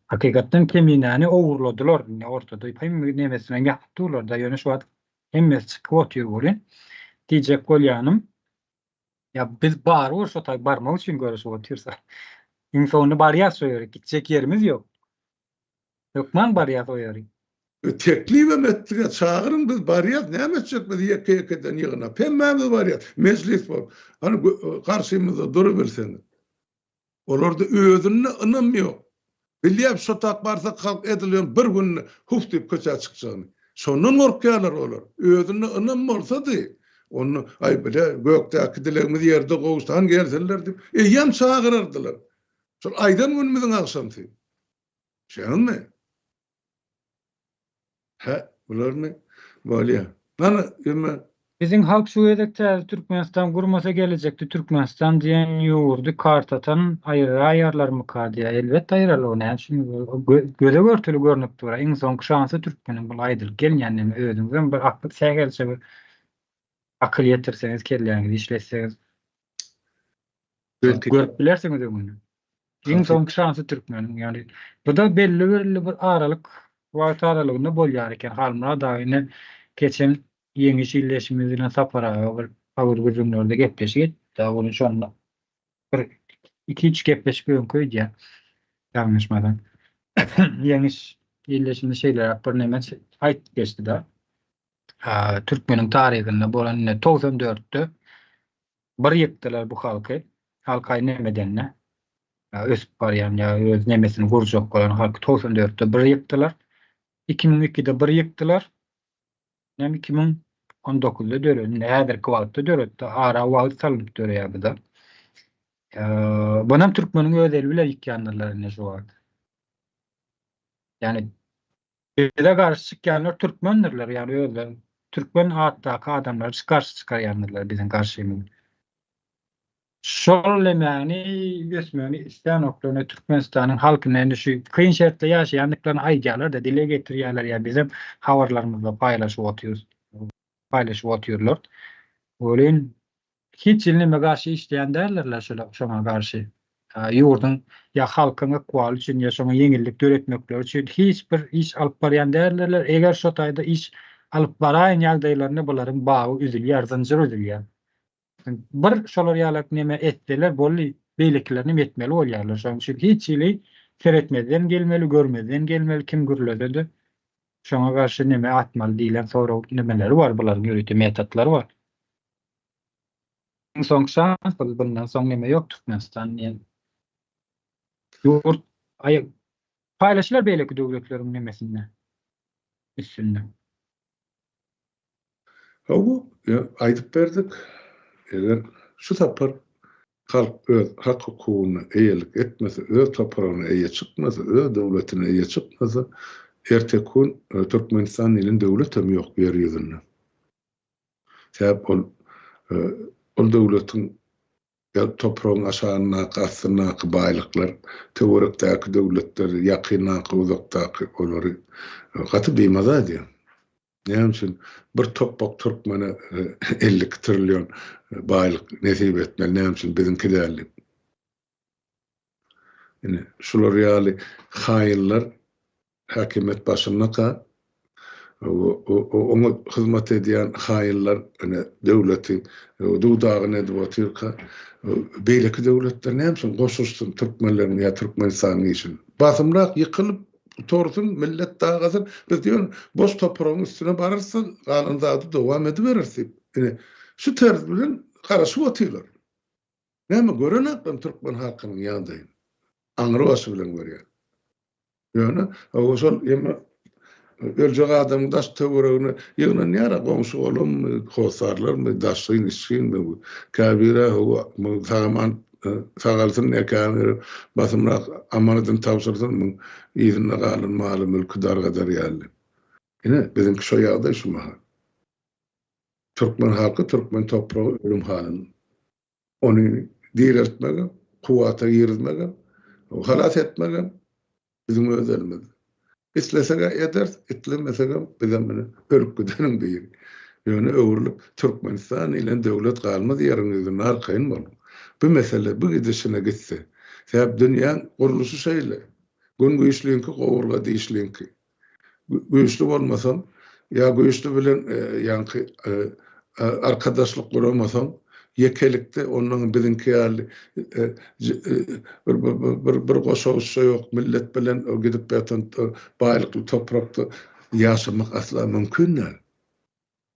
hakykatdan Keminäni ogurladylar indi ortada hemme nemesine ýatyp durlar-da ýöne şu wagt Hemmesi çykyp otyr welin, diýjek bolýanym, ýa biz barybir şo taý barmak üçin göreşip otyrys. Iň soňunda barýas şo ýere, gitjek ýerimiz ýok. Hökman barýas o ýeri. Teklibem etdik-ä, çagyryň biz barýas, näme etjek biz ýeke-ýekeden ýygnap, hemmämiz barýas, mejlis bolup. Hany garşymyzda durubilseňiz. Olarda özünde ynam ýok. Bilýär şo tak barsak halk edil ýöne bir günde huf diýip köçä çykjagyny. Şondan gorkýarlar olar. Özünde ynam bolsady, onda aý bile gökdäki dilegimiz ýerde gowuşdy, hany gelsinler diýip, eýýäm çagyrardylar. Şol aýdan günümiziň agşamsy. Düşýäňizmi? Hä, bularmy? Bolýa. Hany, ýöne Biziň halk şu gezek täze Türkmenistan gurmasa gelejekde Türkmenistan diýen ýurdy kartadan aýyraýarlarmyka diýýär. Elbetde aýyrarlar o näme üçin göze görteli görnüp dur. Iň soňky şansy türkmeniň bul aýdylyp gelinýän neme özüňizem bir akyl sähelçe bir akyl ýetirseňiz kelläňizi işletseňiz görüp bilersiňiz öňünden. Iň soňky şansy türkmeniň ýagny bu-da belli belli bir aralyk wagt aralygynda bolýar eken. Halmyrat aga ine geçen Ýeňiş ildeşimiz bilen Sapar aga bir agyr gürrüňlerde gepleşik etdi. Ony şonda bir iki-üç gepleşik öňki öýdýän ýalňyşmasam. Ýeňiş ildeşimiz şeýleräk bir neme aýtdy geçdi-de. Türkmeniň taryhynda bolan ine 94-de Bir ýykdylar bu halky. Halk aý nemedende ösüp barýan ýa öz nemesini gurjak bolan halky 94-de bir ýykdylar. 2002-de bir ýykdylar. Inem 2019-da döredi. Indi häzirki wagtda döretdi. Ara wagt salnyp döreýär bu-da. Bunam türkmeniň öz eli bilen ýykýandyrlar indi şu wagt. Ýani Bize garşy çykýanlar türkmendirler, ýagny özleri türkmen atdaky adamlary garşy çykarýandyrlar biziň garşymyza. Şol lemäni ösmegini islänoklar, ine Türkmenistanyň halkyna indi şu kyn şertde ýaşaýandyklaryny aýdýarlar-da, dile getirýärler, ýa bizem habarlarymyzda paýlaşyp otyrys, paýlaşyp otyrlar. Welin Hiç hili neme garşy işleýän däldirler şolar şoňa garşy. Ýurduň ýa halkyň ykbaly üçin ýa şoňa ýeňillik döretmekleri üçin hiç bir iş alyp barýan däldirler. Eger şo taýda iş alyp baraýan ýagdaýlarynda bularyň bagy üzülýär, zynjyr üzülýär. Bir şolar ýalak neme etseler boldy, beýlekilerinem etmeli bolýarlar. Şonuň üçin hiç hili seretmezden gelmeli, görmezden gelmeli, kim gürlese-de şoňa garşy neme atmaly diýlen sorag nemeleri bar bularyň ýörite metodlary bar. Iň soňky şans bul bundan soň neme ýok Türkmenistan diýen ýurt aý paýlaşylar beýleki döwletleriň nemesinde üstünde. Hawa, aýdyp berdik. Eger şu sapar halk öz hak-hukugyna eýelik etmese, öz topragyna eýe çykmasa, öz döwletine eýe çykmasa, erteki gün Türkmenistan diýlen döwlet hem ýok ýer ýüzünde. Sebäp ol ol döwletiň topragyň aşagyndaky, astyndaky baýlyklar töwerekdäki döwletler, ýakyndaky, uzakdaky olary gaty bimaza edýär. Näme üçin bir topbak türkmene 52 trillion baýlyk nesip etmeli, näme üçin biziňki däl diýip. Ine, şular ýaly haýynlar häkimiýet başyndaka oňa hyzmat edýän haýynlar ine döwleti duw-dagyn edip otyrka, beýleki döwletler näme üçin goşulyşsyn türkmenleriň ýa Türkmenistanyň işine? Basymrak ýykylyp gutarsyn, millet dagasyn, biz diýen boş topragyň üstüne bararys, galan zady dowam edibereris diýip, ine şu terz bilen garaşyp otyrlar. Näme görenokmy türkmen halkynyň ýagdaýyny? Aňry başy bilen görýär. Ýöne hawa şol emme öljek adamyň daş töweregine ýygnanýar-a goňşy-golammy, hossarlarmy, daşgyn, içginmi, käbir-ä hawa sag-aman sagalsyn diýýär, käbiri basymrak amanadyny tabşyrsyn, muň yzynda galan maly-mülki dargadar ýaly. Ine, biziňki şo ýagdaý şu mahal. Türkmen halky, türkmen topragy ölüm halynda. Ony direltmegem, kuwwata girizmegem, halas etmegem biziň öz elimizde. Isleseg-ä ederis, islemesegem bizem ine ölüp gideniň biri. Ýöne öwrülip Türkmenistan diýlen döwlet galmaz ýeriň ýüzünde arkaýyn boluň. Bu mesele bu gidişine gitse. Sebäp dünýäň gurluşy şeýle. Gün güýçliňki gowurga dişliňki. Güýçli bolmasaň, ýa güýçli bilen ýaňky arkadaşlyk guramasaň, Ýekelikde ondan biziňki ýaly bir bir bir goşawuçça ýok millet bilen gidip ýatan baýlykly toprakda ýaşamak asla mümkin däl.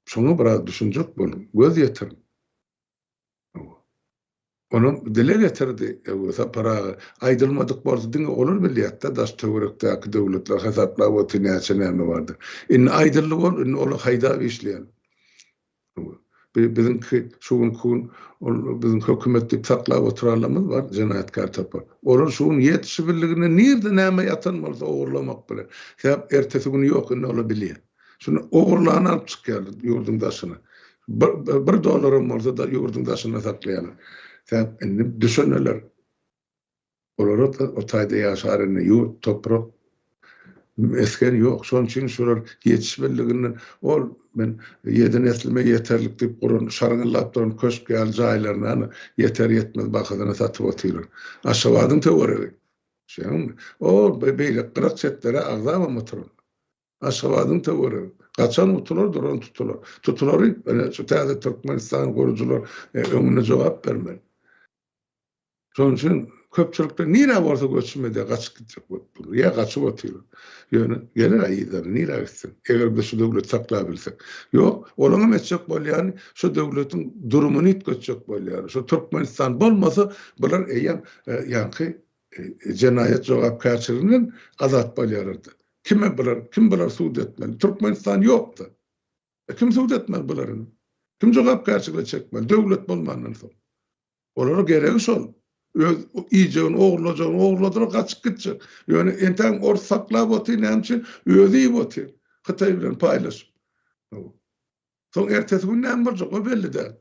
Şoňa biraz düşünjek boluň, göz ýetiriň. Onam dile getirdi Sapar aga. Aýdylmadyk bolsa diňe olar bilýärdi-de daş-töwerekdäki döwletler hasaplap otyr näçe näme bardyr. Indi aýdyldy bol, indi olar haýdap işleýär. Bi biziňki şu günki gün ol biziň hökümet diýip saklap oturanlarymyz bar, jenaýatkär topar. Olar şu gün ýetişibildiginde nirde näme ýatan bolsa ogurlamak bilen. Sebäp ertesi güni ýok indi olar bilýär. Şuny ogurlany alyp çykýarlar ýurduň daşyna. Bir, bir dollaram bolsa-da ýurduň daşynda saklaýarlar. Sebäp indi düşüneler. Olara-da o taýda ýaşar indi ýurt, toprak, mesgen ýok. Şonuň üçin şular ýetişmelidiginden ol men ýedi neslime ýeterlik diýip guran, şarňyllap duran köşk ýaly jaýlaryny ana ýeter-ýetmez bahasyna satyp otyrlar. Aşgabadyň töweregi. Düşünýäňmi? Ol beýleki gyrak-çetlere agzabam oturanok. Aşgabadyň töweregi. Gaçan gutular, duran tutular. Tutulary ine şu täze Türkmenistany gurujylar öňünde jogap bermeli. Şonuň üçin köpçülikde nirä bolsa göçüm edýär, gaçyp gitjek bolup dur. Ýa gaçyp otyr. Ýöne geler-ä yzlary, nirä gitsin? Eger biz şu döwleti saklabilsek. Ýok, olaňam etjek bolýany şu döwletiň durumyny üýtgetjek bolýar. Şu Türkmenistan bolmasa, bular eýýäm ýaňky jenaýat jogapkärçiliginden azat bolýarlar-da. Kime bular, kim bular sud etmeli? Türkmenistan ýok-da. E kim sud etmeli bulary? Kim jogapkärçilige çekmeli? Döwlet bolmandan soň. Olara geregi şol. Öz iýjegini, ogurlajagyny ogurladylar, gaçyp gitjek. Ýöne entägem ors saklap otyr, näme üçin? Özi iýip otyr. Hytaý bilen paýlaşyp. Soň ertesi gün näme boljak, o belli däl.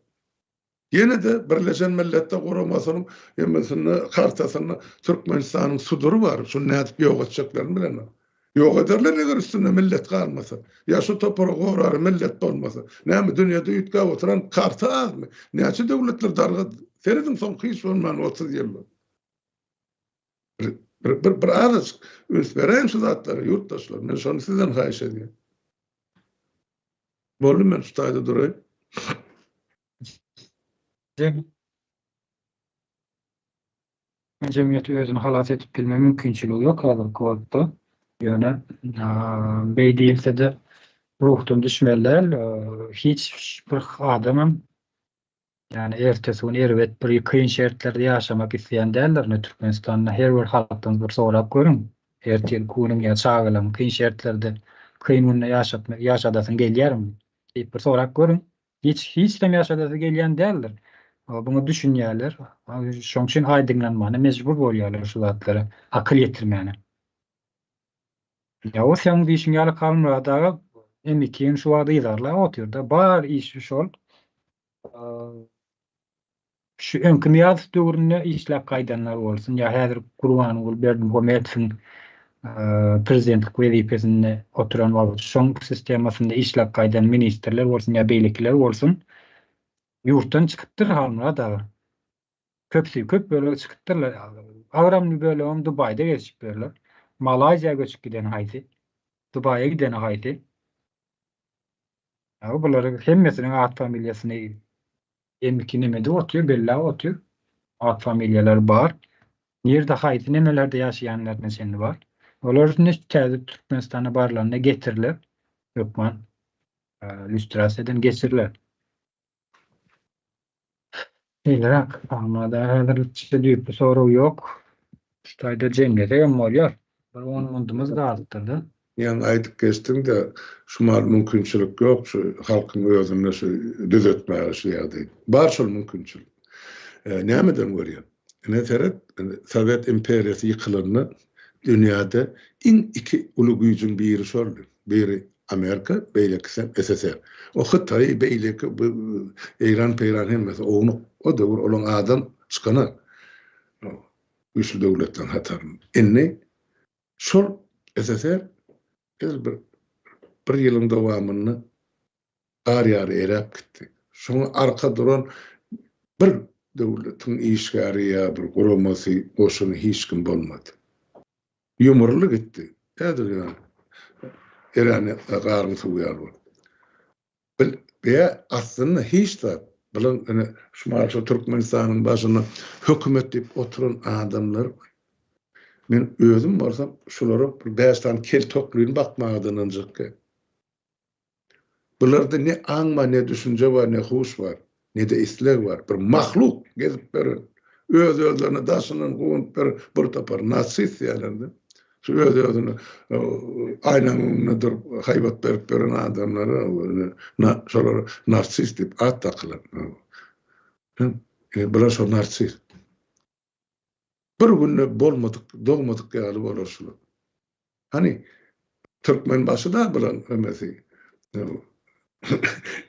Ýene-de Birleşen Milletler Guramasynyň hemmesinde kartasynda Türkmenistanyň sudury bar. Şuny nädip ýok etjeklerini bilenok. Ýok ederler eger üstünde millet galmasa. Ýa şu topara gorary millet bolmasa. Näme dünýede üýtgäp oturan karta azmy? Näçe döwletler dargady? Serediň soňky hiç bolman 30 ýylda. Bir, bir, bir, bir azajyk üns beräýiň şu zatlara ýurtdaşlar. Men şony sizden haýyş edýän. Boldy men şu taýda duraýyn. Jemgyýeti özüni halas edip bilme mümkinçiligi ýok häzirki wagtda. Ýöne beý diýilse-de ruhdan düşmeli däl. Hiç bir adamam ýagny ertesi gün erbet bir kyn şertlerde ýaşamak isleýän däldir. Ine Türkmenistanda her bir halkdan bir sorap görüň. Ertirki günüň ýa çagalaryň kyn şertlerde, kyn günde ýaşatmak, ýaşadasyň gelýärmi diýip bir sorap görüň. Hiç hiç hem ýaşadasy gelýän däldir. Buňa düşünýärler. Şoň üçin aýdyňlanmana mejbur bolýarlar şu zatlara akyl ýetirmäne. Ýa o seň diýşiň ýaly Halmyrat aga M2-ni şu wagt yzarlap otyrda. Bar işi şol. Şu öňki Nyýazow döwründe işläp gaýdanlar bolsun ýa häzir Gurbanguly Berdimuhamedowyň prezidentlik wezipesinde oturan wagty şoň sistemasynda işläp gaýdan ministrler bolsun ýa beýlekiler bolsun ýurtdan çykypdyr Halmyrat aga. Köpüsi, köp bölegi çykypdyrlar. Agramly bölegem Dubaýda gezişip ýörler. Malaýziýa göçüp gideni haýsy? Dubaýa gideni haýsy? Ýa bularyň hemmesiniň at familiýasyny M2 neme edip otyr, belläp otyr. At familiýalary bar. Nirde haýsy nemelerde ýaşaýanlaryna çenli bar. Olar indi täze Türkmenistana barlanda getiriler. Hökman lýustrasiýadan geçiriler. Şeýleräk, Almada häzirlikçe düýpli sorag ýok. Şu taýda jemlesegem bolýar. Bir on mundumyz galypdyr-da. Ýaňy aýdyp geçdiň-de, şu mal mümkinçilik ýok şu halkyň özünde şu düzetmäge şu ýagdaýy. Bar şol mümkinçilik. Nämeden görýän? Ine seret, Sowet imperiýasy ýykylanda dünýäde iň iki uly güýjüň biri şoldy. Biri Amerika, beýlekisem SSR. O Hytaý, beýleki bu Eýran-Peýran hemmesi ownuk. O döwür olaň adam çykana güýçli döwletleriň hatarynda. Indi şol SSR edil bir bir ýylyň dowamynda gar ýaly eräp gitdi. Şoňa arka duran bir döwletiň işgäri ýa bir guramasy, goşuny hiç kim bolmady. Ýumruldy gitdi. Edil ýaly erän garyň suwy ýaly boldy. Bil, be aslynda hiç zat. Bilen ine şu şu Türkmenistanyň başynda hökümet diýip oturan adamlar men özüm bolsam şulara bir 5 sany kel toklyny bakmaga ynanjak. Bularda ne aň bar, ne düşünje bar, ne huş bar, ne-de isleg bar. Bir mahluk gezip beren, öz-özlerine daşyndan guwanyp beren bir topar narsist diýerler-de. Şu öz-özüne aýnaň öňünde durup haýbat berip ýören adamlara şolara narsist diýip at dakylan. Bular şo narsist. Bir günde bolmadyk, dogmadyk ýaly bolar şular. Hany Türkmenbaşy da bulan ömesi.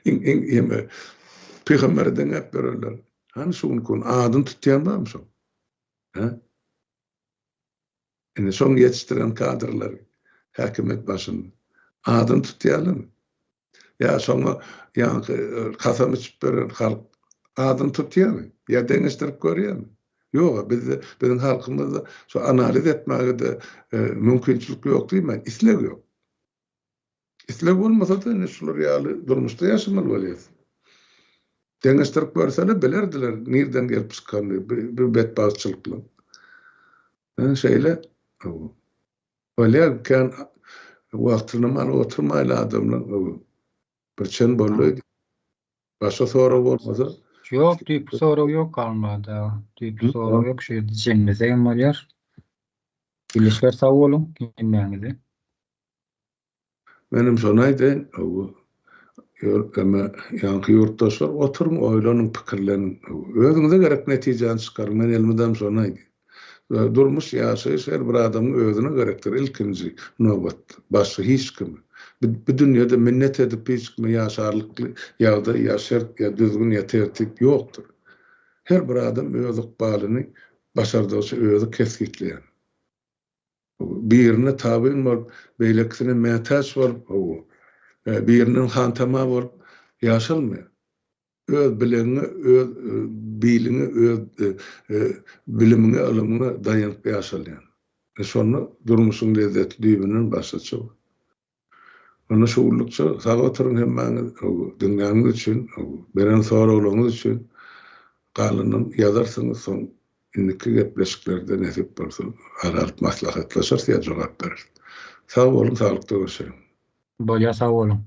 Iň iň ýeme pygambere deňäp bererler. Hany şu günki gün adyny tutýan barmy şo? Hä? Indi şoň ýetişdiren kadrlary häkimiýet başynda. Adyny tutýarlarmy? Ýa şoňa ýaňky kasam içip beren halk adyny tutýarmy? Ýa deňeşdirip görýärmi? Ýog-a, bizde, biziň halkymyzda şo analiz etmäge-de mümkinçilik ýok diýmän, isleg ýok. Isleg bolmasa-da indi şular ýaly durmuşda ýaşamaly bolýas. Deňeşdirip görseler bilerdiler nirden gelip çykanyny bu betbagtçylyklaryň. Şeýle. Bolýar kän wagtynam alyp oturmaýly adamlaň bir çen boldy. Başga sorag bolmasa. Ýok düýpli sorag ýok galmady. Düýpli sorag ýok şu ýerde jemlesegem bolýar. Ildeşler sag boluň hemmäňize. Menem şony aýdaýyn, hawa. Ýör, ýaňky ýurtdaşlar oturyň, oýlanyň, pikirleniň. Özüňize gerek netijäni çykaryň, men elmydam şony aýdýan. Durmuş, ýaşaýyş her bir adamyň özüne gerekdir ilkinji nobatda, başga hiç kime. Bu dünýede minnet edip hiç kime ýaşarlykly ýagdaý ýa şert ýa düzgün ýa tertip ýokdur. Her bir adam öz ykbalyny başardygyça özi kesgitleýär. Birine tabyn bolup, beýlekisine mätäç bolup, hawa, birinden hantama bolup ýaşalmaýar. Öz bilegiňe, öz biliňe, öz bilimiňe, ylymyňa daýanyp ýaşalýar. Şonda durmuşyň lezzeti düýbünden başgaça bolar. Onda şu günlükçe sag oturyň hemmäňiz diňläniňiz üçin, beren soraglaryňyz üçin galanynam ýazarsyňyz soň indiki gepleşiklerde nesip bolsa ara alyp maslahatlaşarys ýa jogap bereris. Sag boluň saglykda görşeliň. Bolýar sag boluň.